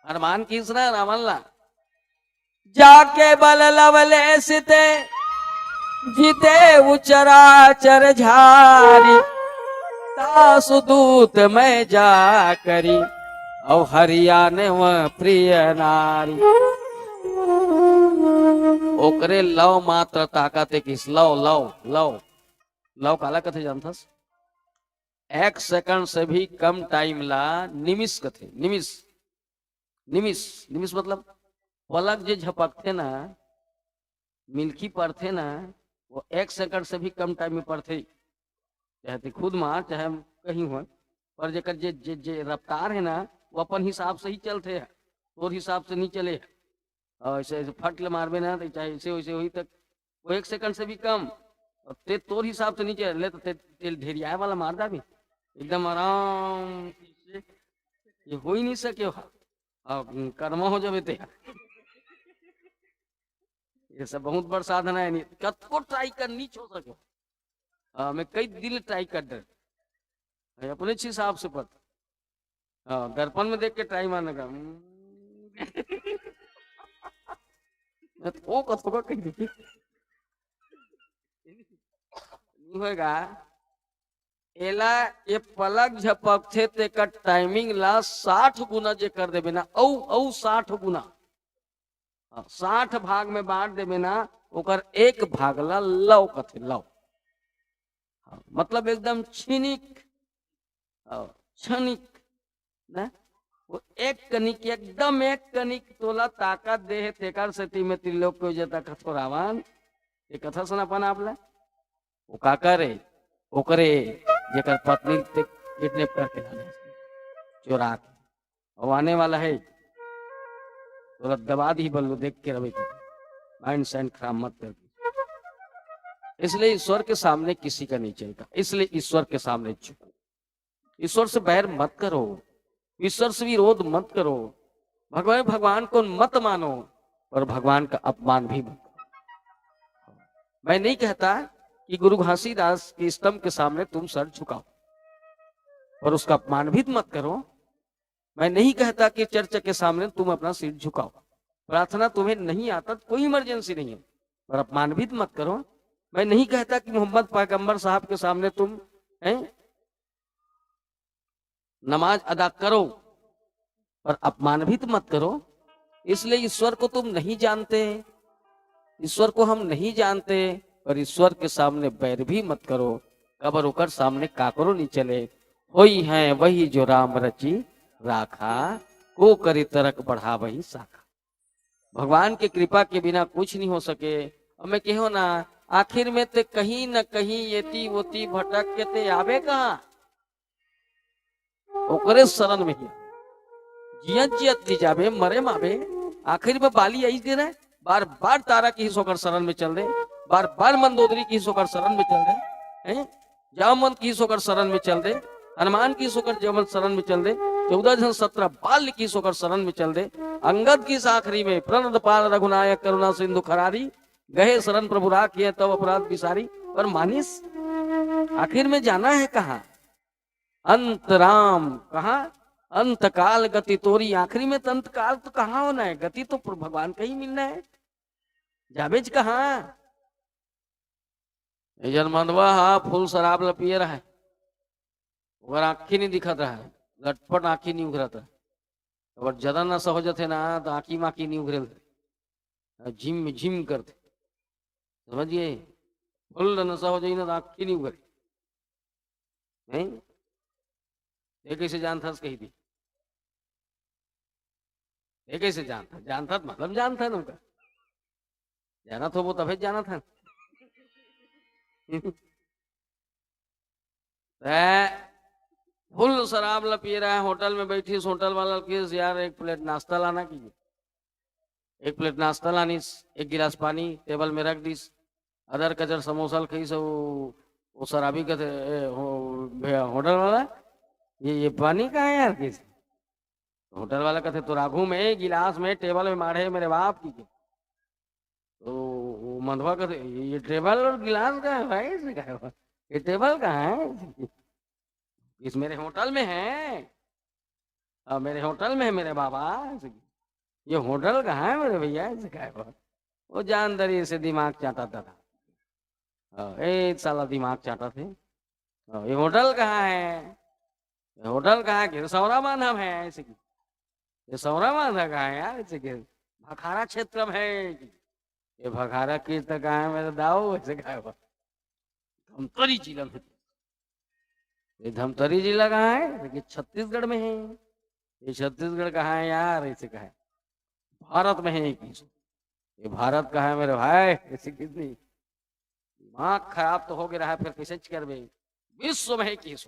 हनुमान किस ना रावण ला, "जाके बल लवलेश ते, जिते उचराचर झारी, तासु दूत मैं जा करी, अउ हरियाने वह प्रिय नारी।" ओकरे लव मात्र ताकत हे किस, लव, लव, लव। लव काला कथे जानथस? एक सेकंड से भी कम टाइम ला निमिष कथे, निमिष। निमिष, निमिष मतलब पलक जे झपकथे ना, मिलकी परथे ना, वो एक सेकंड से भी कम टाइम में परथे। चाहे ते खुद मार, चाहे हम कहीं होय, पर जेकर जे, जे, जे रफ्तार हे ना, वो अपन हिसाब से ही चलथे, तोर हिसाब से नहीं चले। और ऐसे, ऐसे फट ले मारबे ना, तो चाहे ऐसे वैसे होही, तक वो एक सेकंड से भी कम। और ते तोर हिसाब से नहीं चले, तो ते, ते ढेरियाए वाला मार जाबे एकदम आराम से, ये हो ही नहीं सके। अब कर्मा हो जाबे ते। ये सब बहुत बड़ साधना है, नहीं कतको ट्राई कर, नहीं छो सके। हाँ, मैं कई दिन ट्राई कर डर, अपने हिसाब से पत। हाँ, दर्पण में देख के ट्राई मारने का। हम्म। मैं तो वो कथों का कहीं नहीं होएगा। एला, ये पलक झपकथे, तेकर टाइमिंग ला साठ गुना जे कर देबे ना, अउ, अउ साठ गुना, हाँ, साठ भाग में बांट देबे ना, ओकर एक भाग ला लव कथे, लव। हाँ, मतलब एकदम क्षणिक, हाँ, क्षणिक, ना? वो एक कनिक, एकदम एक कनिक तोला ताकत दे हे, तेकर सेती में त्रिलोक के जेता कथो रावण, ये कथा सुनापन आप ला। वो का करे? ओकरे, जेकर पत्नी ते किडनैप करके लाने, चोरा के। वो आने वाला है, तोला दबा दी बल्लू, देख के रवि। माइंड साइंड खराब मत कर। इसलिए ईश्वर के सामने किसी का नहीं चलता, इसलिए ईश्वर के सामने झुको। ईश्वर से बैर मत करो, ईश्वर से विरोध मत करो, भगवान, भगवान को मत मानो, पर भगवान का अपमान भी मत करो। मैं नहीं कहता कि गुरु घासीदास के स्तंभ के सामने तुम सर झुकाओ, पर उसका अपमान भी मत करो। मैं नहीं कहता कि चर्च के सामने तुम अपना सिर झुकाओ, प्रार्थना तुम्हें नहीं आता तो कोई इमरजेंसी नहीं है, पर अपमानवित मत करो। मैं नहीं कहता कि मोहम्मद पैगंबर साहब के सामने तुम, हैं, नमाज अदा करो, पर अपमानवित मत करो। इसलिए ईश्वर को तुम नहीं जानते, ईश्वर को हम नहीं जानते, पर ईश्वर के सामने बैर भी मत करो। कबर ओकर सामने काकरो नहीं चले। होई है वही जो राम रची राखा, को करी तरक बढ़ा वही शाखा। भगवान के कृपा के बिना कुछ नहीं हो सके। अब मैं कहो ना, आखिर में ते कहीं न कहीं येती वोती भटक के ते आबे कहाँ? ओकरे शरण में ही जियत जियत भी जाबे, मरे माबे, आखिर में बाली आई दे रहे। बार बार तारा की सोकर शरण में चल दे, बार बार मंदोदरी की सोकर शरण में चल दे, हैं? जामवंत की सोकर शरण में चल दे, हनुमान की सोकर जामवंत शरण में चल दे। चौदह जन सत्रह बाल की सोकर शरण में चल दे। अंगद की साखरी में प्रणद पाल रघुनायक करुणा सिंधु खरारी, गहे शरण प्रभु राखिए तब अपराध बिसारी। पर मानिस आखिर में जाना है कहाँ? अंत राम कहाँ? अंतकाल गति तोरी। आखिरी में तो अंतकाल तो कहाँ होना है? गति तो प्र-, भगवान का ही मिलना है। जाबेच कहाँ? ये जन मंदवा हा फुल शराब ल पिए रहे, ओकर आँखी नहीं दिखत रहे, लटपट आँखी नहीं उघरत रहे। अगर ज्यादा नशा हो जाते ना तो आँखी माँखी नहीं उघरे, झिम झिम करते, समझिए। फुल नशा हो जाए ना तो आँखी नहीं उघरे। नहीं, ये कैसे जानता कही दी? ये कैसे जानता? जानता मतलब जानता ना उनका। जाना तो वो तभी जाना था। तै फुल शराब ल पिए रहे, होटल में बैठिस, होटल वाला ल किस, "यार, एक प्लेट नाश्ता लाना" कीजिए। एक प्लेट नाश्ता लानिस, एक गिलास पानी टेबल में रख दिस, अदर कचर समोसा ल खाइस, वो, वो शराबी कहते, "ए, हो, भैया, होटल वाला, ये, ये पानी कहाँ है यार?" किस होटल वाला कहते, "तो राघू में, गिलास में, टेबल में माढ़े मेरे बाप की के।" तो वो मंदवा कहते, "ये टेबल और गिलास का है भाई?" इसने कहा, "ये टेबल कहाँ है?" "इस मेरे होटल में है।" "हाँ, मेरे होटल में है मेरे बाबा।" "ये होटल कहाँ है मेरे भैया?" ऐसे कहा। वो जान दरी से दिमाग चाटा था। हाँ, ए साला दिमाग चाटा थे। हाँ, "ये होटल कहाँ है? ये होटल कहाँ है?" "ये सौरा बांधा में है।" ऐसे की, "ये सौरा बांधा कहाँ है यार?" ऐसे की, "भखारा क्षेत्र में है।" "ये भखारा क्षेत्र कहाँ है मेरे दाऊ?" ऐसे कहा। "धमतरी जिला में।" "ये धमतरी जिला कहाँ है?" "ये छत्तीसगढ़ में है।" "ये छत्तीसगढ़ कहाँ है यार?" ऐसे कहा। "भारत में है।" "ये भारत कहाँ है मेरे भाई?" ऐसे कितनी दिमाग खराब तो हो गया है, फिर कैसे करबे? "विश्व में है।" किस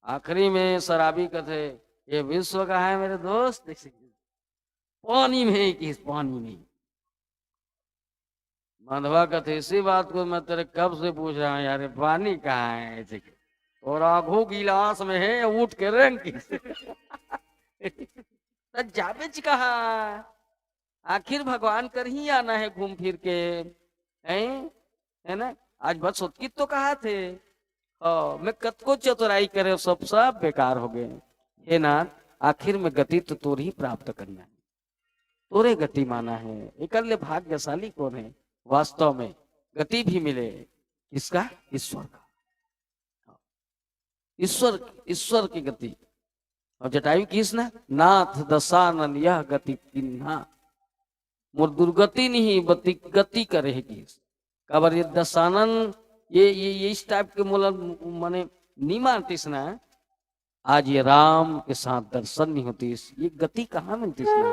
आखिरी में शराबी कहते, "ये विश्व कहाँ है मेरे दोस्त?" ऐसे पानी में है, किस पानी में। मंदवा कहते, "इसी बात को मैं तेरे कब से पूछ रहा हूँ यार, ये पानी कहाँ है?" ऐसे के, "और आघू गिलास में है या उठ के रेंग किस?" तो जाबेच कहाँ? आखिर भगवान कर ही आना है घूम फिर के, हैं? है ना? आज बस ओतकी तो कहा थे, हाँ, मैं कतको चतुराई करे, सब, सब बेकार हो गए। हे नाथ, आखिर में गति तो तोर ही प्राप्त करना है, तोरे गति माना है। एकर ले भाग्यशाली कौन है? वास्तव में गति भी मिले किसका? ईश्वर का। ईश्वर, ईश्वर की गति। और जटायु किस ना, "नाथ दशानन यह गति किन्हा, मोर दुर्गति नहीं बति गति करे" किस। काबर ये दशानन, ये, ये, ये इस टाइप के मोला माने नहीं मानतीस ना, आज ये राम के साथ दर्शन नहीं होतीस, ये गति कहाँ मिलतीस ना।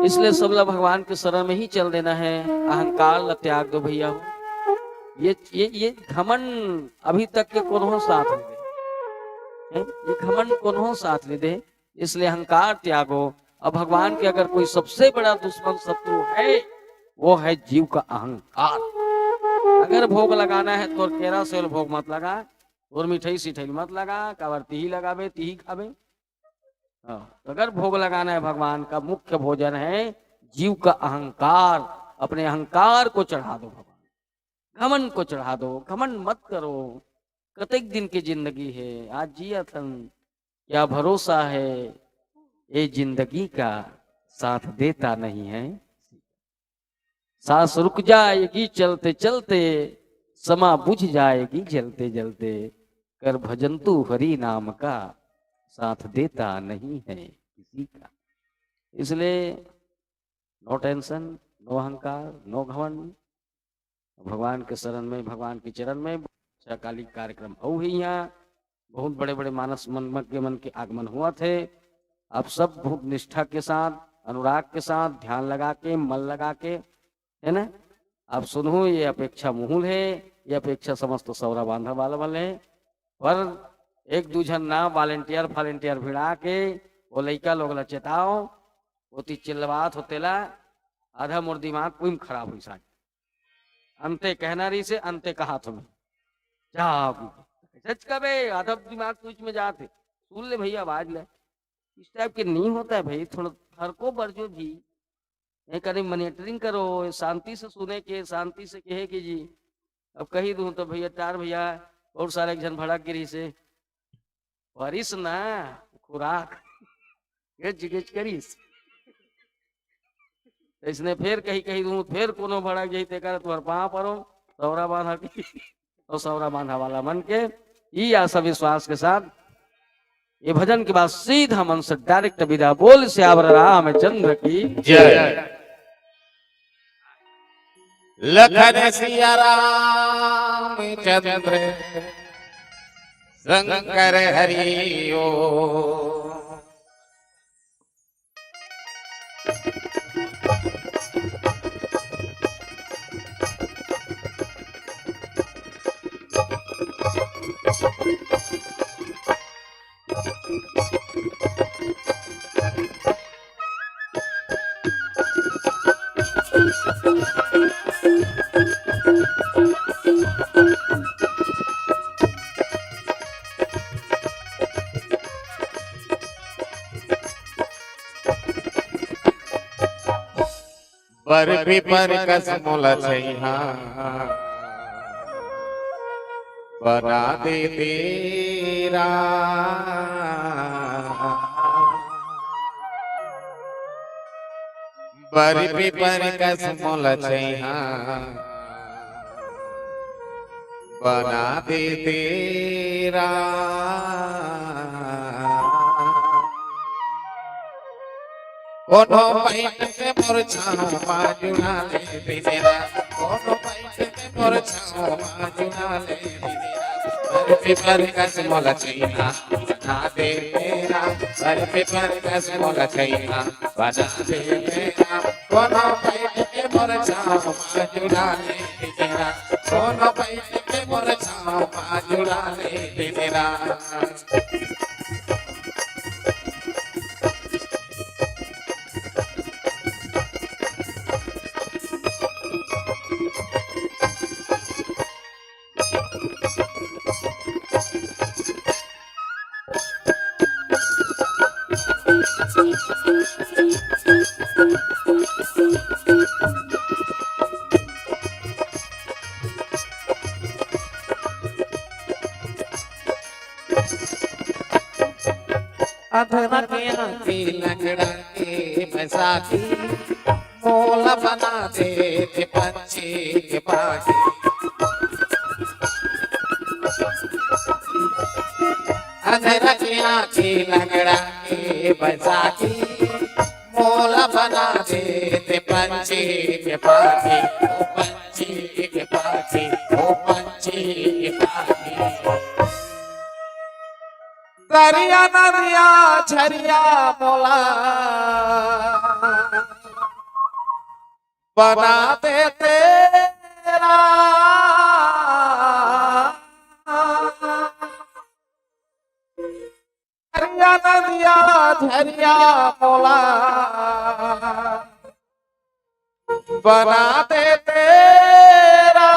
इसलिए सबला भगवान के शरण में ही चल देना है, अहंकार ला त्याग दो भैया हो। ये, ये, ये घमंड अभी तक के कोनो साथ ले दे, हैं? ये घमंड कोनो साथ ले दे, इसलिए अहंकार त्यागो। अब भगवान के अगर कोई सबसे बड़ा दुश्मन शत्रु है, वो है जीव का अहंकार। अगर भोग लगाना है तो केरा सेव भोग मत लगा, और मिठाई सिठाई मत लगा, काबर तिही लगाबे, तिही खाबे। हाँ, अगर भोग लगाना है भगवान का, मुख्य भोजन है जीव का अहंकार। अपने अहंकार को चढ़ा दो भगवान, घमंड को चढ़ा दो, घमंड मत करो। कतेक दिन की जिंदगी है, आज जिया थन, क्या भरोसा है ये जिंदगी का, साथ देता नहीं है। सांस रुक जाएगी चलते चलते, समा बुझ जाएगी जलते जलते, कर भजन तू हरि नाम का, साथ देता नहीं है किसी का। इसलिए no tension, no अहंकार, no घमंड। भगवान के शरण में, भगवान के चरण में। अच्छा, काली कार्यक्रम अउ हे यहाँ, बहुत बड़े बड़े मानस मनमज्ञ मन के आगमन होवत हे। आप सब बहुत निष्ठा के साथ, अनुराग के साथ, ध्यान लगा के, मन लगा के, है ना, आप सुनहू, ये अपेक्षा मूल हे, ये अपेक्षा समस्त सौरा बांधा वाला मन हे। पर एक दू झन ना volunteer फालंटियर भिड़ा के वो लइका लोग ला चेताओ, ओती चिल्लवात हो तेला, आधा मोर दिमाग उही म खराब होइस आज। अंते कहना रहिसे, अंते कहात हों मैं। जा, सच कबे, आधा दिमाग तो इसमें जात हे। सुन ले भैया, आवाज ले। इस type के नहीं होता है भाई, थोड़ा फरको बरजो जी। ये कनी monitoring करो, शांति से सुने के, शांति से कहे के जी। अब कही दूं तो भैया, टार भैया, बहुत सारे एक झन भड़क गे रहिसे, परिस ना खुराक, ये जिगेच करिस। इसने फेर कही, कही दूं, फेर कोनो भड़क जाही, तेकर तुहर पाँव परो, सौरा बांधा की, तो सौरा बांधा वाला मन के, ई आशा विश्वास के साथ ये भजन के बाद सीधा मन से direct विदा। बोल सियावर रामचंद्र की जय। लखन सिया रामचंद्र शंकर हरि ओम। बर पीपर कस मोला छइहां बना दे तेरा। बर पीपर कस मोला छइहां बना दे तेरा। कोनो पइत के मोर छाँव मा जुड़ा ले बिदेरा, कोनो पइत के मोर छाँव मा जुड़ा ले बिदेरा। बर पीपर कस मोला छइहां बना दे तेरा, बर पीपर कस मोला छइहां बना दे तेरा। कोनो पइत के मोर छाँव मा जुड़ा ले बिदेरा, कोनो पइत के मोर छाँव मा जुड़ा ले बिदेरा। अधरक आँखी लंगड़ा के बैसाखी, मोला बना दे ते पंछी के पाखी। अधरक आँखी लंगड़ा के बैसाखी, मोला बना दे ते पंछी के पाखी, ओ पंछी के पाखी, ओ पंछी के पाखी। दरिया नदिया झरिया मोला बना दे तेरा। दरिया नदिया झरिया मोला बना दे तेरा।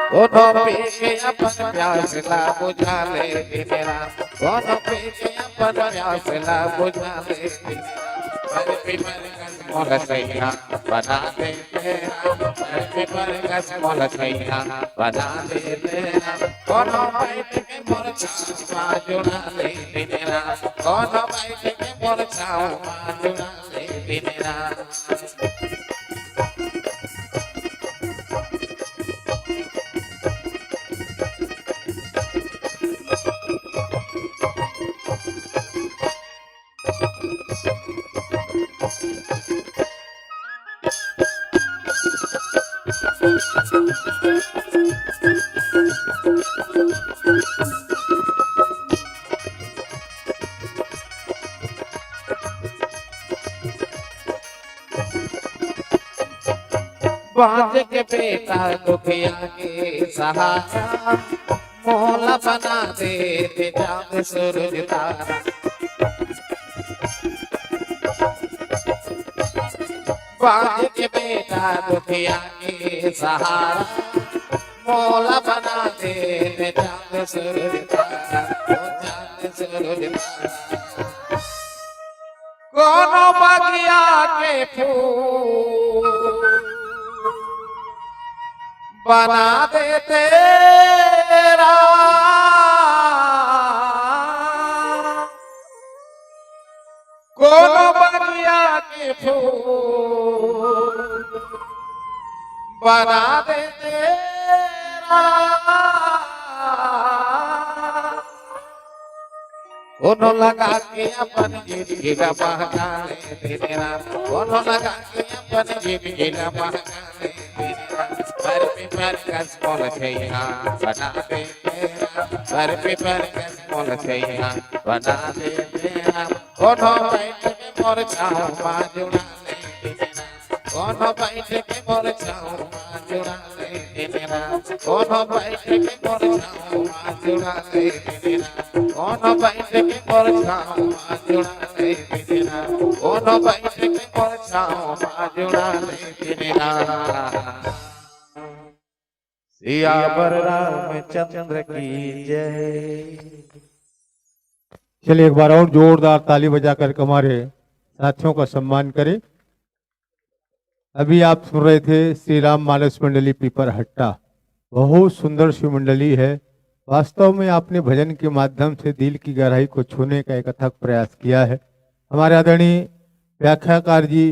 कोनो पी के अपन प्यास ला बुझा ले तेरा, कोनो पी के अपन प्यास ला बुझा ले तेरा। बरपी बरगद मोर सैया बना दे तेरा, बरपी बरगद मोर सैया बना दे तेरा। कोनो बैठ के मोर छाँव मा जुड़ा ले दिन रात, कोनो बैठ के मोर छाँव मा जुड़ा ले दिन रात। बाँच के बेटा दुखिया के सहारा, मोला बना दे दे चाँद सूरज तारा। बाँच के बेटा दुखिया के सहारा, मोला बना दे दे चाँद सूरज तारा, ओ चाँद सूरज तारा। कोनो बगिया के फूल बना दे तेरा, कोनो बगिया के फूल बना दे तेरा। कोनो लगा के अपन जिंदगी ला बहका ले तेरा, कोनो लगा के अपन जिंदगी ला बहका ले तेरा। बरपी बरगद मोर सैया बना दे तेरा, बरपी बरगद मोर सैया बना दे तेरा। कोनो बैठ के मोर छाँव मा जुड़ा ले तेरा, कोनो बैठ के मोर छाँव मा जुड़ा ले तेरा, कोनो बैठ के मोर छाँव मा जुड़ा ले तेरा, कोनो बैठ के मोर छाँव मा जुड़ा ले तेरा, कोनो बैठ के मोर छाँव मा जुड़ा ले तेरा। सियावर रामचंद्र की जय। चलिए, एक बार और जोरदार ताली बजा करके हमारे साथियों का सम्मान करें। अभी आप सुन रहे थे श्री राम मानस मंडली पीपरहट्टा, बहुत सुंदर शिव मंडली है। वास्तव में आपने भजन के माध्यम से दिल की गहराई को छूने का एक अथक प्रयास किया है। हमारे आदरणीय व्याख्याकार जी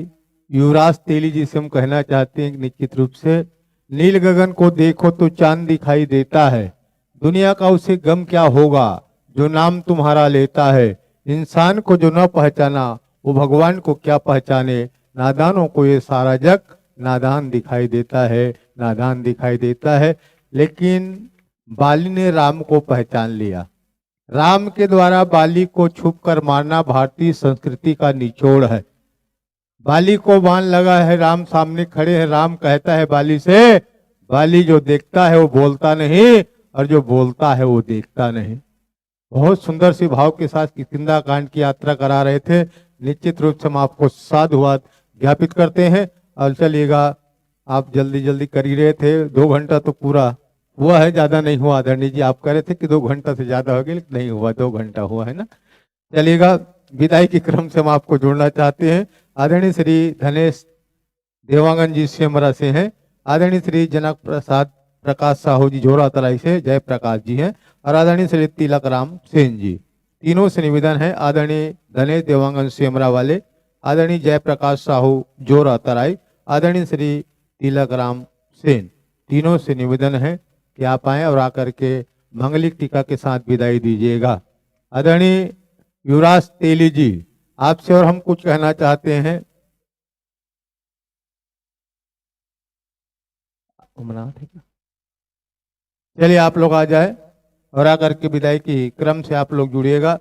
युवराज तेली जी से हम कहना चाहते हैं कि निश्चित रूप से नील गगन को देखो तो चांद दिखाई देता है, दुनिया का उसे गम क्या होगा जो नाम तुम्हारा लेता है। इंसान को जो न पहचाना वो भगवान को क्या पहचाने। नादानों को ये सारा जग नादान दिखाई देता है, नादान दिखाई देता है। लेकिन बाली ने राम को पहचान लिया। राम के द्वारा बाली को छुप कर मारना भारतीय संस्कृति का निचोड़ है। बाली को बाण लगा है, राम सामने खड़े हैं, राम कहता है बाली से, बाली जो देखता है वो बोलता नहीं और जो बोलता है वो देखता नहीं। बहुत सुंदर सी भाव के साथ किष्किंधा कांड की यात्रा करा रहे थे। निश्चित रूप से हम आपको साधुवाद ज्ञापित करते हैं। और चलिएगा, आप जल्दी जल्दी कर ही रहे थे, दो घंटा तो पूरा हुआ है, ज्यादा नहीं हुआ। आदरणीय जी आप कह रहे थे कि दो घंटा से ज्यादा हो गया, लेकिन नहीं हुआ, दो घंटा हुआ है ना। चलिएगा, विदाई के क्रम से हम आपको जोड़ना चाहते हैं आदरणीय श्री धनेश देवांगन जी सेमरा से हैं, आदरणीय श्री जनक प्रसाद प्रकाश साहू जी झोरा तराई से जय प्रकाश जी हैं और आदरणीय श्री तिलक राम सेन जी। तीनों से निवेदन है आदरणीय धनेश देवांगन सेमरा वाले, आदरणीय जय प्रकाश साहू झोरा तराई, आदरणीय श्री तिलक राम सेन, तीनों से निवेदन है कि आप आएं और आकर के मांगलिक टीका के साथ विदाई दीजिएगा। आदरणीय युवराज तेली जी, आपसे और हम कुछ कहना चाहते हैं। उमनाथ है क्या? चलिए, आप लोग आ जाए और आकर के विदाई की क्रम से आप लोग जुड़िएगा।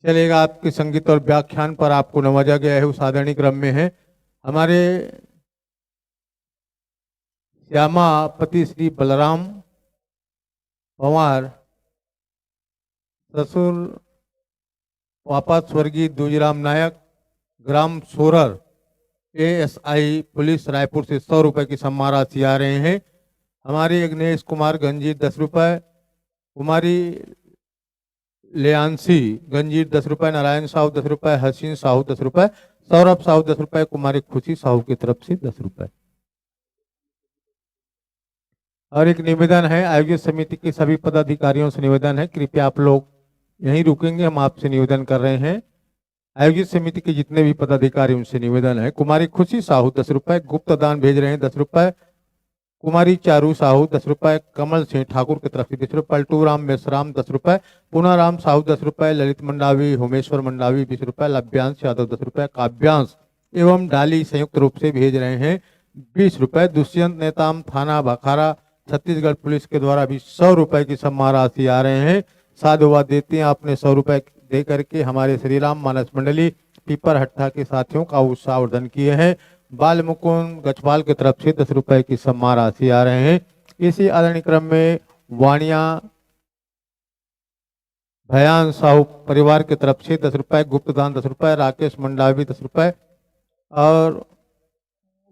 चलिएगा, आपके संगीत और व्याख्यान पर आपको नवाजा गया है, उस आदरणीय क्रम में है। हमारे श्यामापति श्री बलराम पंवार, ससुर पापा स्वर्गीय दूजीराम नायक, ग्राम सोरर, एएसआई पुलिस रायपुर से सौ रुपए की सम्मान राशि आ रहे हैं। हमारे अग्नेश कुमार गंजीर दस रुपए, कुमारी लेयांशी गंजीर दस रुपए, नारायण साहू दस रुपए, हसीन साहू दस रुपए, सौरभ साहू दस रुपए, कुमारी खुशी साहू की तरफ से दस रुपए। और एक निवेदन है, आयोजित समिति के सभी पदाधिकारियों से निवेदन है, कृपया आप लोग यहीं रुकेंगे। हम आपसे निवेदन कर रहे हैं, आयोजित समिति के जितने भी पदाधिकारी, उनसे निवेदन है। कुमारी खुशी साहू दस रुपए, गुप्त दान भेज रहे हैं दस रुपए, कुमारी चारू साहू दस रुपए, कमल सिंह ठाकुर की तरफ से बीस रुपए, पलटू राम मेसराम दस रुपए, पूनाराम साहू दस रुपए, ललित मंडावी, होमेश्वर मंडावी बीस रुपए, लभ्यांश यादव दस रुपए, काव्यांश एवं डाली संयुक्त रूप से भेज रहे हैं बीस रुपए। दुष्यंत नेताम, थाना भखारा, छत्तीसगढ़ पुलिस के द्वारा भी सौ रुपए की सम्मान राशि आ रहे हैं। साधुवाद देते हैं, आपने सौ रुपए दे करके हमारे श्री राम मानस मंडली पीपर हट्टा के साथियों का उत्साहवर्धन किए हैं। बाल मुकुंद गजपाल की तरफ से दस रुपए की सम्मान राशि आ रहे हैं। इसी आदरणीय क्रम में वाणिया भयान साहू परिवार की तरफ से दस रुपए, गुप्त दान दस रुपए, राकेश मंडावी दस रुपए और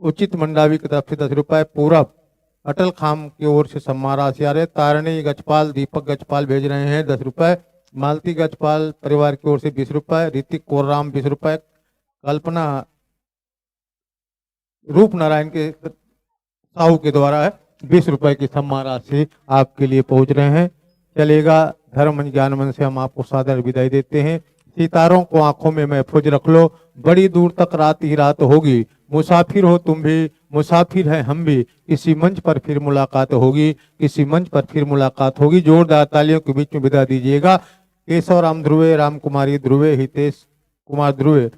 उचित मंडावी की तरफ से दस रुपए, पूरब अटल खाम की ओर से सम्मान राशि आ रहे, तारिणी गजपाल, दीपक गजपाल भेज रहे हैं दस रुपए, मालती गजपाल परिवार की ओर से बीस रुपए, ऋतिक कोर्राम बीस रुपए, कल्पना रूप नारायण के साहू के द्वारा है, बीस रुपए की सम्मान राशि आपके लिए पहुंच रहे हैं। चलेगा, धर्म मंच ज्ञान मंच से हम आपको सादर विदाई देते हैं। सितारों को आंखों में महफूज रख लो, बड़ी दूर तक रात ही रात होगी। मुसाफिर हो तुम भी, मुसाफिर है हम भी, किसी मंच पर फिर मुलाकात होगी, किसी मंच पर फिर मुलाकात होगी। जोरदार तालियों के बीच में विदा दीजिएगा केशव राम ध्रुवे, राम कुमारी ध्रुवे, हितेश कुमार ध्रुवे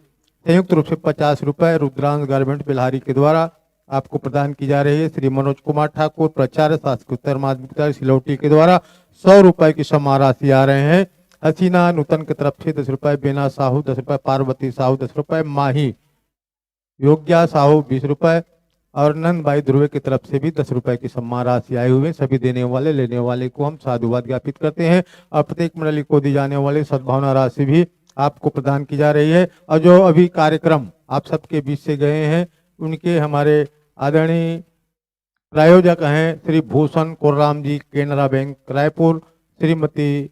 संयुक्त रूप से पचास रुपए, रुद्रांश गारमेंट बेल्हारी के द्वारा आपको प्रदान की जा रही है। श्री मनोज कुमार ठाकुर, प्राचार्य शासकीय उत्तर माध्यमिक विद्यालय सिलौटी के द्वारा सौ रुपए की सम्मान राशि आ रहे हैं। हसीना नूतन की तरफ से दस रुपए, बेना साहू दस रुपए, पार्वती साहू दस रुपए, माही योग्या साहू बीस रुपए और नंद भाई ध्रुवे की तरफ से भी दस रुपए की सम्मान राशि आई हुई है। सभी देने वाले, लेने वाले को हम साधुवाद ज्ञापित करते हैं और प्रत्येक मंडली को दी जाने वाली सद्भावना राशि भी आपको प्रदान की जा रही है। और जो अभी कार्यक्रम आप सबके बीच से गए हैं, उनके हमारे आदरणीय प्रायोजक हैं श्री भूषण कोर्राम जी, केनरा बैंक रायपुर, श्रीमती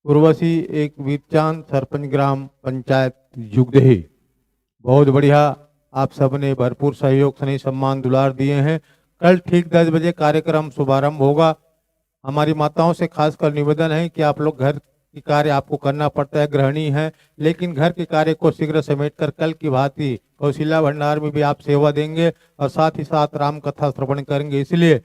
उर्वशी एक वीरचांद, सरपंच ग्राम पंचायत जुगदही। बहुत बढ़िया, आप सबने भरपूर सहयोग, स्नेह, सम्मान, दुलार दिए हैं। कल ठीक दस बजे कार्यक्रम शुभारंभ होगा। हमारी माताओं से खासकर निवेदन है कि आप लोग घर के कार्य आपको करना पड़ता है, गृहिणी हैं, लेकिन घर के कार्य को शीघ्र समेटकर कल की भांति कौशल्या भंडार में भी आप सेवा देंगे और साथ ही साथ राम कथा श्रवण करेंगे। इसलिए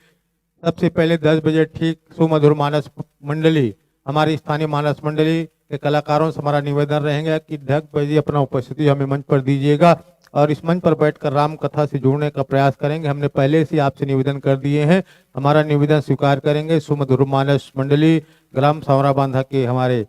सबसे पहले दस बजे ठीक सुमधुर मानस मंडली, हमारी स्थानीय मानस मंडली के कलाकारों से हमारा निवेदन रहेगा कि दस बजे अपना उपस्थिति हमें मंच पर दीजिएगा और इस मंच पर बैठकर राम कथा से जुड़ने का प्रयास करेंगे। हमने पहले से आपसे निवेदन कर दिए हैं। हमारा निवेदन स्वीकार करेंगे। सुमधुर मानस मंडली ग्राम सांवरा बांधा के हमारे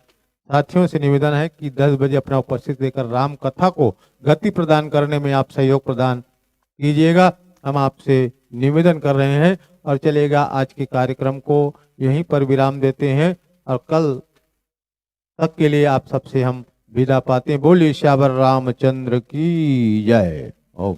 साथियों से निवेदन है कि दस बजे अपना उपस्थित देकर राम कथा को गति प्रदान करने में आप सहयोग प्रदान कीजिएगा, हम आपसे निवेदन कर रहे हैं। और चलेगा, आज के कार्यक्रम को यहीं पर विराम देते हैं और कल तक के लिए आप सबसे हम विदा पाते हैं। बोलिए सियावर रामचंद्र की जय। ओम।